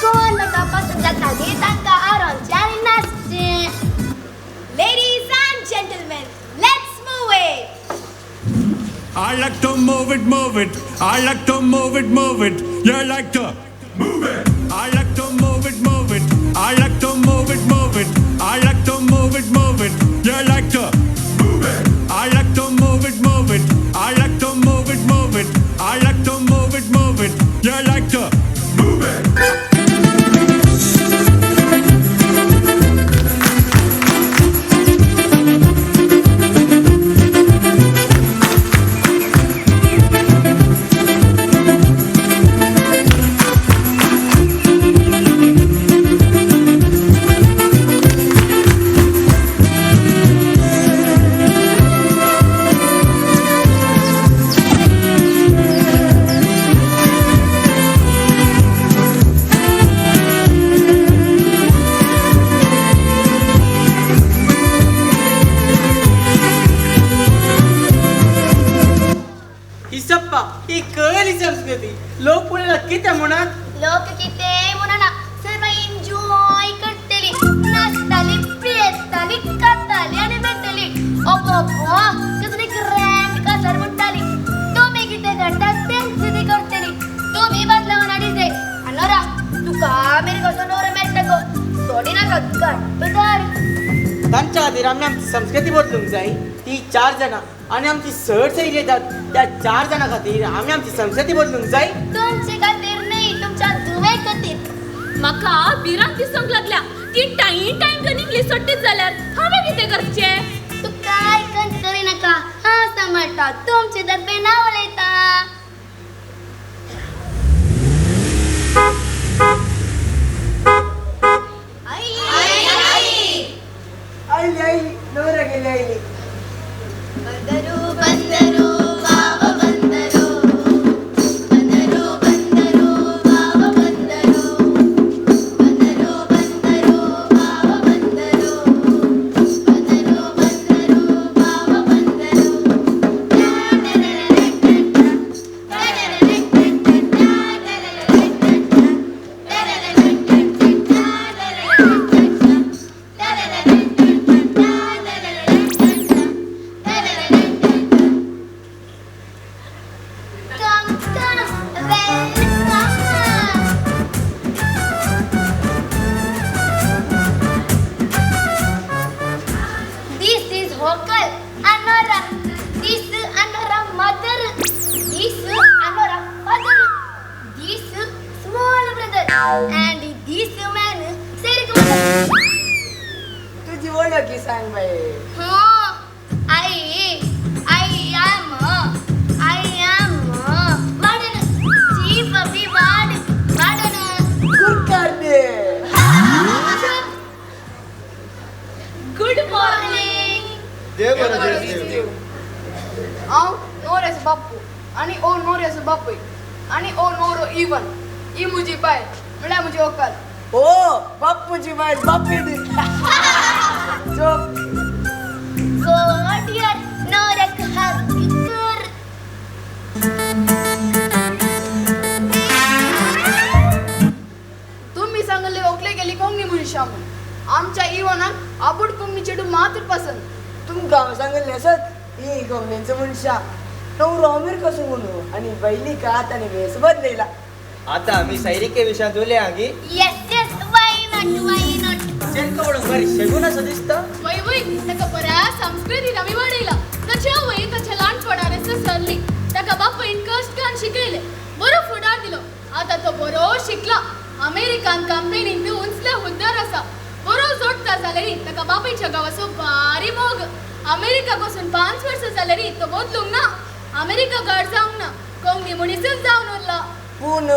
कोण नाका पसंत जाता ती तांकां आरोवचें आनी नासचें. Ladies and gentlemen, let's move it. I like to move it, move it. I like to move it, move it. You like to move it. I like to move it, move it. I like to move it, move it. I like to move it, move it. You like to move it. I like to move it, move it. I like to move it, move it. I like to move it, move it. You like to move it. खातीर आमी आमची संस्कृती बदलूंक जाय. ती 4 जाणां आनी आमची सर सैरी येतात त्या 4 जाणां खातीर आमी आमची संस्कृती बदलूंक जाय. तुमचे खातीर न्ही, तुमच्या धुवे खातीर. म्हाका भिरांत दिसूंक लागल्या ती टायम टायम करून इंग्लीश सोडटीत जाल्यार हांवें कितें करचें? तूं कांय खंत करिनाका, हांव सांबाळटा. तुमचे दर्बे नांव उलयता. आयली आयली नवरा गेली आयली. बंदरू बंदरू बाबा बंदरू, बंदरू बंदरू बाबा बंदरू, बंदरू बंदरू बाबा बंदरू, बंदरू बंदरू बाबा बंदरू. Come, come, welcome. This is Hokal, Anora. This Anora mother. This Anora father. This small brother. And this man, Serikuma. तुजी वळख सांग बाई. Huh? I am warden. Chief of the ward. Warden. गुरकारदे. Good morning. देव बरें दीस. हांव नोऱ्याचो बाप्पू आनी ओ नोऱ्याचो बापूय आनी ओ नोरो इवन. ही म्हजी बायल म्हळ्यार म्हजी व्हंकल. ओ बाप्पूची बायल बाप्पी दिसता. चोप. Go dear, नवऱ्याक हग कर. तुमी सांगले व्हंकले गेली कोंकणी मनशां म्हूण. आमच्या इवनाक आबूट कोंकणी चेडूं मात्र पसंत. तुमकां हांव सांगल्लें आसत ही कोंकणीचो मनशां नवरो अमेरिका म्हणून आनी बैलिका ताणें भेस बदलयला. आतां आमी सैरिके विशयांत उलया गी. Yes, yes, why not, why not? चेडको म्हणून बरी शेगून असो दिसता. वय वय, ताका बऱ्या संस्कृतीन आमी वाडयला. ताच्या आवय ताच्या ल्हानपणार सरली. ताका बापायन कश्ट कान शिकयलें, बरो फुडार दिलो. आतां तो बरो शिकला. अमेरिकन कंपनीन उंचल्या हुद्दार आसा. बरो जोडटा जाल्यार ताका बापायच्या गांवाचो भारी मोग. अमेरिका पासून 5 वर्सां जाल्यार तो बदलूंक ना. अमेरिका घर जावंक ना, कोंकणी मनीसूच जावन उरला. पूण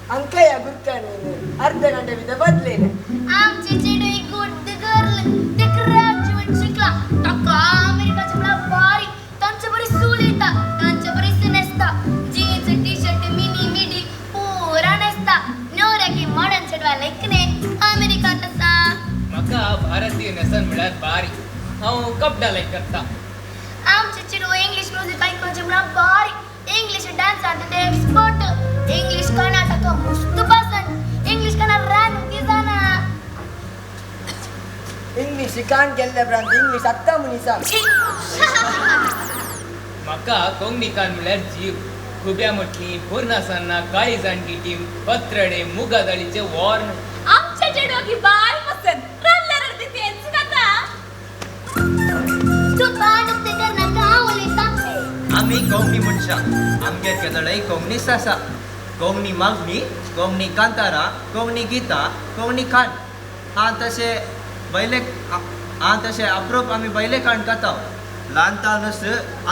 हांकां ह्या गुरकारनीन अर्द घंटे भितर बदलयलें. आमचे चेडूं गुड गर्ल, ते ग्रॅज्युएट शिकला. ताका अमेरिकाचे म्हळ्यार भारी. तांचे बरी सूल येता, तांचे बरी न्हेसता. जीन्स, टी शर्ट, मिनी मिडी पुरा न्हेसता. नवऱ्याक मॉडर्न चेडवा लायक न्ही, अमेरिकांत आसा. म्हाका भारतीय न्हेसण म्हळ्यार बारी. हांव कपडा लायक करता. आमचे चेडूं इंग्लीश म्युजीक आयकुचें म्हळ्यार भारी. इंग्लीश डान्सांत ते एक्सपर्ट. इंग्लीश काना ताका मस्त पसंत. इंग्लीश काना रांदूंक जाणा. इंग्लीश कान केल्ल्या उपरांत इंग्लीश आत्तां मनीसा. म्हाका कोंकणी कान म्हळ्यार जीव. खुब्या म्हटली, भुरनासन्ना, काळी जाणटी टीम, पत्रडे, मुगा दाळीचे वॉर्न. आमच्या चेडवाक ही बारी पसंत. रांदल्यार अर्दी तेंच खाता. तूं तोंड उक्तें करनाका, हांव उलयतां. आमी कोंकणी मनशां. आमगेर केदळय कोंकणीच आसा. कोंकणी मागणी, कोंकणी कांतारां, कोंकणी गितां, कोंकणी खाण. हां तशें बैले हां तशें अप्रूप आमी बैले खाण खाता. ल्हानतानच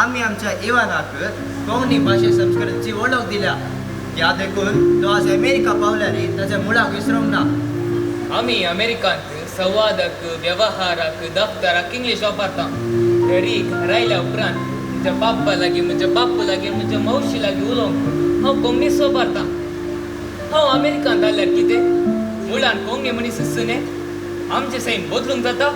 आमी आमच्या इवानाक कोंकणी भाशे संस्कृतीची वळख दिल्या. त्या देखून तो आज अमेरिका पावल्यार ताच्या मुळाक विसरूंक ना. आमी अमेरिकांत संवादाक, व्यवहाराक, दफ्तराक इंग्लीश वापरता. तरी घरा आयल्या उपरांत म्हज्या बाप्पा लागीं, म्हज्या बाप्पू लागीं, म्हज्या मावशी लागीं उलोवंक हांव कोंकणीच वापरता. हांव अमेरिकांत जाल्यार कितें मुळान कोंकणी मनीस न्ही. आमचें सैम बदलूंक जाता.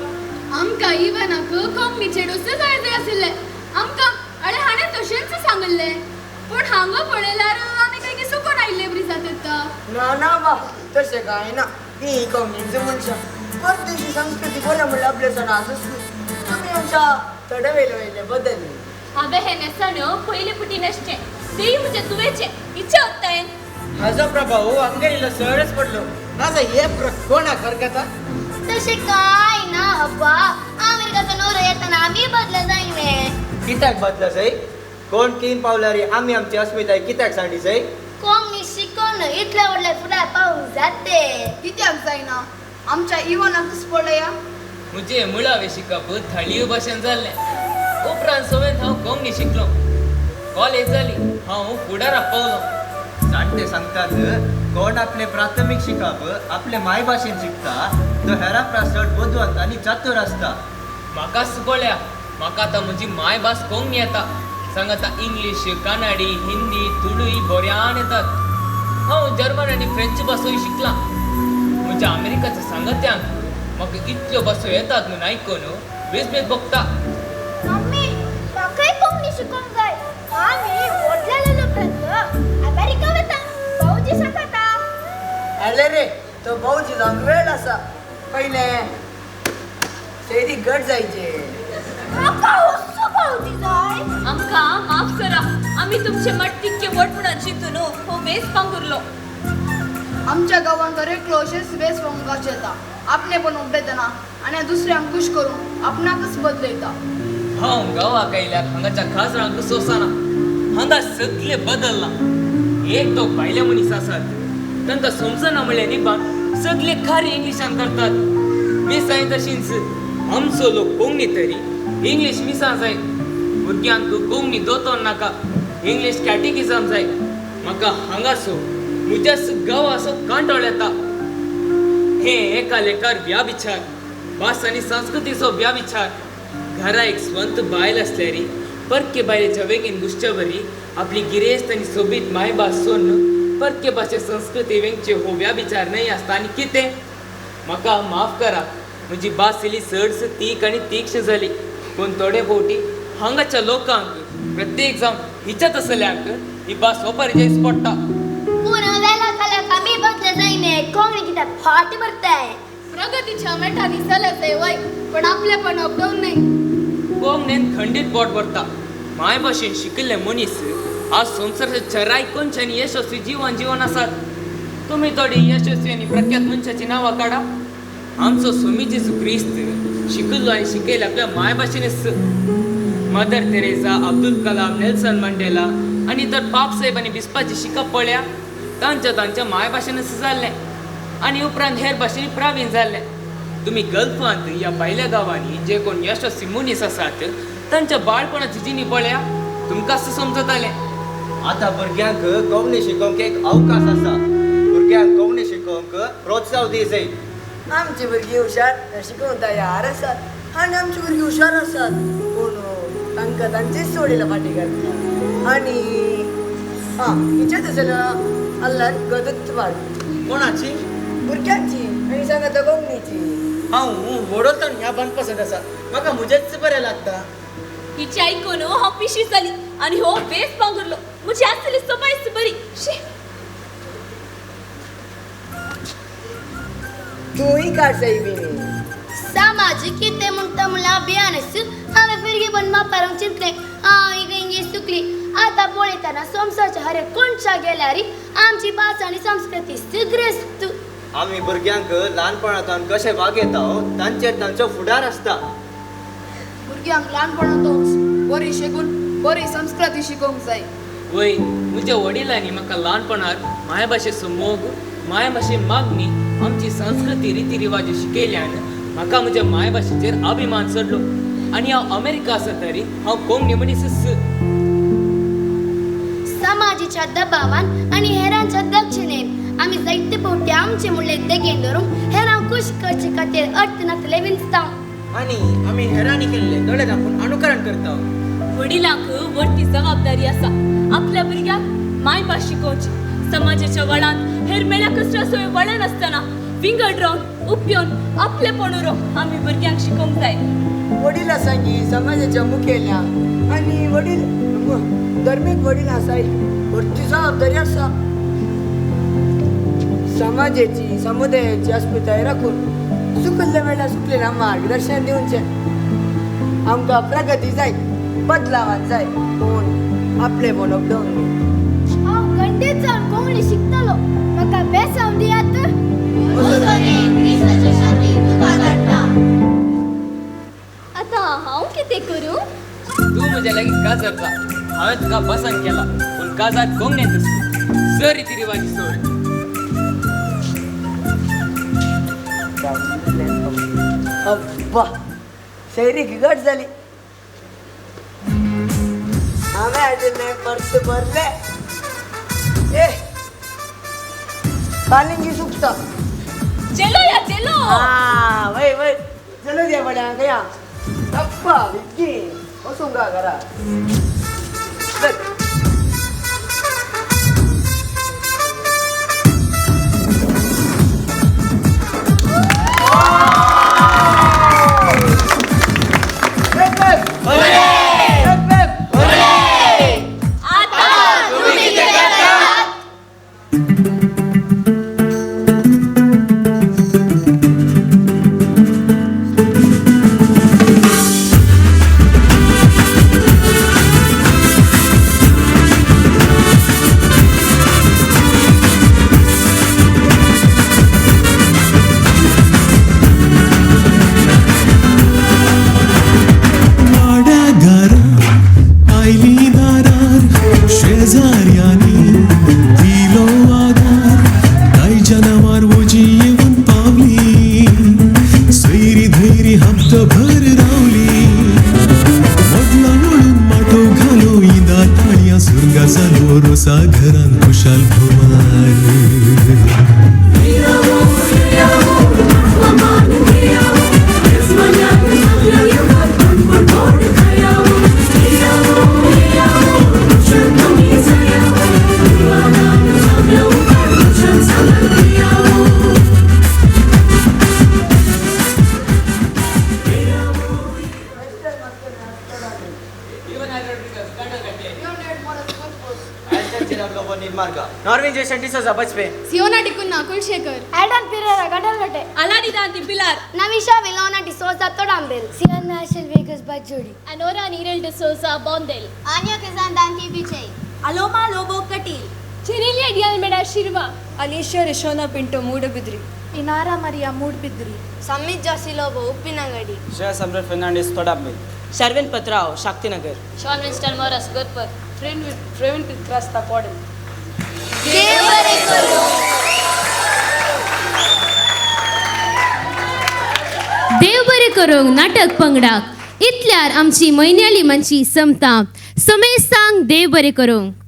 आमकां इवनाक कोंकणी चेडूच जाय जाय आशिल्लें. आमकां अरे हाणें तशेंच सांगिल्लें. पूण हांगा पळयल्यार आमी काय सुकून आयिल्ले बरी जातात. ना ना बा, तशें कांय ना. ती कोंकणीचो मनशां परदेशी संस्कृती बरें म्हणल्यार आपलें सण आसूच. तुमी आमच्या थोडे वेले वयले बदलली. हांवें हें न्हेसण पयले फुटी न्हेसचें. तेय म्हजे धुवेचें इच्छा उत्तायन. हाजो प्रभाव आमगेर इल्लो चडच पडलो. ना हे कोणाक हरकता. तशें कांय ना अब्बा, अमेरिकाचो नवरो येतना आमी बदला जायने. कित्याक बदला जाय? कोण किम पावल्यार आमी आमची अस्मिताय कित्याक सांडी जाय? कोंकणी शिकोवन इतल्या व्हडल्या फुडार पावूंक जाते. कित्याक जायना? आमच्या इवनाकूच पळया. म्हजें मुळावें शिकप थळीय भाशेन जाल्लें. उपरांत सवेंत हांव कोंकणी शिकलो. कॉलेज जाली, हांव फुडाराक पावलो. जाणटे सांगतात, कोण आपले प्राथमीक शिकप आपले मायभाशेन शिकता तो हेरा परस चड बुदवंत आनी चातूर आसता. म्हाकाच पळया, म्हाका आतां म्हजी मायभास कोंकणी येता. सांगाता इंग्लीश, कानडी, हिंदी, तुळूय बऱ्यान येतात. हांव जर्मन आनी फ्रेंच भासोय शिकलां. म्हज्या अमेरिकाच्या सांगात्यांक म्हाका इतल्यो भासो येतात म्हूण आयकून बेस भोगता. मम्मी, म्हाकाय कोंकणी शिकोवंक जाय. आमी व्हडले जाले उपरांत अमेरिका वता, भाऊजी सांगता. आले रे, तो भाऊजी जावंक वेळ आसा. पयलें सैरी घट जायचे. म्हाका वस्तू भाऊजी जाय. आमकां माफ करा, आमी तुमचे मट्टिक्के व्हड म्हणून चिंतून हो वेस पांगुरलो. आमच्या गांवांत दरेकलो अशेंच वेस पांगुरपाचें येता. आपणेपण उबडेतना आनी दुसऱ्यांक खूश करूंक आपणाकच बदलयता. हांव गांवाक आयल्यार हांगाच्या खाजरांक सोंसना. हांगा सगळें बदल्लां. एक दोग भायले मनीस आसात, तांकां समजना म्हणल्यार निबान सगळे खारी इंग्लिशान करतात. मिसांय तशींच. आमचो लोक कोंकणी तरी इंग्लीश मिसां जाय. भुरग्यांक कोंकणी दोतोर नाका, इंग्लीश कॅटिकिजम जाय. म्हाका हांगासो म्हज्याच गांवासो कांटोळ येता. हे एका लेखार व्याविचार, भास आनी संस्कृतीचो व्याविचार. घरा एक स्वंत बायल आसल्यार परके बायलेच्या वेगीन घुसचे वरी आपली गिरेस्त आनी सोबीत मायभास सोडून परके भाशे संस्कृती वेंगचे हो व्याविचार न्हय आसता आनी कितें. म्हाका माफ करा, म्हजी भास इल्ली चडस तीख आनी तीक्ष्ण जाली. पूण थोडे फावटी हांगाच्या लोकांक, प्रत्येक जावन हिच्यात आसल्यांक ही भास वापरचेच पडटा. पूण वेला जाल्यार आमी बदले जायने. कोंकणी कित्याक फाट भरताय? प्रगतीच्या मेटांनी चलत जाय वय, पण आपलेपण अपडोवन न्हय. कोंकणीन खंडीत पोट भरता. मायभाशेन शिकिल्ले मनीस आज संवसाराच्या चराय कोनशांनी यशस्वी जीवन जीवन आसात. तुमी थोडी यशस्वी आनी प्रख्यात मनशाचीं नांवां काडा. आमचो स्वामी जेजू क्रिस्त शिकिल्लो आनी शिकयले आपल्या मायभाशेनच. Mother Teresa, Abdul Kalam, Nelson Mandela आनी इतर पापसाहेब आनी बिस्पाची शिकप पळया, तांच्या तांच्या मायभाशेनच जाल्लें आनी उपरांत हेर भाशेंनी प्रावीण जाल्लें. तुमी गल्फांत ह्या भायल्या गांवांनी जे कोण यशस्वी मनीस आसात तांच्या बाळपणाची जिणी पळया, तुमकां समजतालें. आतां भुरग्यांक कोंकणी शिकोवंक एक अवकाश आसा. भुरग्यांक कोंकणी शिकोवंक प्रोत्साहन दी जाय. आमची भुरगीं हुशार शिकोवंक तयार आसात आनी आमची भुरगीं हुशार आसात, पूण तांकां तांचीच वडील फाटी घालता. आनी आं हिचेच आसलें अल्लान गदच वाड. कोणाची? भुरग्यांची. आनी सांगाता कोंकणीची. हांव वडोतण ह्या बांदपासत आसा. म्हाका म्हजेंच बरें लागता. हिचें आयकून हांव पिशी जाली आनी हो वेस पांगुरलो. म्हजी आसली सबायच बरी. शी, तूंय काड सायबिणी. समाज कितें म्हणटा म्हणल्यार अभियानच. हांवें भुरगेपण बापारूंक चिंतलें, हांव इंग्लीश चुकली. आतां पळयतना संवसाराच्या हर एक कोनशा गेल्यार आमची भास आनी संस्कृती सुग्रेस्त. आमी भुरग्यांक ल्हानपणांत कशें वागयता तांचेर तांचो फुडार आसता. भुरग्यांक ल्हानपणांतूच बरी शिकून बरी संस्कृती शिकोवंक जाय. वय, म्हज्या वडिलांनी म्हाका ल्हानपणार मायभाशेचो मोग, मायभाशे मागणी, आमची संस्कृती रिती रिवाज शिकयल्यान म्हाका म्हज्या मायभाशेचेर अभिमान चडलो. आनी हांव अमेरिका आसा तरी हांव कोंकणी मनीसच. समाजाच्या दबावान आनी हेरांच्या दक्षिणेन आमी जायते फावटी आमचे म्हणले देगेन धरून हेरांक खूश करचे खातीर अर्थ नासले विंचता. आनी आमी हेरांनी केल्ले दोळे दाखोवन अनुकरण करता. वडिलांक व्हडली जबाबदारी आसा आपल्या भुरग्यांक मायभास शिकोवची. समाजाच्या वळांत हेर मेळ्या कसरासोय वळण आसतना विंगड रावन उपयोन आपलेपण उरोवंक आमी भुरग्यांक शिकोवंक जाय. वडील आसा की समाजाच्या मुखेल्यांक आनी वडील धर्मीक वडील आसाय व्हडली जबाबदारी आसा. समाजाची समुदायाची अस्मिताय राखून सुकल्ल्या वेळार सुकलेल्या मार्गदर्शन दिवचें. आमकां प्रगती जाय, बदलावान जाय, पूण आपलेपण अपडोवन न्ही. हांव खंडीत जावन कोंकणी शिकतलो. म्हाका बेसांव दियात. म्हज्या लागीं काजार जा. हांवें तुका पसंत केला पूण काजार कोंगणे दिसता सर रिती रिवाजी सोड. अब्बा शैरी घट जाली. हांवें हाडिल्लें पर्स भरलें. ए कालिंगी सुकता. चलो या चलो. हां वय वय चलो द्या बड्या कया. अप्पा विक्की वचूंक गा घरा. सागरान खुशाल भोवार. Norvin Jason D'Souza Bajpe. Siona D'Cunha Kulshekar. Adam Pereira Gadalvate. Alani Danti Pilar. Navisha Vilona D'Souza Todambil. Sienna Ashel Vegas Bajodi. Anora Neeral D'Souza Bondel. Anya Kizan Danti Vijay. Aloma Lobo Katil. Cherelia Dialmeda Shirva. Alicia Rishona Pinto Moodabidri. Inara Maria Moodbidri. Samit Joshi Lobo Uppinangadi. Shreya Samrat Fernandes Todambil. Sharvin Patrao Shaktinagar. Sean Winston Morris Gurpur. Praveen Pitrasta Podal. देव बरें करूंक नाटक पंगडाक. इतल्यार आमची म्हयन्याली मातशी समता. समेस्तांक देव बरें करूंक.